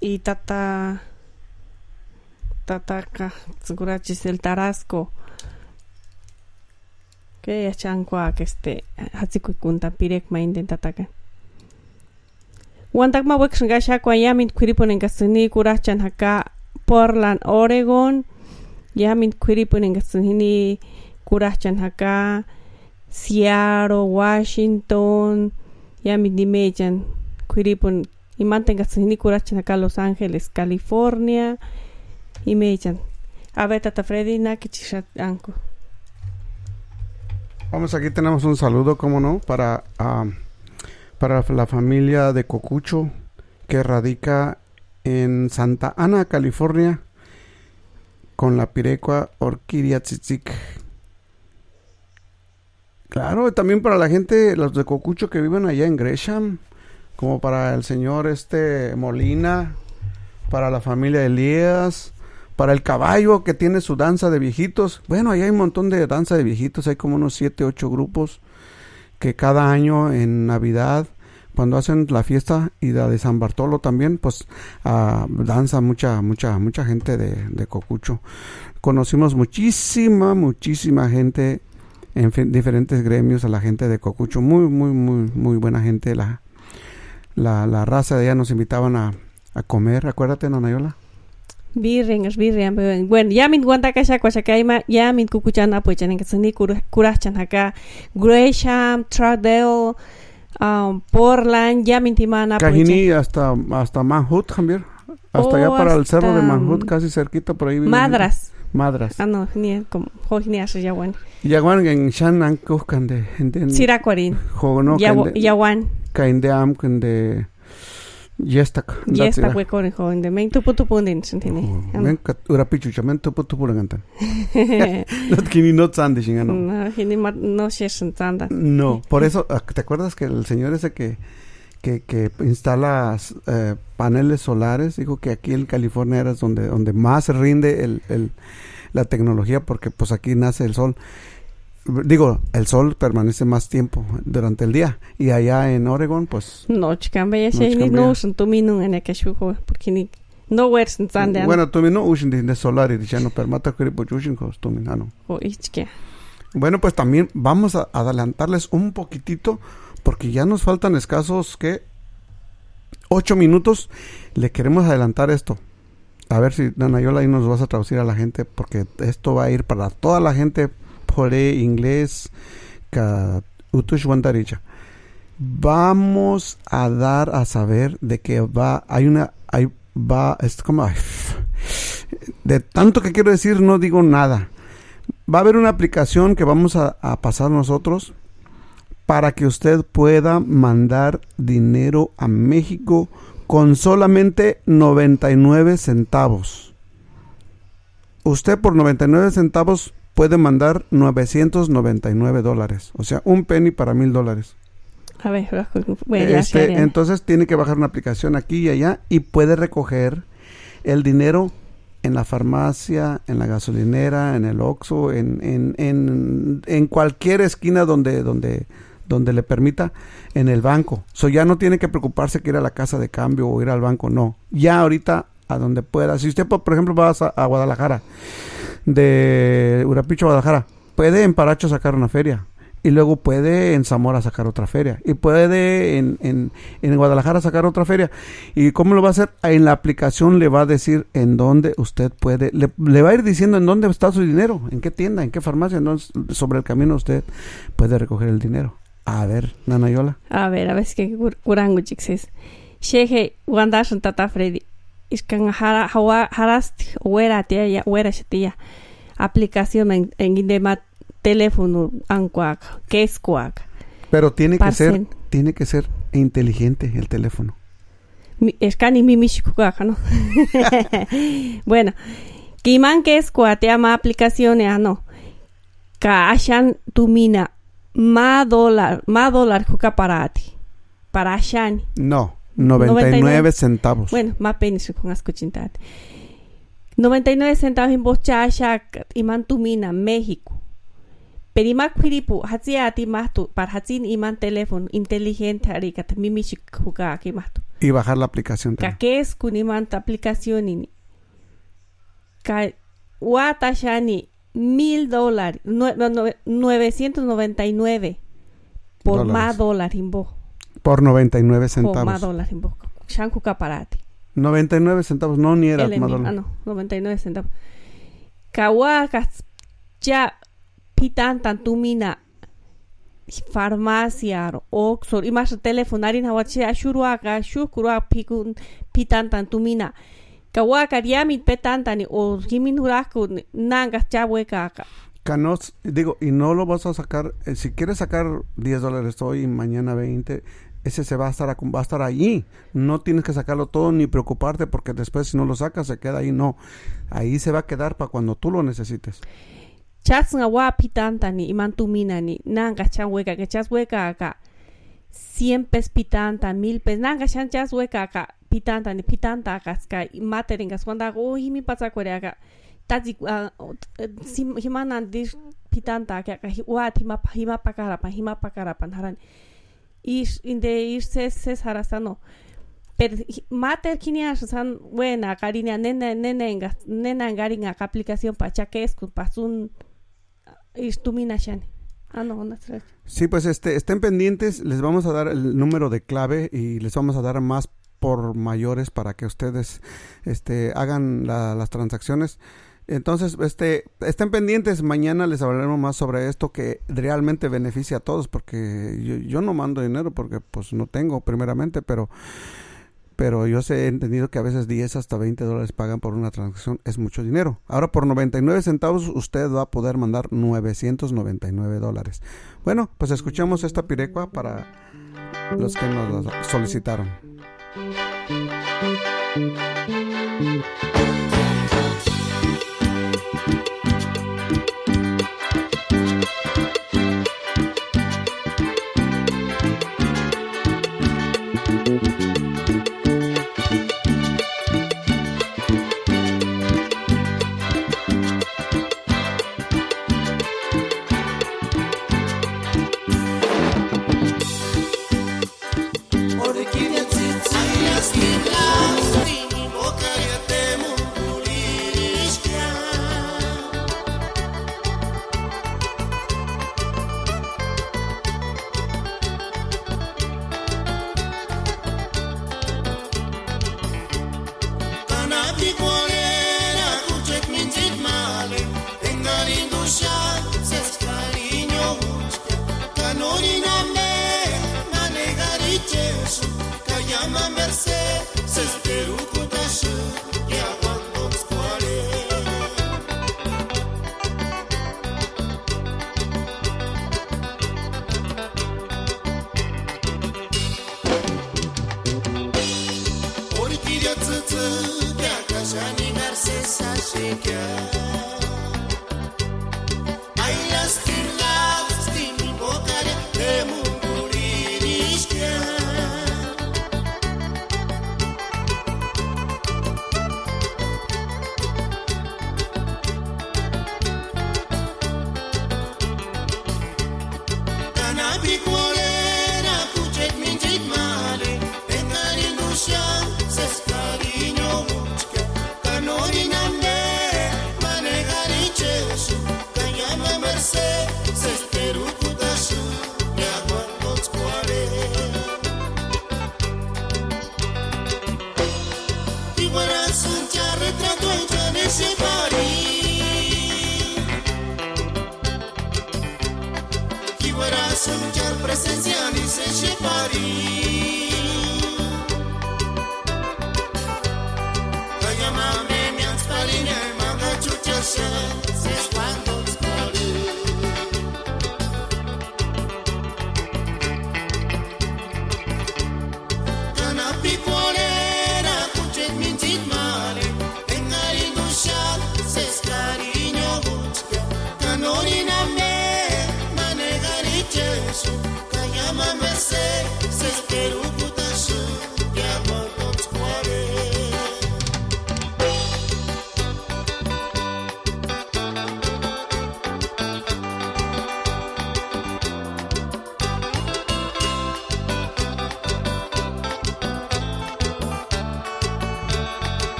i tata, tataka kurhachisï el Tarasco. Ke ya chánkuaka este, jatsikukuntani pirekua ma inteni tatakani. Uantakua ma uéksïni kaxakuani iámentu k'uiripuni enkats'ïni kurhachani jaka Portland, Oregon, iámentu k'uiripuni enkats'ïni jini kurhachani jaka Seattle, Washington, iámentu imechani k'uiripuni, imantani enkats'ïni jini kurhachani jaka Los Angeles, California, imechani. A ver, tata Freddy, nákichixati ánku. Vamos, aquí tenemos un saludo, cómo no, para, ah, para la familia de Cocucho, que radica en Santa Ana, California, con la pirekua Orquídea Tzitziki. Claro, y también para la gente, los de Cocucho que viven allá en Gresham, como para el señor este Molina, para la familia Elías, para el caballo que tiene su danza de viejitos. Bueno, ahí hay un montón de danza de viejitos, hay como unos siete, ocho grupos que cada año en Navidad, cuando hacen la fiesta y la de San Bartolo también, pues, ah, danza mucha, mucha, mucha gente de, de Cocucho. Conocimos muchísima, muchísima gente en fin, diferentes gremios, a la gente de Cocucho, muy, muy, muy, muy buena gente. La, la, la raza de allá nos invitaban a, a comer, acuérdate, Nanayola. Bírenhaxati, bírenhaxati. Bueno, iámendu uandakaxakuaxaka ima iámendu kukucha anapuechani enkatsïni kurhachani jaka, Gresham, Troutdale, Portland, iámendu ima anapuechani. Ka jini hasta, hasta Mount Hood, Javier. Hasta allá para el cerro de Mount Hood, casi cerquita, por ahí vive. Madras. Madras. Ah, no, jini, como, jo jini asï iáuani. Iáuani enka xáni anka úkani de, de. Ts'irakuarhini. Jo, no, iáuani. Ka inde amka inde. Yéstaka. Yéstaka uekorheni jo inde, méni tupu tupuntini sïntini. Méni ka urapichucha, méni tupu tupurhenhantani. No, jini no tsántixinha, ¿no? No, jini ma no xésïni tsántani. No, por eso, ¿te acuerdas que el señor ese que, que, que instala eh, paneles solares, dijo que aquí en California era donde, donde más rinde el, el, la tecnología, porque pues aquí nace el sol. Digo, el sol permanece más tiempo durante el día. Y allá en Oregon, pues. No, chikamba ya no, sé, ni no usan tumino en el que shujo, porque ni no wersni tsántani. Bueno, tumino usan de, de solar y ya no permata que pues usan con tumino, ah, no. O ichke. Bueno, pues también vamos a adelantarles un poquitito, porque ya nos faltan escasos, ¿qué? Ocho minutos. Le queremos adelantar esto. A ver si, Nana Yola, ahí nos vas a traducir a la gente, porque esto va a ir para toda la gente, pore inglés, ka utush wantaricha. Vamos a dar a saber de que va, hay una, hay, va, es como, ay, de tanto que quiero decir, no digo nada. Va a haber una aplicación que vamos a, a pasar nosotros para que usted pueda mandar dinero a México con solamente noventa y nueve centavos. Usted por noventa y nueve centavos puede mandar novecientos noventa y nueve dólares, o sea, un penny para mil dólares. A ver, voy a, este, entonces tiene que bajar una aplicación aquí y allá y puede recoger el dinero en la farmacia, en la gasolinera, en el Oxxo, en, en, en, en cualquier esquina donde, donde, donde le permita, en el banco. So, ya no tiene que preocuparse que ir a la casa de cambio o ir al banco, no. Ya ahorita, a donde pueda. Si usted, por, por ejemplo, va a, a Guadalajara, de Urapicho a Guadalajara, puede en Paracho sacar una feria. Y luego puede en Zamora sacar otra feria. Y puede en, en, en Guadalajara sacar otra feria. ¿Y cómo lo va a hacer? En la aplicación le va a decir en dónde usted puede, le, le va a ir diciendo en dónde está su dinero, en qué tienda, en qué farmacia. Entonces, sobre el camino usted puede recoger el dinero. A ver, Nana Yola. A ver, a ver, es que kur-, kuranguchik es. Xeje, uandasïni tata Freddy. Iskanga jara, jaua, jarasti, ueratia, ya, ueraxatia. Aplicación en, en indema teléfono ankuaka, keskuaka. Pero tiene que ser, tiene que ser inteligente el teléfono. Mi, eskani mimixikukaka, ¿no? Bueno, ka imani keskuatia ma aplicación, ¿no? Ka axani tumina ma dólar, ma dólar jukaparaati. Para axani. No, noventa y nueve centavos. Bueno, ma penisï kunhaskuchintaati. Noventa y nueve centavos jimbo cha axaaka imani tumina México. Pero ima k'uiripu jatsiati imajtu, para jatsini imani teléfono inteligente arhikata mimixikua jukaaka imajtu. Y bajar la aplicación también. Ka keskuni imani aplicacionini. Ka uáta xani mil dólares, nue-, nue-, novecientos noventa y nueve por ma dólar jimbo. Por noventa y nueve centavos. Ma dólar jimbo. Xani jukaparaati. Noventa y nueve centavos, no, ni era ma dólar. Ah, no, noventa y nueve centavos. Ka uájkasï cha p'itantani tumina farmaciaru, Oxxoru, imasï teléfono arhini jauati, xi axurhuaka, xújkuruaka p'ikuni p'itantani tumina. Ka uájkari iámendu petantani o jimini jurak'uni, nánkasï cha uékaaka. Ka no, digo, y no lo vas a sacar, eh, si quieres sacar diez dólares hoy y mañana veinte, ese se va a estar, va a estar allí. No tienes que sacarlo todo ni preocuparte porque después si no lo sacas se queda ahí, no. Ahí se va a quedar para cuando tú lo necesites. Chásïnha ua p'itantani imani tuminani, nánkasï xáni uékaaka, chásï uékaaka cien pesos p'itantani, mil pesos, nánkasï xáni chásï uékaaka p'itantani, p'itantaakats'ï ka máteru enkaksï uantaaka, o jimini patsakuerheaka, tátsikua, a, sim-, jimani antisï p'itantaaka ka ji-, uati jima pa-, jima pakarapani, jima pakarapani jarhani. Ísï, inte ísï sési, sési jarhasti, ano. Pero máteru jiniasï sáni uénaaka arhinia, néna, néna enka, néna enka arhinhaaka aplicación pa cha késkuni pa súni ísï tumina xáni. Ano, no. Sí, pues, este, estén pendientes, les vamos a dar el número de clave y les vamos a dar más por mayores para que ustedes, este, hagan la- las transacciones. Entonces, este, estén pendientes, mañana les hablaremos más sobre esto que realmente beneficia a todos, porque yo, yo no mando dinero porque pues no tengo primeramente, pero, pero yo sé, he entendido que a veces diez hasta veinte dólares pagan por una transacción, es mucho dinero. Ahora por noventa y nueve centavos usted va a poder mandar novecientos noventa y nueve dólares. Bueno, pues escuchemos esta pirecua para los que nos lo solicitaron.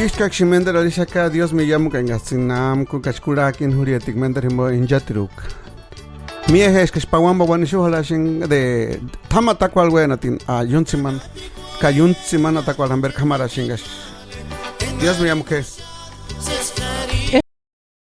Ísku káksïni ménderu arhixaka, Diósï miámukua enkats'ïni námkukachi kurhak'ini jurhiatikua ménderu jimpo inchatiruka. Mía je eskachi pauani pauani ixu jarhaxenka de t'ámu atakuarhu uénatini, a, iúni tsimani, ka iúni tsimani atakuarhu jamperi k'amaraxenkaxka. Diósï miámukua je.